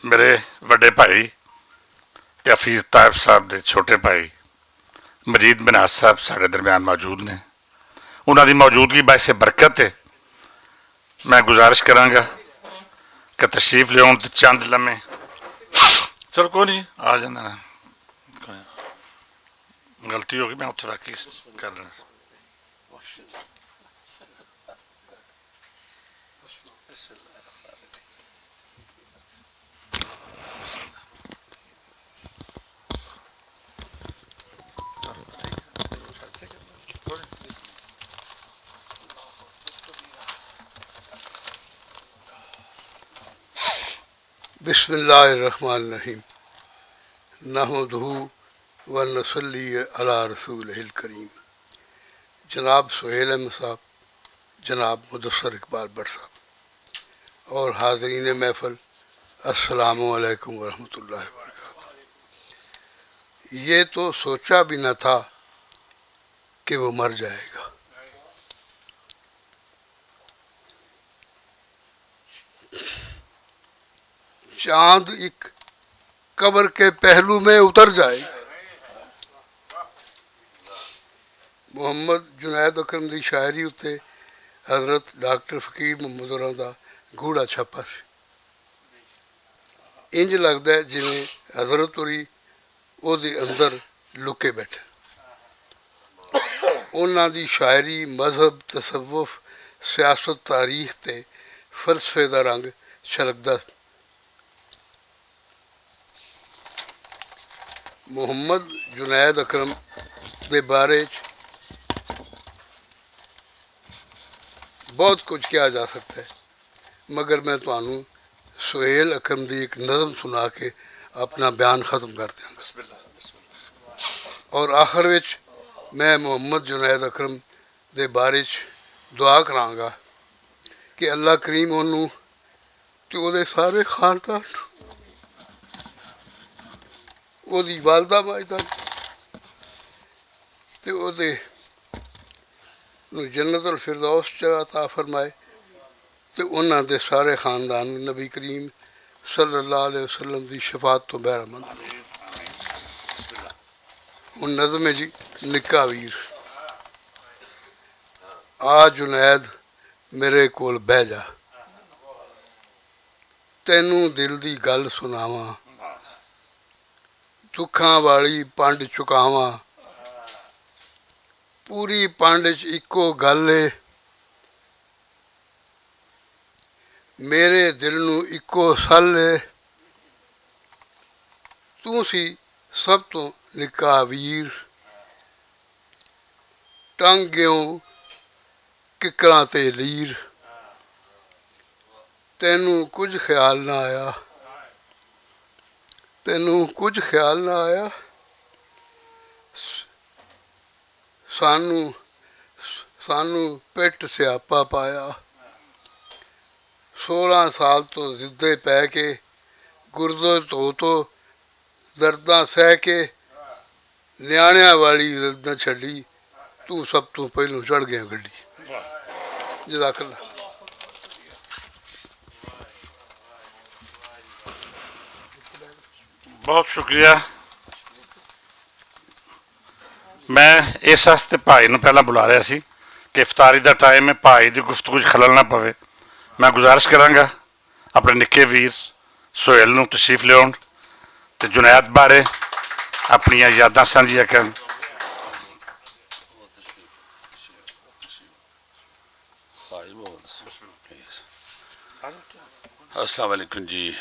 میرے وڈے بھائی تے حفیظ طائف صاحب دے چھوٹے بھائی مجید بناز صاحب ساڈے درمیان موجود نے۔ انہاں دی موجودگی باعث برکت ہے۔ میں گزارش کراں گا کہ تشریف لیون تے چند لمحے، چلو کوئی نہیں، آ جاندے نے۔ غلطی ہو گئی، میں اتھے واقعی کر لینا۔ بسم اللہ الرحمن الرحیم۔ نحمدہ و نصلی علی رسولہ الکریم۔ جناب سہیل احمد صاحب، جناب مدثر اقبال بٹ صاحب اور حاضرین محفل، السلام علیکم ورحمۃ اللہ وبرکاتہ۔ یہ تو سوچا بھی نہ تھا کہ وہ مر جائے گا۔ چاند ایک قبر کے پہلو میں اتر جائے۔ محمد جنید اکرم دی شاعری اتے حضرت ڈاکٹر فقیر محمد ہوراں دا گھوڑا چھاپا سی۔ انج لگدا ہے جویں حضرت ہوری او دے اندر لکے بیٹھے۔ انہاں دی شاعری، مذہب، تصوف، سیاست، تاریخ تے فلسفے دا رنگ چھلکدا۔ محمد جنید اکرم دے بارے چ بہت کچھ کہا جا سکتا ہے، مگر میں تانوں سہیل اکرم دی ایک نظم سنا کے اپنا بیان ختم کر دیاں گا۔ اور آخر وچ میں محمد جنید اکرم دے بارے چ دعا کراں گا کہ اللہ کریم انہوں تے او دے سارے خاندان، او دی والدہ ماجدہ تے او دے نوں جنت الفردوس چ عطا فرمائے تے انہاں دے سارے خاندان نبی کریم صلی اللہ علیہ وسلم دی شفاعت تو بہرہ مند۔ ہن نظم ہے جی، نکا ویر۔ آ جنید میرے کول بہ جا، تینوں دل دی گل سناواں، سکھاں والی پنڈ چکاواں۔ پوری پنڈ چ اکو گل اے، میرے دل نوں اکو سل اے۔ توں سی سب توں نکا ویر، ٹنگ گیوں ککراں تے لیر۔ تینوں کچھ خیال نہ آیا، تینوں کچھ خیال نہ آیا۔ سانوں سانوں پٹ سیاپا پایا۔ سولہ سال توں زدے پے کے، گردے تو تو درداں سہ کے، نیانیاں والی زداں چھڈی، توں سب توں پہلوں چڑھ گیا گڈی۔ جزاک اللہ۔ بہت شکریہ۔ میں اس واسطے بھائی نوں پہلاں بلا رہا سی کہ افطاری دا ٹائم ہے، بھائی دی گفتگو 'چ خلل نہ پوے۔ میں گزارش کراں گا اپنے نکے ویر سہیل نوں تشریف لیاؤن تے جنید بارے اپنیاں یاداں سانجھیاں کرن۔ السلام علیکم جی۔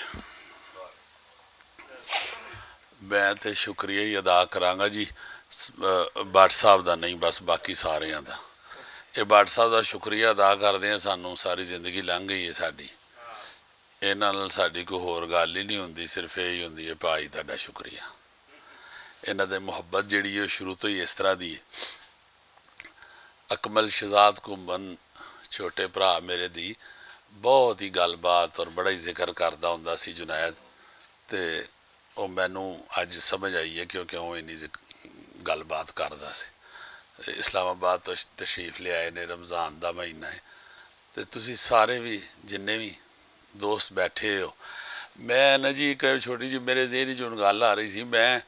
میں تے شکریہ ہی ادا کراں گا جی، س- ا، بٹ صاحب دا نہیں، بس باقی ساریاں دا۔ اے بٹ صاحب دا شکریہ ادا کردے ہیں، سانوں ساری زندگی لنگھ گئی ہے ساڈی۔ انہاں نال ساڈی کوئی ہور گل ہی نہیں ہوندی، صرف اے ہی ہوندی ہے، بھائی تہاڈا شکریہ۔ انہاں دے محبت جیڑی ہے، او شروع تو ہی اس طرح دی ہے۔ اکمل شہزاد کو من چھوٹے بھرا میرے دی بہت ہی گل بات اور بڑا ہی ذکر کردا ہوندا سی جنید، تے او مینوں اج سمجھ آئی ہے کیونکہ او اینی ذک- گل بات کردا سی۔ اسلام آباد تو تشریف لے آئے نے، رمضان دا مہینہ ہے، تے تسی سارے بھی، جننے بھی دوست بیٹھے ہو، میں نا جی ایک چھوٹی جی میرے ذہن چ ہن گل آ رہی سی۔ میں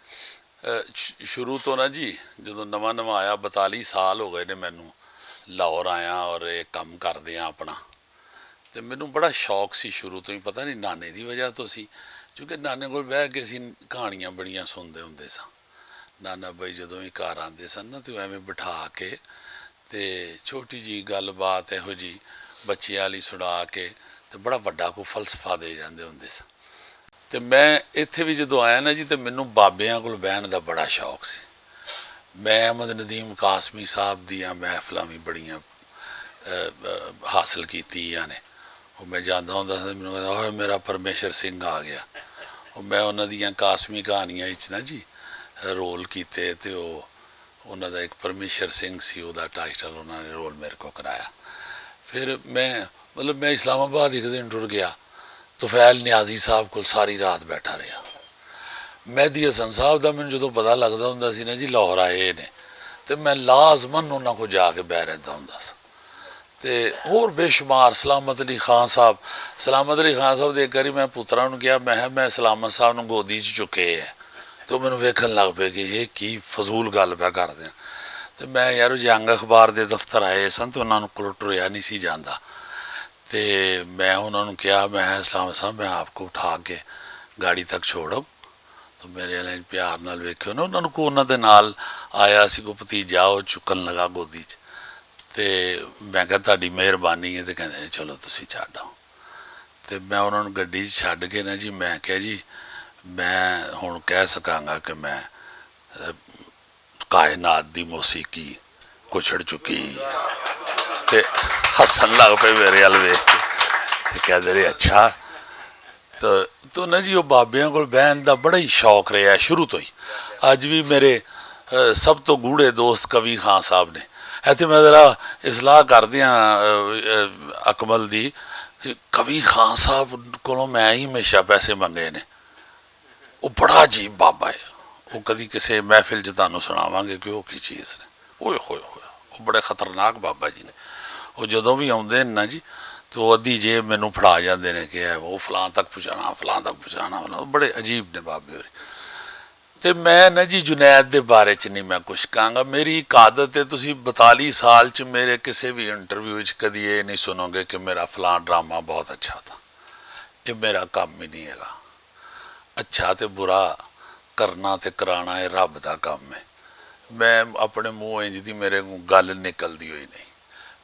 ا، ش- شروع تو نا جی، جدوں نواں نواں آیا، بتالی سال ہو گئے نے مینوں لاہور آیا اور اے کم کردے آں اپنا۔ تے مینوں بڑا شوق سی شروع تو ہی، پتہ نہیں نانے دی وجہ تو سی، کیونکہ نانے کول بہہ کے اسی کہانیاں بڑیاں سنتے ہوندے ساں۔ نانا بھائی جدوں وی گھر آندے سن نا، تے او ایویں بٹھا کے تے چھوٹی جی گل بات ایہو جی بچیاں والی سنا کے تے بڑا وڈا کوئی فلسفہ دے جاندے ہوندے سن۔ تے میں ایتھے وی جدوں آیا نا جی، تے مینوں بابیاں کول بہن دا بڑا شوق سی۔ میں احمد ندیم قاسمی صاحب دیاں محفلاں وی بڑیاں، اے، اے، حاصل کیتیاں نے۔ او میں جاندا ہوندا سی، مینوں کہندا، "اوئے، میرا پرمیشر سنگھ آ گیا۔" او میں انہاں دیاں قاسمی کہانیاں وچ نا جی، رول کیتے تے او انہاں دا ایک پرمیشر سنگھ سی، او دا ٹائٹل انہاں نے رول میرے کو کرایا۔ پھر میں، مطلب، میں اسلام آباد ایک دن ٹر گیا، طفیل نیازی صاحب کول ساری رات بیٹھا رہیا۔ مہدی حسن صاحب دا مینوں جدوں پتہ لگدا ہوندا سی نا جی، لاہور آئے نے، تے میں لازماً انہاں کو جا کے بہ رہدا ہوندا سا۔ تے ہور بے شمار، سلامت علی خان صاحب، سلامت علی خان صاحب دے ایک واری میں پتراں نوں کہیا، میں کہیا، "میں سلامت صاحب نوں گودی چ چکے ہے۔" تے او مینوں ویکھن لگ پئے کہ ایہہ کی فضول گل پیا کردے ہیں۔ تے میں، یار، او جنگ اخبار دے دفتر آئے سن تے انہاں نوں کولوں ٹریا نہیں سی جاندا۔ تے میں انہاں نوں کہیا، میں کہیا، "اسلام صاحب، میں آپ کو اٹھا کے گاڑی تک چھوڑ آؤں۔" تو میرے والے پیار نال ویکھیو نا، انہاں نوں کو انہاں دے نال آیا سی کوئی بھتیجا، او چکن لگا گودی چ۔ تے میں کہیا، "تہاڈی مہربانی ہے۔" تے کہندے نے، "چلو، تسی چھڈ آؤ۔" تے میں انہاں نوں گڈی چ چھڈ کے نا جی، میں کہیا، "جی، میں ہن کہہ سکاں گا کہ میں، اے، کائنات دی موسیقی کچھڑ چکی۔" تے ہسن لگ پئے میرے ال ویکھ کے۔ تے کہندے نے، "اچھا۔" تو، تو نا جی، او بابیاں کول بہن دا بڑا ہی شوق رہیا ہے شروع تو ہی۔ اج وی میرے، اے، سب تو گوڑے دوست قوی خان صاحب نے۔ ایتھے میں ذرا اصلاح کر دیاں، اے، اے، اکمل دی۔ قوی خان صاحب کولوں میں ہی ہمیشہ پیسے منگے نے۔ او بڑا عجیب بابا ہے۔ او کدی کسے محفل چ تانوں سناواں گے کہ او کی چیز نے۔ اوئے ہوئے ہوئے، او بڑے خطرناک بابا جی نے۔ او جدوں وی آوندے نے نا جی، تے او ادھی جیب مینوں پھڑا جاندے نے کہ اے او فلاں تک پہنچانا، فلاں تک پہنچانا، فلاں، بڑے عجیب نے بابے ہوری۔ تے میں نا جی جنید دے بارے چ نہیں میں کچھ کہاں گا۔ میری ایک عادت ہے، تسی بتالی سال چ میرے کسے وی انٹرویو وچ کدی اے نہیں سنو گے کہ میرا فلاں ڈرامہ بہت اچھا تھا۔ اے میرا کم ہی نہیں ہے گا۔ اچھا تے برا کرنا تے کرانا اے رب دا کم اے۔ میں اپنے منہ انج دی میرے کوں گل نکلدی ہوئی نئیں۔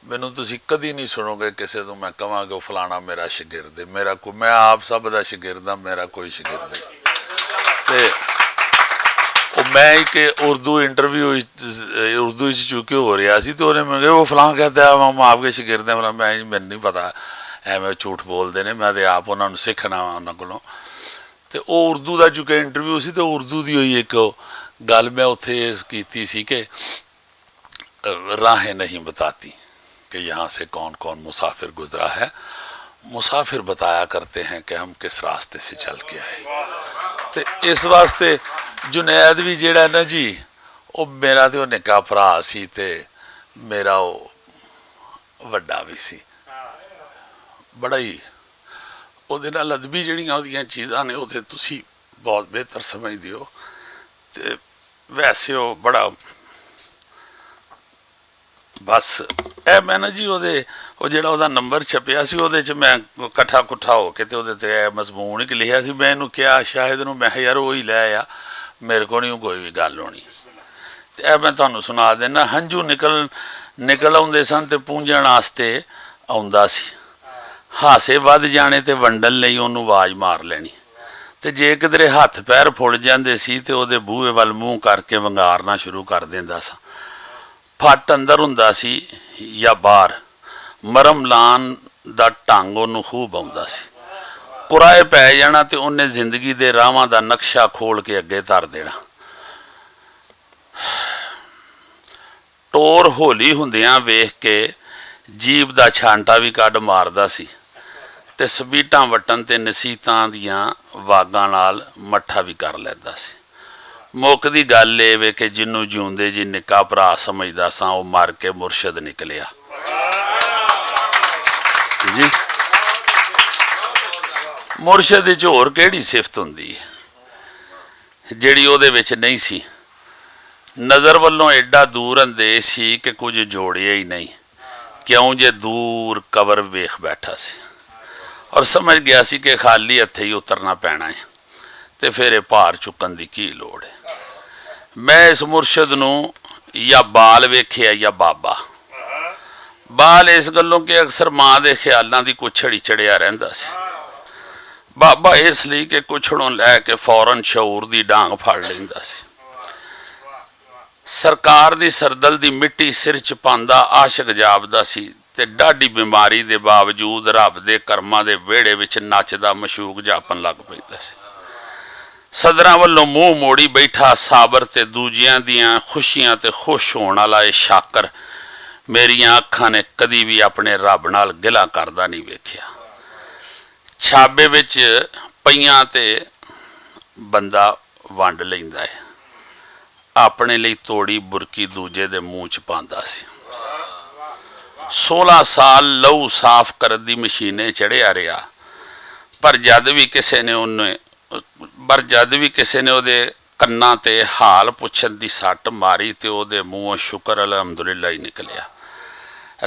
مینوں تسی کدی نئیں سنو گے کسے توں میں کہواں کہ او فلانا میرا شاگرد اے۔ میرا کوئی میں آپ سب دا شاگرد آں میرا کوئی شاگرد نئیں۔ تے او میں ایک اردو انٹرویو اردو وچ چونکہ ہو رہیا سی تے انہاں نے مینوں کہیا او فلاں کہتا ہے ہم آپ کے شاگرد ہیں فلاں میں مینوں نئیں پتا۔ ایویں جھوٹ بولدے نے میں تے آپ انہاں نوں سکھنا انہاں کولوں۔ تے او اردو دا چونکہ انٹرویو سی تے اردو دی ہوئی ایک گل میں اتھے کیتی سی کہ راہیں نہیں بتاتی کہ یہاں سے کون کون مسافر گزرا ہے، مسافر بتایا کرتے ہیں کہ ہم کس راستے سے چل کے آئے۔ تے اس واسطے جنید بھی جیڑا ہے نا جی، او میرا تے او نکا بھرا سی تے میرا او وڈا بھی سی۔ بڑا ہی اودے نال ادبی جیڑیاں اودیاں چیزاں نے او تے تسی بہت بہتر سمجھ دیو۔ تے ویسے او بڑا بس اے میں نا جی اودے او جیڑا اودے نمبر چھپیا سی اودے چ میں کٹھا کٹھا ہو کے تے اودے تے اے مضمون ہی لکھیا سی میں اینوں کہیا شاہد نوں میں یار وہی لے آیا۔ میرے کو نہیں کوئی بھی گل ہونی۔ تے اے میں تانوں سنا دینا ہنجو نکل نکل آوندے سن تے پونجن واسطے آوندا سی۔ ہاسے ودھ جانے تے ونڈن لئی اونوں آواز مار لینی۔ تے جے کدرے ہتھ پیر پھڑ جاندے سی تے اوہدے بوہے ول منہ کر کے ونگارنا شروع کر دیندا سا۔ پھٹ اندر ہوندا سی یا باہر، مرم لان دا ڈھنگ اونوں خوب آوندا سی۔ کرائے پے جانا تے اوہنے زندگی دے راہواں دا نقشہ کھول کے اگے دھر دینا۔ ٹور ہولی ہوندیاں ویکھ کے جیب دا چھانٹا وی کڈ ماردا سی، تے سبیٹاں وٹن تے نصیحتاں دیاں واگاں نال مٹھا وی کر لیندا سی۔ مکدی گل اے وے کہ جنوں جیوندے جی نکا بھرا سمجھدا ساں او مر کے مرشد نکلیا۔ جی، مرشد وچ ہور کیڑی صفت ہوندی ہے جیڑی اوہدے وچ نہیں سی؟ نظر ولوں ایڈا دور اندیش سی کہ کچھ جوڑیا ہی نہیں، کیوں جے دور قبر ویکھ بیٹھا سی اور سمجھ گیا سی کہ خالی ہتھے ہی اترنا پینا ہے۔ تے فیر ایہہ پار چکن دی کی لوڑ ہے؟ میں اس مرشد نوں یا بال ویکھیا یا بابا۔ بال اس گلوں کہ اکثر ماں دے خیالاں دی کچھ چھڑی چڑھیا رہندا سی۔ بابا اس لئی کہ کچھڑوں لے کے فورا شعور دی ڈانگ پھڑ لیندا سی۔ سرکار دی سردل دی مٹی سر چ پاندا عاشق جاپدا سی، تے ڈاڈی بیماری دے باوجود رب دے کرماں دے ویڑے وچ نچدا مشوق جاپن لگ پیندا سی۔ صدراں ولوں منہ موڑی بیٹھا صابر تے دوجیاں دیاں خوشیاں تے خوش ہون والا اے شاکر میریاں اکھاں نے کدی وی اپنے رب نال گلا کردا نئیں ویکھیا۔ چھابے وچ پئیاں تے بندہ ونڈ لیندا ہے۔ اپنے لئی توڑی برکی دوجے دے منہ چ پاندا سی۔ سولہ سال لہو صاف کرن دی مشینے چڑھیا رہیا، پر جد وی کسے نے انہیں پر جد وی کسے نے اوہدے کناں تے حال پچھن دی سٹ ماری تے اوہدے منہوں شکر الحمدللہ ہی نکلیا۔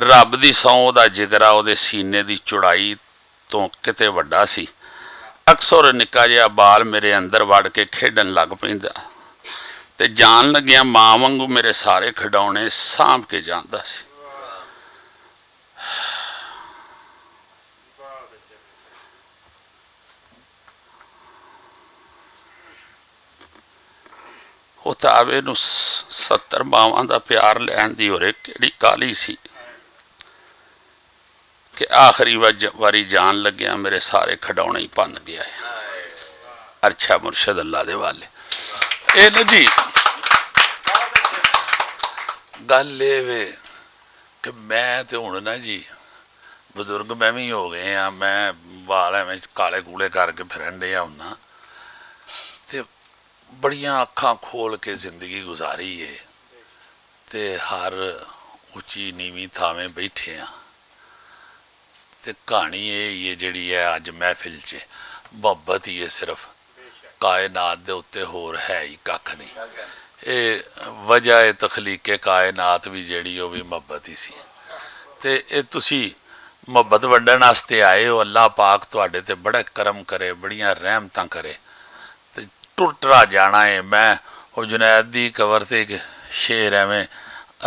رب دی سوں اوہدا جگرا اوہدے سینے دی چڑھائی توں کتے وڈا سی۔ اکثر نکا جیا بال میرے اندر وڑ کے کھیڈن لگ پیندا تے جان لگیاں ماں وانگوں میرے سارے کھڈاؤنے سانبھ کے جاندا سی۔ اتاوے نوں ستر ماواں دا پیار لین دی ہور ایک کیڑی کالی سی کہ آخری واری جان لگیا میرے سارے کھڈاؤنے ہی پن گیا ہے۔ ارچھا مرشد اللہ دے والے، اے نہ جی، گل اے وے کہ میں تے ہن نہ جی، بزرگ میں وی ہو گئے ہاں، میں وال ایویں کالے کوڑے کر کے پھرن ڈیا ہوں نا۔ تے بڑیاں اکھاں کھول کے زندگی گزاری ہے۔ تے ہر اچی نیویں تھاویں بیٹھے ہاں۔ تے کہانی اے ہی ہے جیڑی ہے اج محفل چ، محبت ہی ہے صرف۔ کائنات دے اُتے ہور ہے ہی ککھ نہیں۔ اے وجہ اے تخلیق کائنات وی جیڑی او وی محبت ہی سی۔ تے اے تسی محبت ونڈن واسطے آئے ہو، اللہ پاک تہاڈے تے بڑا کرم کرے، بڑیاں رحمتاں کرے۔ تے ٹرا جانا ہے۔ میں او جنید دی قبر تے اک شعر ایویں،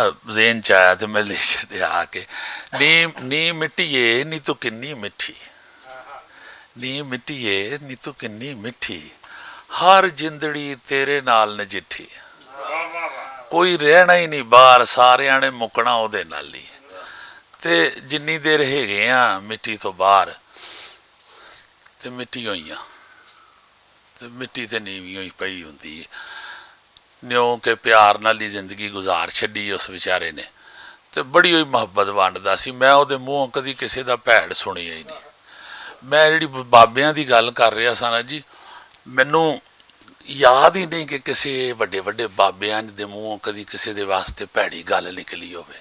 ا، ذہن چ آیا تے میں لے چھڈیا آ کے، نی نی مٹی اے نی تو کنی مٹھی، نی مٹی اے نی تو کنی مٹھی، ہر جندڑی تیرے نال نجٹھی۔ کوئی رہنا ہی نہیں باہر، ساریاں نے مکنا اودے نال ہی۔ تے جنی دیر ہے گئے ہاں مٹی تو باہر، تے مٹی ہوئی آں، تے مٹی تے نیوی ہوئی پئی ہوندی ہے۔ نیو کہ پیار نال ہی زندگی گزار چھڈی اس وچارے نے۔ تے بڑی ہوئی محبت ونڈدا سی۔ میں اودے منہوں کدی کسے دا بھیڑ سنیا ہی نہیں۔ میں جڑی بابیاں دی گل کر رہیا سا نا جی، مینوں یاد ہی نہیں کہ کسے وڈے وڈے بابیاں دے منہوں کدی کسے دے واسطے بھیڑی گل نکلی ہووے۔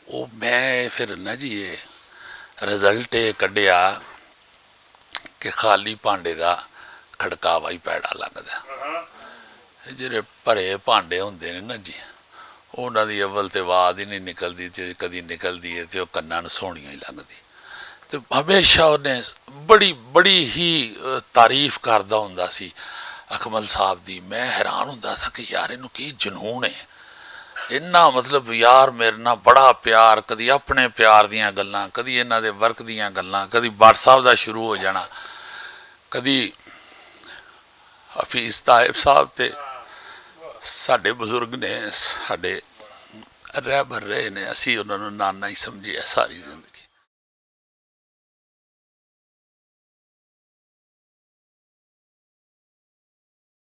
او میں پھر نا جی، یہ رزلٹ یہ کڈیا کہ خالی پانڈے دا کھڑکاوا ہی پیڑا لگدا۔ جڑے بھرے پانڈے ہوندے نے نا جی، انہاں دی اول تے آواز ہی نہیں نکلدی، تے کدی نکلدی ہے تے او کناں نوں سوہنی ہی لگدی۔ تے ہمیشہ انہیں بڑی بڑی ہی تعریف کردا ہوندا سی اکمل صاحب دی۔ میں حیران ہوندا سا کہ یار اینوں کی جنون ہے، اتنا مطلب یار میرے نال بڑا پیار، کدی اپنے پیار دیاں گلاں، کدی انہاں دے ورک دیاں گلاں، کدی بٹ صاحب دا شروع ہو جانا، کدی حفیظ طائب صاحب تے ساڈے بزرگ نے، ساڈے رہبر رہے نے، اسی انہاں نوں نانا ہی سمجھیا ساری زندگی۔